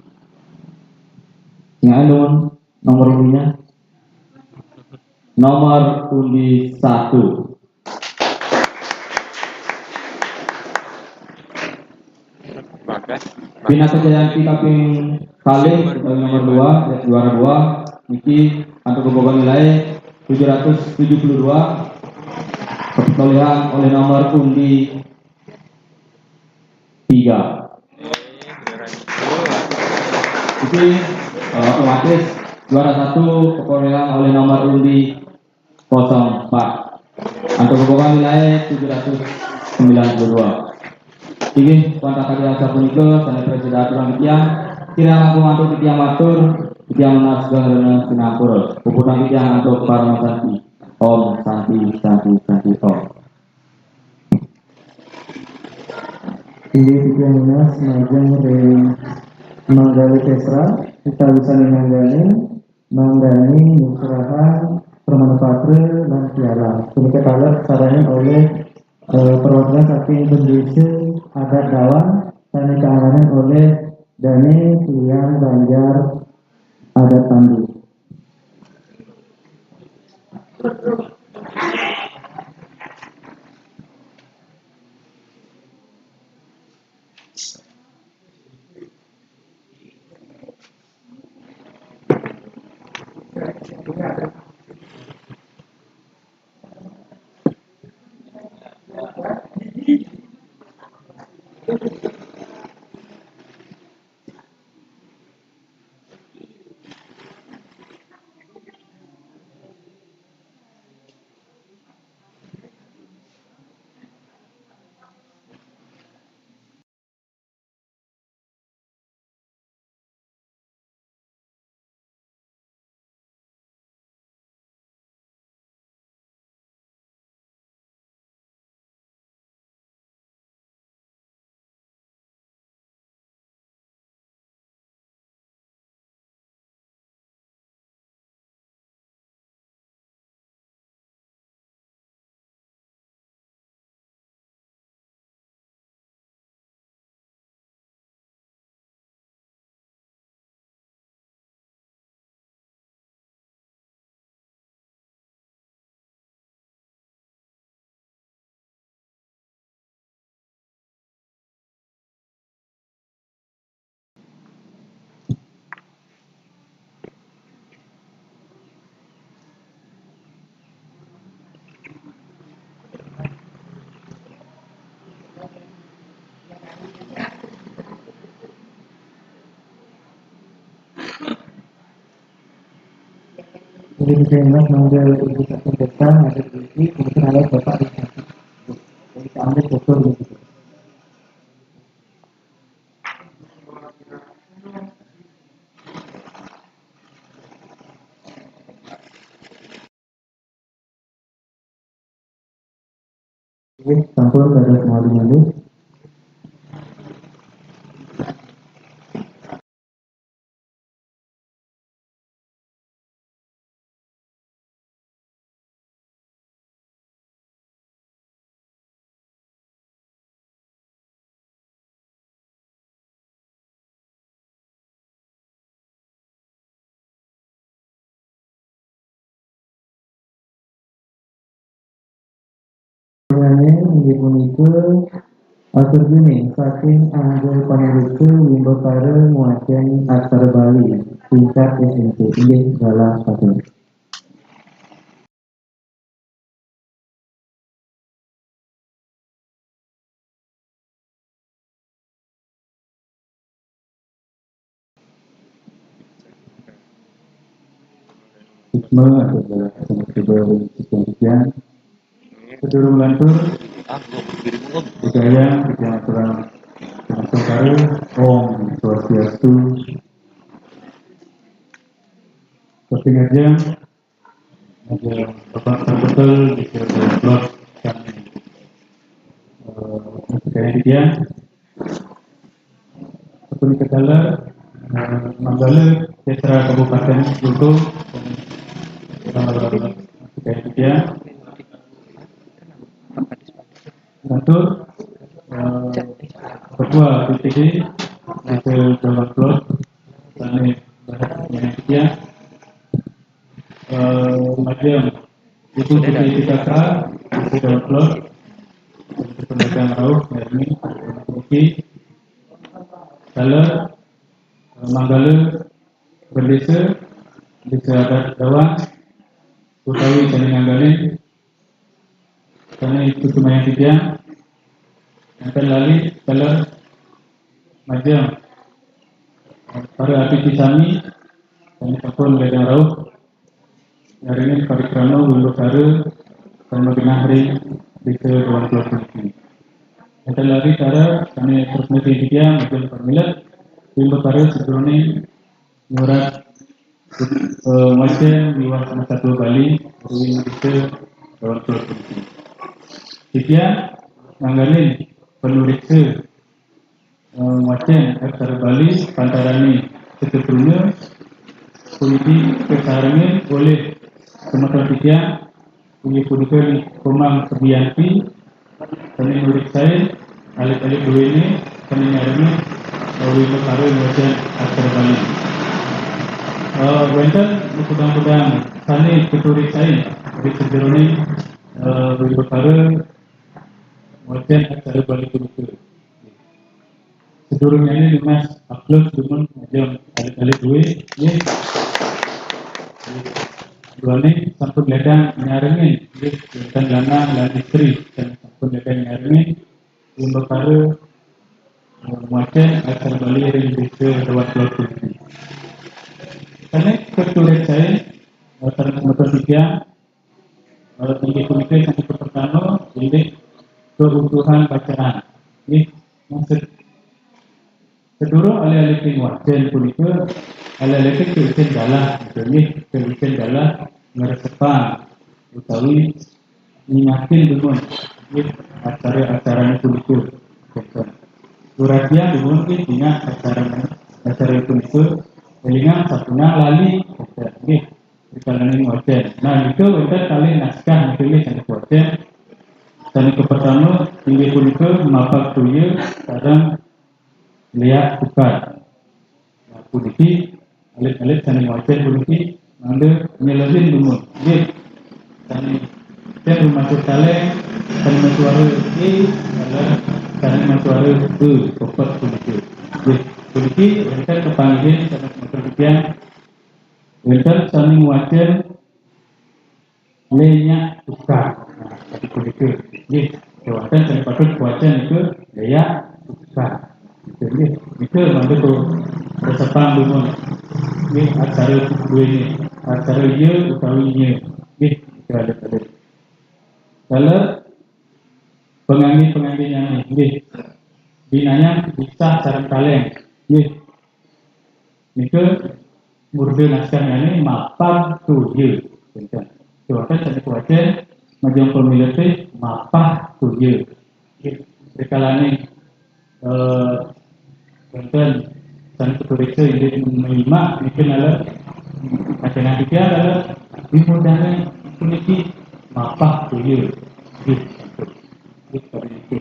ya, anu, nomor undinya. Nomor undi satu. Pinaka Jayanti kaping kalih, utawi nomor dua, ya, juara dua, niki antuk kepolihang nilai tujuh ratus tujuh puluh dua, kepolihang oleh nomor undi tiga. Niki, eh, otomatis juara satu kepolihang oleh nomor undi kosong empat. Antuk kepolihang nilai tujuh ratus sembilan puluh dua. Inggih, wantah kadi asapunika, sané prasida aturang titiang, kirang langkung antuk titiang matur, titiang nunas geng rena sinampura. Puputang titiang antuk parama santi. Om Santi, Santi, Santi, Om. Inggih, titiang nunas majeng ring Manggali Kesra, kita bisa mangganing nyerahang permana patra lan piala. Punika taler sarengin oleh, eh, perwakilan saking Bendesa Adat Dawan, sané kaanganin oleh Dané Tuyan Banjar Adat Pandu. Jadi, saya ingat manggil Ibu Sekjen Desa, ada Ibu, kemudian ada Bapak Ibu. Jadi, kita ambil foto dulu. Oke, sampun, dados malih-malih. Pertanyaan inggih punika, atur gini, saking angga panureksa wimbakara ngwacén aksara Bali tingkat S M P. Inggih, galah atur. Sukma atau dalam sama coba sekian. Sedurung lantur, budaya, budaya orang Om Swastiastu. Kesengaja ada Bapak Sambutel di Kepala Blok kami. Eh, sekali dia, seperti katalah, eh, Manggala Setra Kabupaten Bengkulu, eh, sekali dia, Lantur, eh, Ketua B P D, Mister Jalan Plot, kami bahas yang sekian. Eh, Majeng, Ibu Putri P K K, Mister Jalan Plot, pedagang rauh, ini, Oki, Salah, eh, Manggala, Bendesa, Desa Adat Dawan, utawi sané ngangganin, sané kusumayang titiang, nénten lali, taler, majeng, para atiti sami, sané sampun gadang rauh, ngiringin parikrama wimbakara, parikrama genah ring Desa Dewan Kelas puniki. Nénten lali, taler, sané tresna titiang, majeng pamilet, wimbakara sajeroning nyurat, eh, wacén miwah masatua Bali, ring Desa Dewan Kelas puniki. Titiang ngangganin panureksa, eh, wacén aksara Bali pantarané Setu Truna, puniki kasarengin olih semeton titiang, inggih punika Komang Sugianti, sané nureksain alit-alit duéné, sané nyarengin, eh, wimbakara wacén aksara Bali. Eh, wénten makudang-kudang sané katureksain ring sajeroning, eh, wimbakara wacén aksara Bali punika. Sadurungnyané nunas aplaus dumun majeng alit-alit dué, nggih. Duaning sampun ledang nyarengin, nggih, wénten lanang lan istri, sampun ledang nyarengin, ing pekara, eh, ngwacén aksara Bali ring bisa rawat laut puniki. Sané katurik saé, eh, sareng semeton titiang, eh, inggih punika sané kapertama, inggih keutuhan bacaan. Nggih, maksud Sadurung alit-alité ngwacén punika, alit-alité keucén galah, gitu, nggih, keucén galah ngresepang utawi ngingakin dumun, nggih, aksara-aksarané punika. Gitu. Uratian dumun, nggih, ingat aksara, aksara punika, élingang sampun lali, gitu, nggih, rikalaning ngwacén. Nah, niku wénten kalih naskah, niku, nggih, sané kawacén. Sané kapertama, inggih punika Mapag Toya sareng Léak Tukad. Nah, puniki alit-alit sané ngwacén puniki mangda nyelehin dumun. Nggih. Sané ten rumatur kaleng, sané masuara i, adalah sané masuara e, pepet puniki. Nggih. Puniki wénten kapanggihin sané matur titiang, wénten sané ngwacén Léak Tukad. Nah, tadi punika. Nggih, kéwanten sané patut kawacén nika Léak Tukad. Gitu, nggih. Nika mangda to resepang dumun. Nggih, aksara duéné. Aksara ya utawi nya. Nggih, nika alit-alit. Dalam pangangge-panganggennyané, nggih. Binayang bisah sareng kaleng. Nggih. Nika murda naskah nyané Mapag Toya. Kénten. Kéwanten sané kawacén majeng pamilet Mapah Toya. Rikalaning, eh, wénten sané katureksa inggih menyimak, nika nala acan nika nala dimurdané puniki Mapah Toya. Nggih, nggih, nika.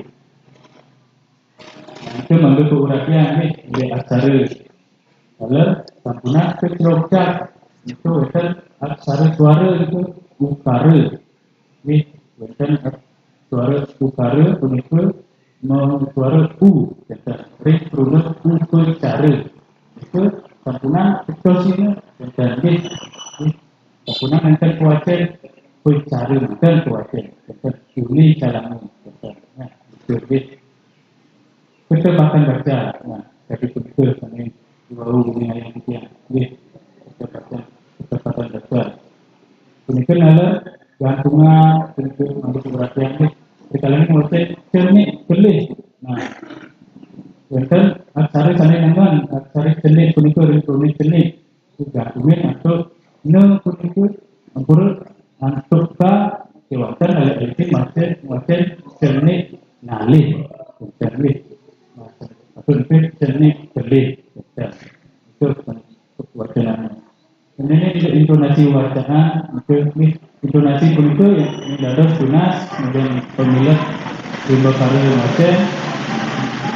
Nika mangda kauratian nggih, inggih aksara. Kala sampunang kecrokcak, nika wénten aksara suara nika ukara. Nggih, wénten ak-, suara ukara punika ma-, suara u, wénten ring kruna upacara. Nika sampunang kecosina, wénten nggih. Nggih, sampunang wénten kawacén upacara, wénten kawacén, wénten uli calana, wénten. Nah, nika nggih. Ketepatan baca. Nah, tadi betul kami dua guru yang ketiga. Nggih, ketepatan, ketepatan baca. Punika nala gantungan, punika mangda perhatian nggih. Rikalaning wénten cenik kelih. Nah, wénten aksara sané nemen, aksara cenik punika ring kruna cenik. Gantungin antuk na punika ampura antuk ka kéwanten alit-alité maca ngwacén cenik nalih. Wénten nggih. Maca antuk niki cenik kelih. Wénten. Itu wacanan. Ini intonasi wacana, itu nggih, intonasi punika yang dados tunas, kemudian pemilet rimba karya maca.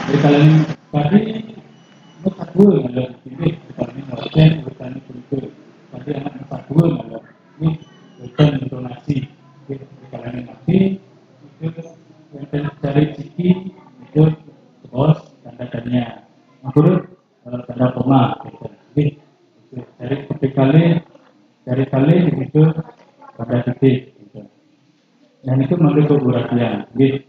Rikalaning tadi, nomor satu ngalih, nggih, rikalaning maca, rikalaning punika. Tadi anak nomor satu ngalih, nggih, wénten intonasi, nggih, rikalaning mati, itu wénten cari ciki, itu bos, tanda tanya. Ampun, eh, tanda koma, gitu. Nggih. Dari ketik kalih, dari kalih gitu, tanda titik, gitu. Nah, itu mangda kauratian, nggih.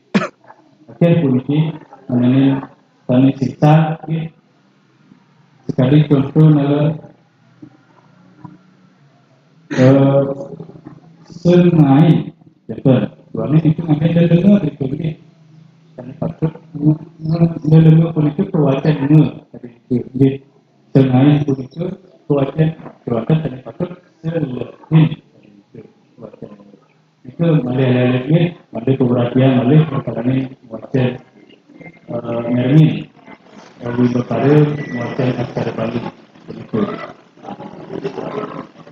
Oke, puniki, mengenai tani sisa, nggih. Sekali contoh, nala, eh, sengai, gitu. Duaning itu ngambil lelenge, gitu, nggih. Tani patut, nge-, nge-, lelenge punika kawacén nge, tadi itu, nggih. Sengai punika kawacén, kawacén tani patut selehin. Kawacén. Itu malih alit-alit nggih, malih kauratian malih rikalaning ngwacén, eh, nyarengin. Eh, wimbakara ngwacén aksara Bali. Begitu.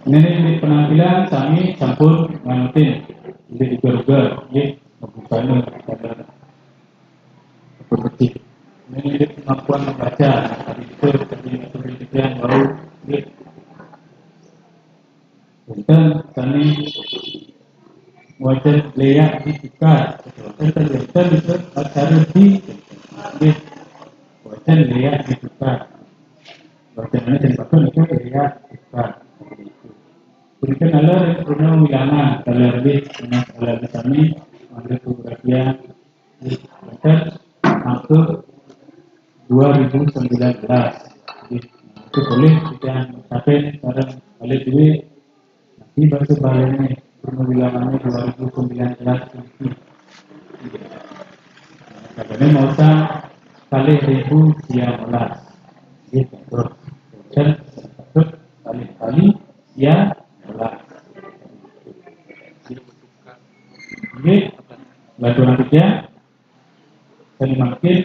Ini di penampilan kami sampun nganutin, di ugar-ugar, nggih, membukanya pada Begitu. Ini kemampuan membaca, tadi itu, tadi itu pendidikan baru, nggih. Wénten sané wacén Léak Ditukad. Wénten, wénten itu aksara di. Nggih. Wacén Léak Ditukad. Wacanané ten patut itu Léak Tukad. Begitu. Punika Kenala Bruno Wilangan, kalian lebih dengan kalian sami, ambil perhatian di angka dua ribu sembilan belas. Jadi, itu boleh kita capai sekarang balik duit. Tapi bahasa Bali ini, Bruno Wilangan ini dua ribu sembilan belas. Katanya mau sa kali ribu siang belas. Jadi, terus. Dan terus kali-kali siang belas. Jadi, lagu nanti ya. Saya makin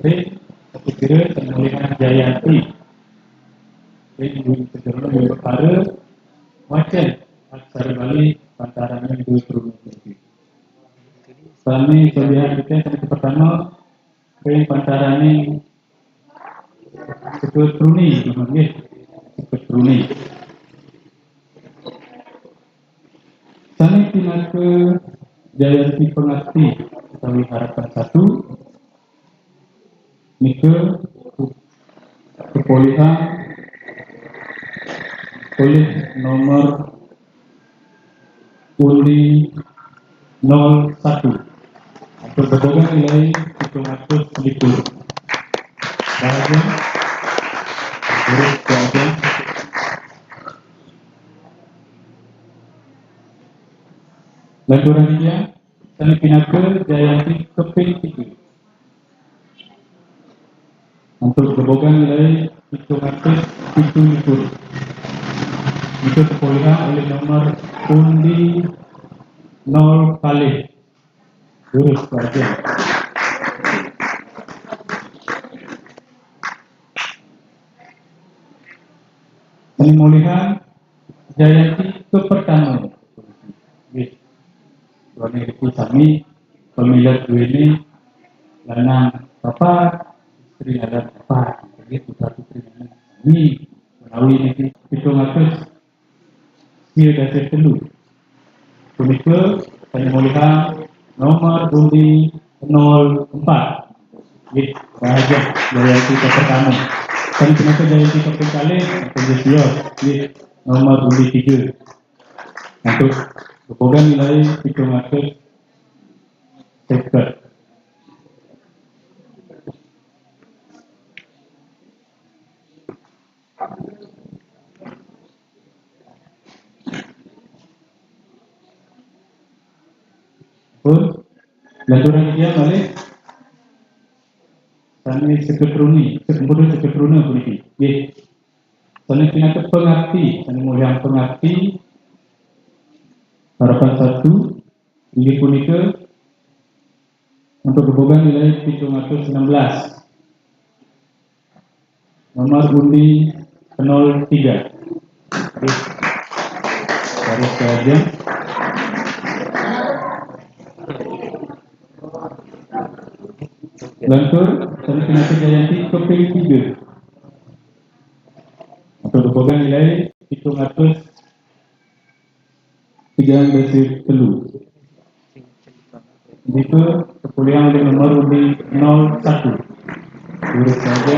ring, tapi kira saya melihat Jayanti. Ring, ring, sederhana, ring, perkara, macam aksara Bali, pantaran yang dua puluh lebih. Kami kelebihan kita yang pertama, ring, pantaran yang Sekut Bruni, nggih. Sekut Bruni. Sami pinaka Jayanti Pengabdi utawi Harapan Satu, nika kepolihan oleh nomor undi nol satu. Untuk gabungan nilai tujuh ratus ribu. Bahagia. Terus bahagia. Lanturan dia, sami pinaka Jayanti keping tiga. Untuk gabungan nilai tujuh ratus tujuh ribu. Itu kepolihan oleh nomor undi nol kali. Terus bahagia. Ini mulihan Jayanti ke pertama. Nggih. Duane niku sami pemilet duene lanang papat, istri lanang papat. Nggih, putra putri lanang sami menawi niki pitung atus sia dasa telu. Punika saya mulihan nomor undi nol empat. Nggih, rahasia Jayanti ke pertama. Kami punika Jayanti ke kalih, nggih, nomor undi tiga. Untuk gabungan nilai pitung atus seket. Pun, lanturan dia balik. Sami seketruni, sekemudian seketruna puniki. Nggih. Sami pinaka pengabdi, sami mulihan pengabdi. Harapan satu, inggih punika untuk gabungan nilai pitung atus enam belas. Nomor undi nol tiga. Nggih. Baris saja. Lantur, sami pinaka Jayanti keping tiga. Untuk gabungan nilai pitung atus tiga belas telu. Itu kepolihan oleh nomor undi nol satu. Lurus saja.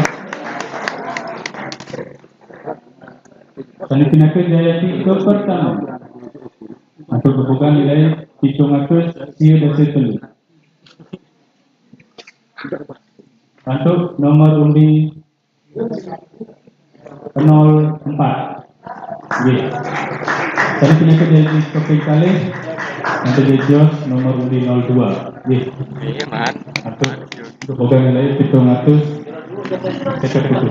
Sami pinaka Jayanti ke pertama. Untuk gabungan nilai pitung atus sia dasa telu. Untuk nomor undi nol empat. Nggih. Sami pinaka Jayanti keping kalih, untuk Jos nomor undi nol dua. Nggih. Iya, Man. Untuk, untuk gabungan nilai pitung atus seket pitu.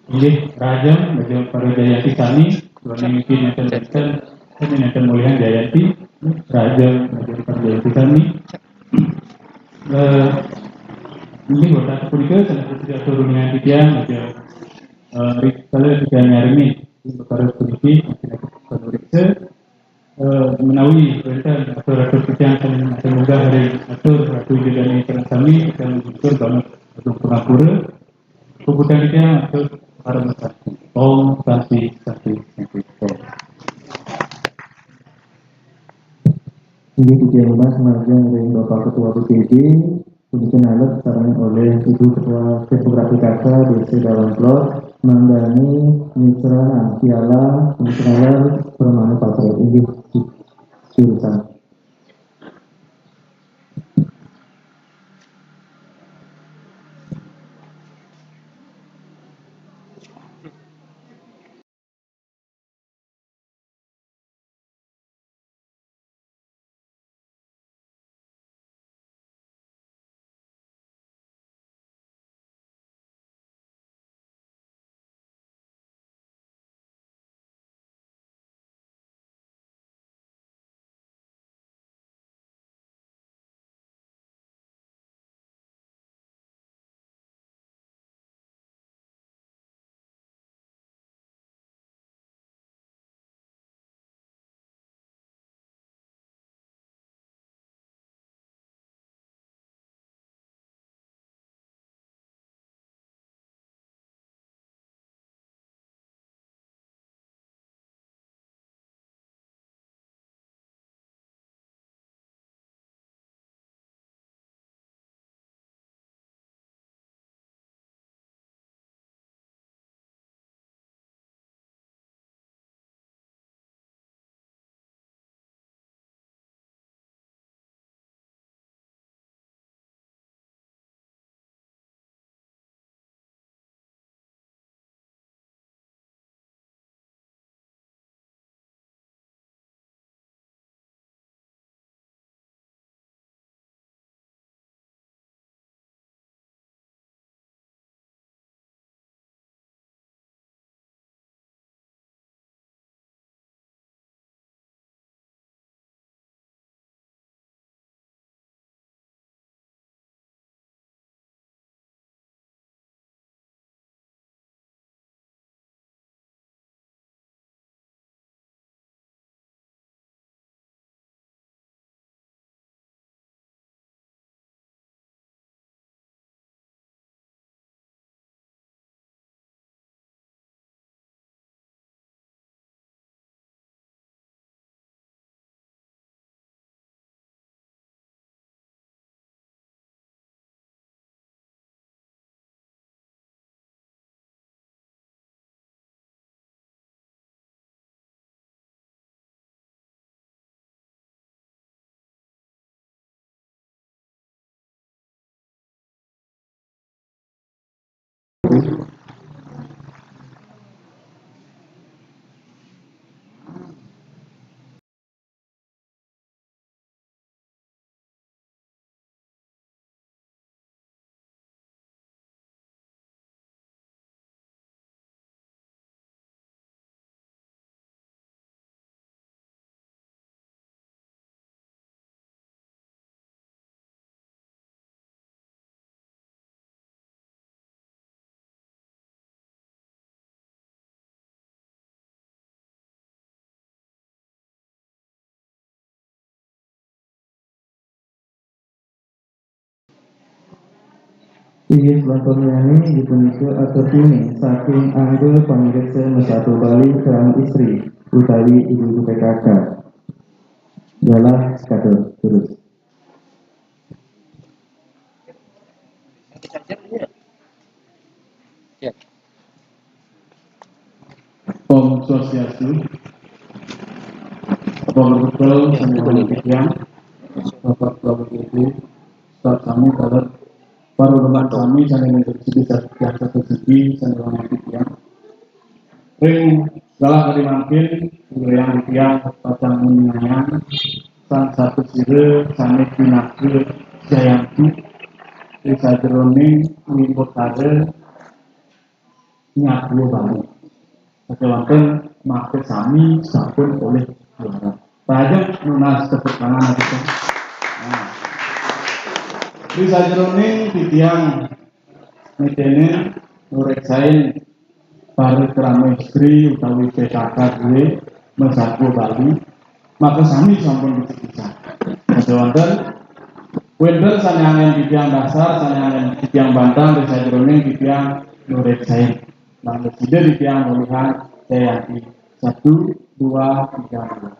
Nggih, rahajeng, rahajeng para Jayanti sami, duane niki nenten-nenten, sami nenten mulihan Jayanti, rahajeng, rahajeng para Jayanti sami. Eh, inggih, wekdal punika, sanes punika atur rumiyin titiang, rahajeng, eh, rikala titiang nyarengin, perkara puniki, sanes panureksa, eh, menawi wenten atur-atur titiang sanes munggah ring atur, Ratu Ida Dane sareng sami, titiang nunas banget agung pangapura. Puputang titiang antuk parama santi. Om Santi, Santi, Santi, Om. Inggih titiang nunas majeng ring Bapak Ketua B P D, punika naleb sareng olih Ibu Ketua Tim Penggerak P K K Desa Dawan Plor, Mandani Mitra Piala Mitra Permane Patre, inggih, jurusan. Inggih, sampun yani dipunika atur tuni saking angga pamireksa Mesaku Bali Kelam Istri utawi ibu-ibu P K K. Galah sekatur terus. Om Swastiastu. Bapak Guru, sami wonten titiang, Bapak Guru, Bapak sami, para para sami, sami wonten titiang, satu segi, sami wonten titiang. Ring galah kadi mangkin, Guru yang titiang pacang nguningayang, sang satu sira sami pinaka Jayanti, di sajeroning Wimbakara Nyadua Bali. Sakewanten maka sami sampun olih juara. Lajeng nunas tepuk tangan kita. Nah. Di sajeroning titiang nitene nureksain para krama istri utawi P K K due Mesaku Bali, maka sami sampun bisa-bisa. Sakewanten wenten sane anggen titiang dasar, sane anggen titiang bantang, di sajeroning titiang nureksain. Mangda sida titiang mulihan Jayanti. Satu, dua, tiga, dua.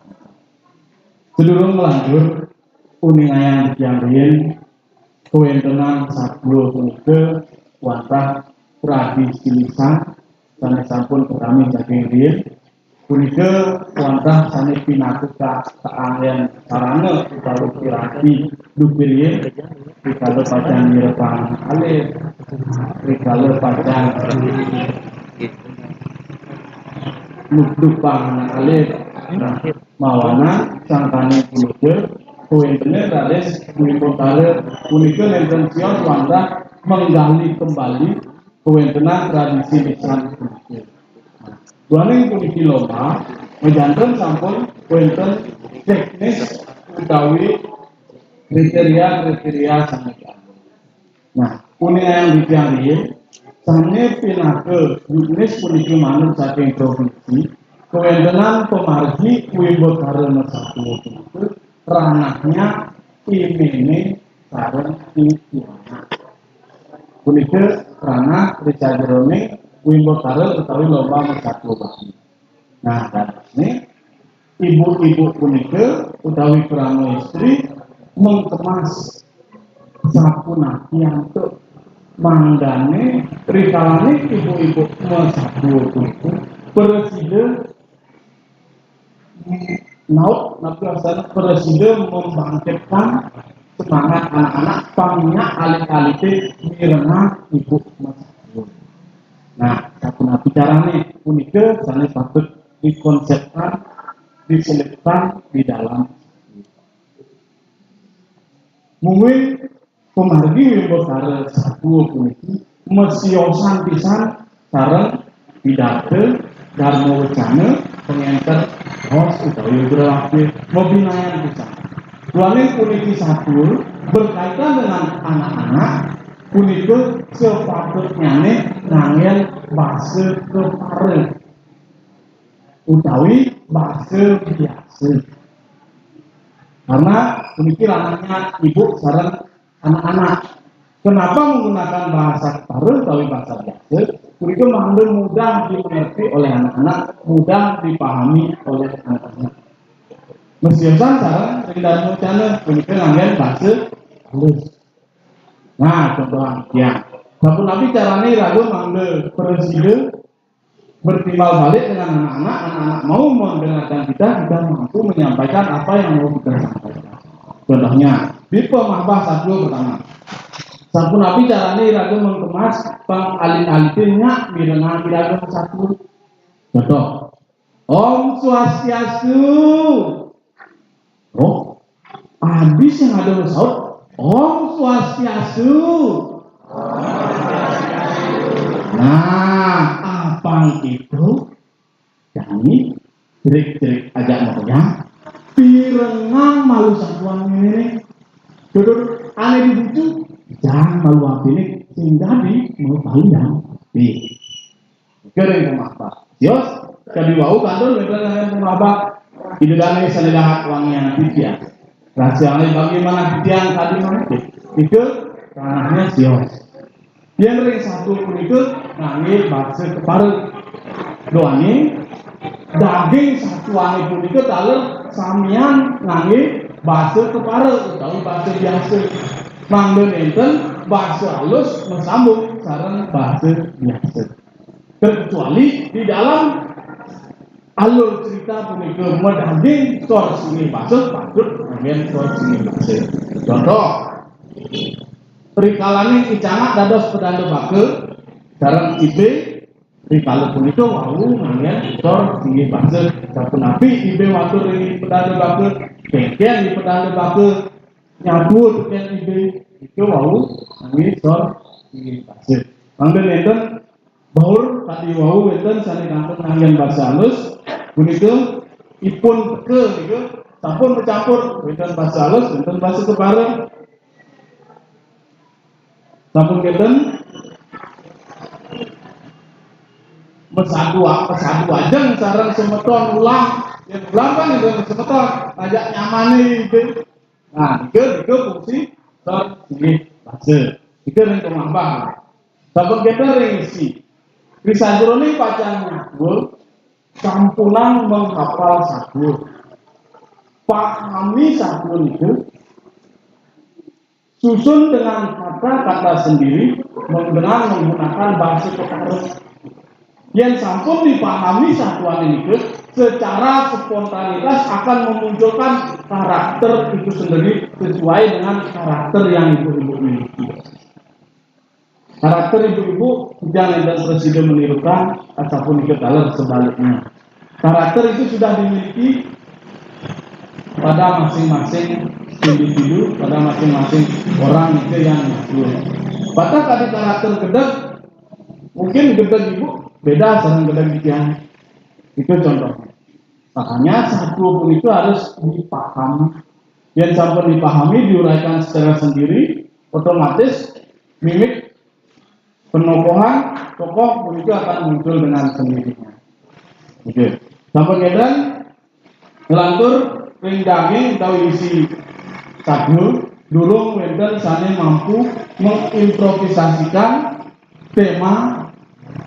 Sedurung melanjur, uningayang titiang riin, kawentenan satua punika wantah tradisi lisan, sané sampun kami saking riyin, punika wantah sané pinaka ka-, kaanggén sarana utawi piranti dupi riyin, rikala pacang nyirepang alit, rikala pacang nudupang anak alit. Nah, mawana sangkaning punika, kawéntenan raris Wimbakara punika nénten sios wantah menggali kembali kawéntenan tradisi lisan punika. Duaning puniki lomba, majanten sampun wénten teknis utawi kriteria-kriteria sané. Nah, puniki yang dipianggih, sané pinaka juknis puniki manut saking provinsi, kawéntenan pamargi Wimbakara Masatua punika ranahnya imene sareng itiwana. Punika ranah ri sajeroning Wimbakara utawi lomba Masatua Bali. Nah, dados ibu-ibu punika utawi krama istri mengkemas sapunapi antuk mangdané rikalaning ibu-ibu Masatua punika prasida naut, napi wastané prasida membangkitkan semangat anak-anak, pang nyak alit-alité mirengang ibu Masatua. Nah, sapunapi carané punika sané patut dikonsepkan, diselipkan di dalam. Mungkin pamargi Wimbakara Masatua puniki masiosan pisan sareng pidarta dharma wacana pangénter raos utawi ugrawaké mabinayan pisan. Duaning puniki satua berkaitan dengan anak-anak, punika sepatutnyané nganggén basa kepara utawi basa biasa. Karena puniki ranahnya ibu sareng anak-anak. Kenapa menggunakan bahasa kepara utawi bahasa biasa? Punika mangda mudah dimengerti oleh anak-anak, mudah dipahami oleh anak-anak. Masiosan sareng ring dharma wacana punika nganggén basa halus. Nah, contoh ya. Sapunapi carané iraga mangda prasida bertimbal balik dengan anak-anak, anak-anak mau mendengarkan kita, kita mampu menyampaikan apa yang mau kita sampaikan. Contohnya, di pamahbah satua pertama. Sapunapi carané iraga mengkemas pang alit-alité nyak mirengang iraga satua. Contoh, Om Swastiastu. Oh, adi sing ada masaut, Om Swastiastu. Nah, apang itu, jani, jerik-jerik ajak makejang, pirengang malu satuan ngéné. Duduk ané dibucu, jang malu apiné, sing dadi malu paliang. Nih. Kering pamahbah. Yos, kadi wau kantun wénten nganggén pamahbah. Ida dané sané dahat wangian titiang. Rahasiané bagaimana titiang tadi mana? Itu ranahnya sios. Yang ring satua punika nganggé basa kepara. Duaning daging satuané punika taler samian nganggé basa kepara utawi basa biasa. Mangda nénten basa halus masambung sareng basa biasa. Terkecuali di dalam alur cerita punika madaging sor singgih basa, patut nganggén sor singgih basa. Contoh, rikalaning I Cangak dados pedanda baka sareng I Bé, rikala punika wau nganggén sor singgih basa. Sapunapi I Bé matur ring pedanda baka, kénkén I pedanda baka nyatua tekén I Bé, nika wau nganggé sor singgih basa. Mangda nénten Baur kadi wau wénten sané kantun nganggén basa halus, punika ipun teka nika sampun macampur, wénten basa halus, wénten basa kepara. Sampun kénten masadu, masadu ajeng sareng semeton ulah, yén ulah kan nika semeton, ngajak nyamané nika. Nah, nika, nika fungsi sor singgih basa. Nika ring pamahbah. Sampun kénten ring isi. Ri sajeroning pacang nyatua, sampunang menghafal satua. Pahami satua nika, susun dengan kata-kata sendiri, dengan menggunakan bahasa kepara. Yang sampun dipahami satuan ini, secara spontanitas akan memunculkan karakter itu sendiri sesuai dengan karakter yang ibu-ibu miliki. Karakter ibu-ibu jangan dan presiden menirukan ataupun ikut dalam sebaliknya. Karakter itu sudah dimiliki pada masing-masing individu, pada masing-masing orang itu yang ngaku. Bahkan tadi karakter gedeg, mungkin gedeg ibu beda sama gedeg yang itu contohnya. Makanya satu pun itu harus dipahami. Yang sampai dipahami, diuraikan secara sendiri, otomatis mimik penokohan tokoh itu akan muncul dengan sendirinya. Oke. Sampai ngeden ngelantur ring daging atau isi sagu durung wenten sane mampu mengimprovisasikan tema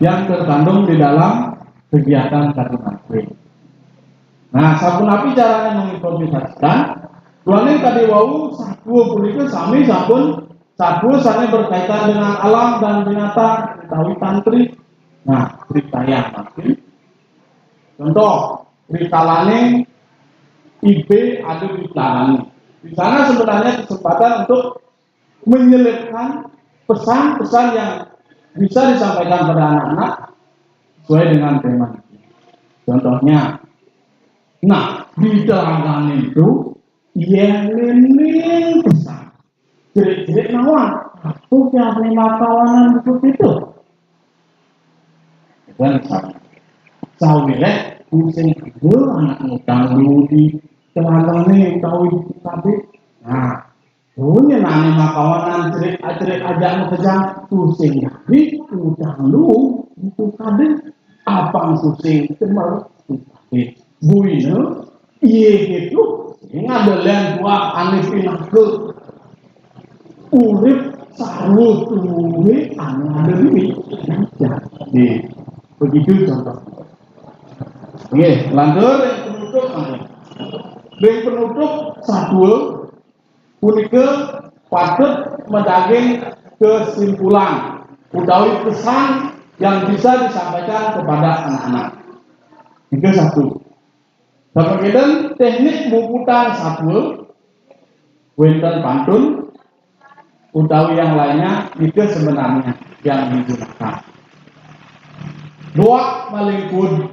yang terkandung di dalam kegiatan tadi. Nah, sapunapi caranya mengimprovisasikan? Duaning tadi wau sagu punika sami sampun sagu sane berkaitan dengan alam dan binatang utawi tantri. Nah, ceritanya mungkin contoh, rikalane ibe ada di tangan. Di sana sebenarnya kesempatan untuk menyelipkan pesan-pesan yang bisa disampaikan pada anak-anak sesuai dengan tema. Contohnya, nah, di teladan itu, ya, lening pesan. Jerit-jerit nawan. Aku yang lima kawanan buku itu. Dan sawireh pusing itu anak ngutang dulu di teladan ini tahu itu tadi. Nah, punya nane makawanan jerit-jerit aja mau kejang pusing. Jadi ngutang dulu buku tadi. Apa pusing? Cuma buine, iye gitu. Sing ada lian buah ane pinaka urip sarwa tuwe ane ada dini. Jadi, begitu contoh. Oke, lanjut yang penutup. Yang penutup satu punika patut medaging kesimpulan utawi pesan yang bisa disampaikan kepada anak-anak. Itu satu. Sampun ngeten teknik muputan satua, wenten pantun utawi yang lainnya itu sebenarnya yang digunakan. Boak malingkud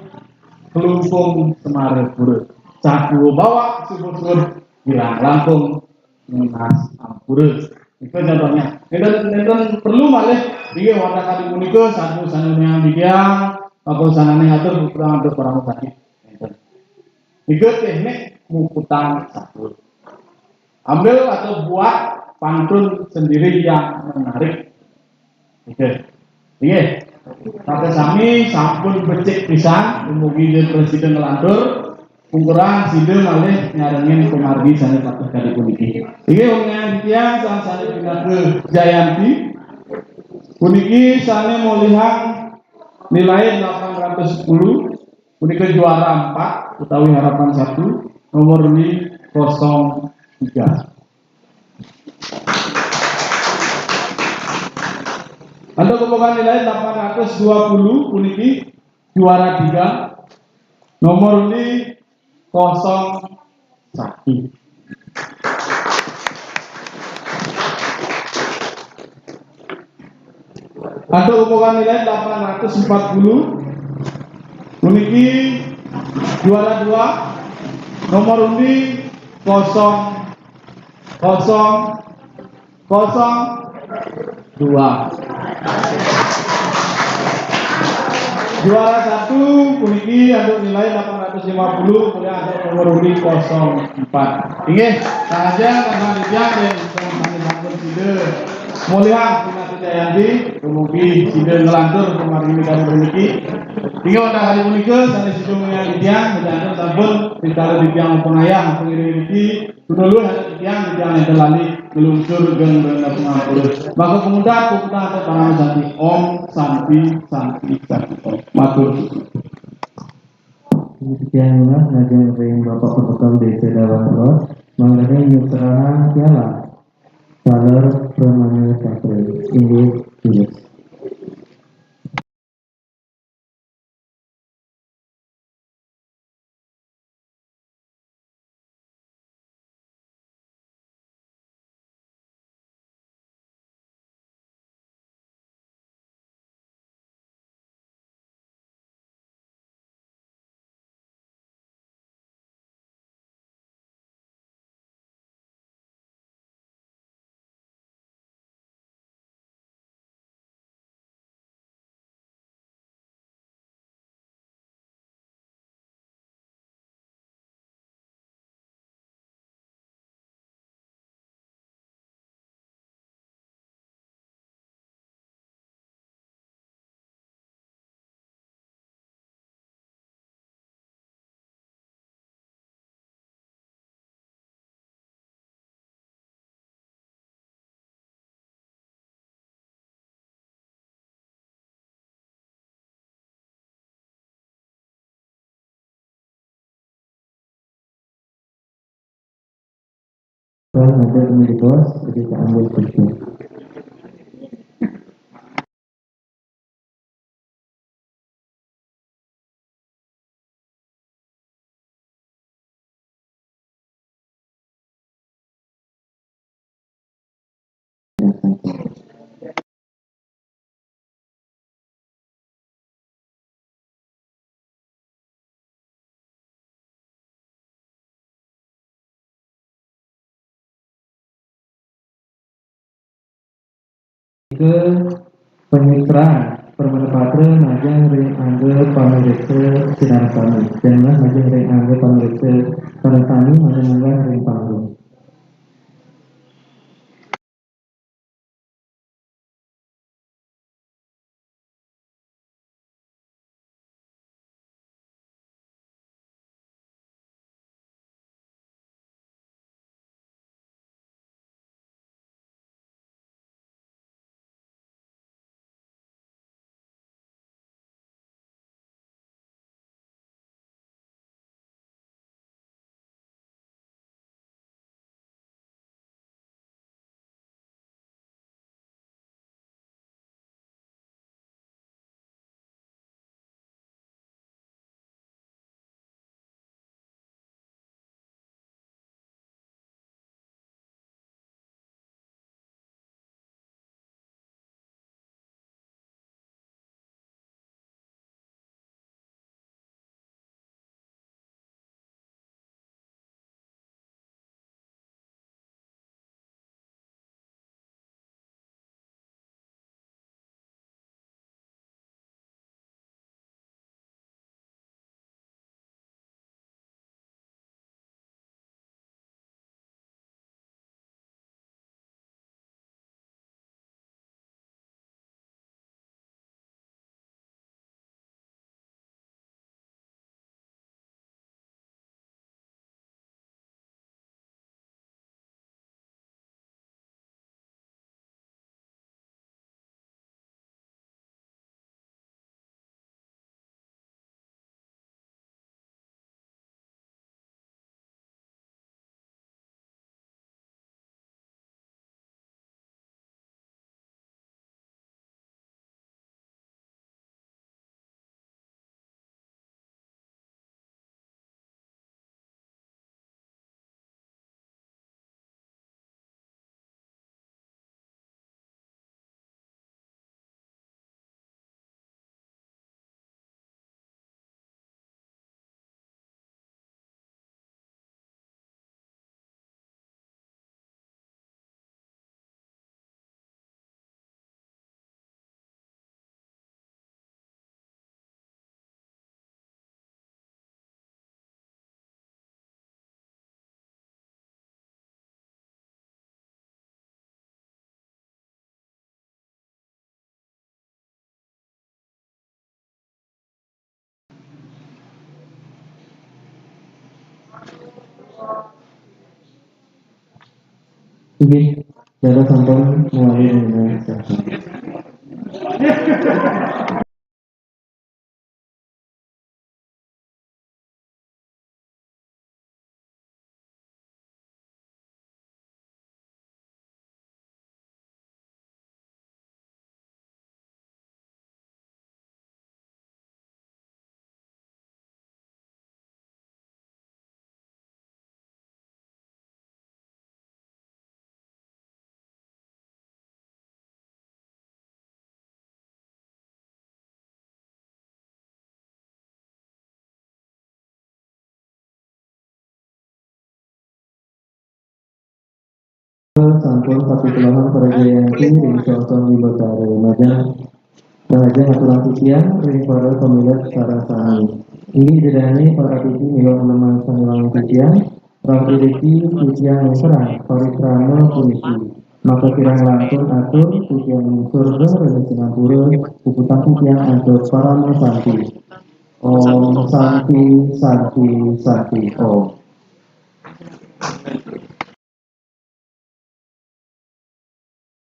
kelungkung Semarapura. Satua bawak sibusud bilang langkung nunas ampura. Itu contohnya. Ngeten, ngeten perlu malih inggih wantah kadi punika satua sane nyambidang, maka sanane atur kurang atur kurang sakit. Ngeten. Tiga teknik muputan satua. Ambil atau buat pantun sendiri yang menarik. Oke. Inggih. Pada sami sampun becik pisan, dumugi yen presiden ngelantur, pungkuran sida malih nyarengin pamargi sane patut kadi puniki. Inggih, wengian titiang sang sane pinaka Jayanti. Puniki sane molihang nilai delapan ratus sepuluh, punika juara empat utawi harapan satu, nomor ini kosong tiga. Untuk pembukaan nilai delapan ratus dua puluh puniki juara tiga, nomor ini kosong satu. Untuk pembukaan nilai delapan ratus empat puluh, puniki juara dua, nomor undi kosong kosong kosong dua. Juara satu puniki untuk nilai delapan ratus lima puluh, kemudian untuk nomor undi kosong empat. Inggih, saja karena dijak dan sampun sida. Molihang Jayanti, dumugi sida ngelantur pamargi kami puniki. Inggih wantah hari punika, sane sida mengiring titiang, menjanten sampun rikala titiang pengayah pengiring niki, Pinulih anak titiang, titiang nenten lali nglungsur geng rena pangampura. Maka pemundhut puputang atur parama santi. Om Santi, Santi, Santi Om. Matur suwun. Titiang nunas ngajeng ring Bapak Pembekal Desa Dawan Los, mangdané nyerahang piala. Taler Pramana Sastra. Inggih, inggih. Terus nanti ini di bos, jadi kita ambil video. Ke penyutraan permenepatra majeng ring angga pamireksa sinareng sami. Jangan majeng ring angga pamireksa sinareng sami, majeng munggah ring panggung. Inggih, dados sampun mawali. Sampun satu kelohan para jayanti ring sosong Bima Tara majeng. Raja ngaturang titiang ring para pamilet sareng sami. Inggih Ida dane para atiti miwah panemon sané wangun titiang, ring iriki titiang nglugrahang parikrama puniki. Maka kirang langkung atur titiang nglungsur ring rena sinampura, puputang titiang antuk parama santi. Om Santi, Santi, Santi, Om.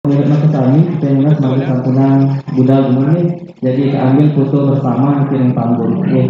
Maka sami, kita ingat mangke sampunang budal gumine, jadi kita ambil foto bersama di piring panggung. Oke.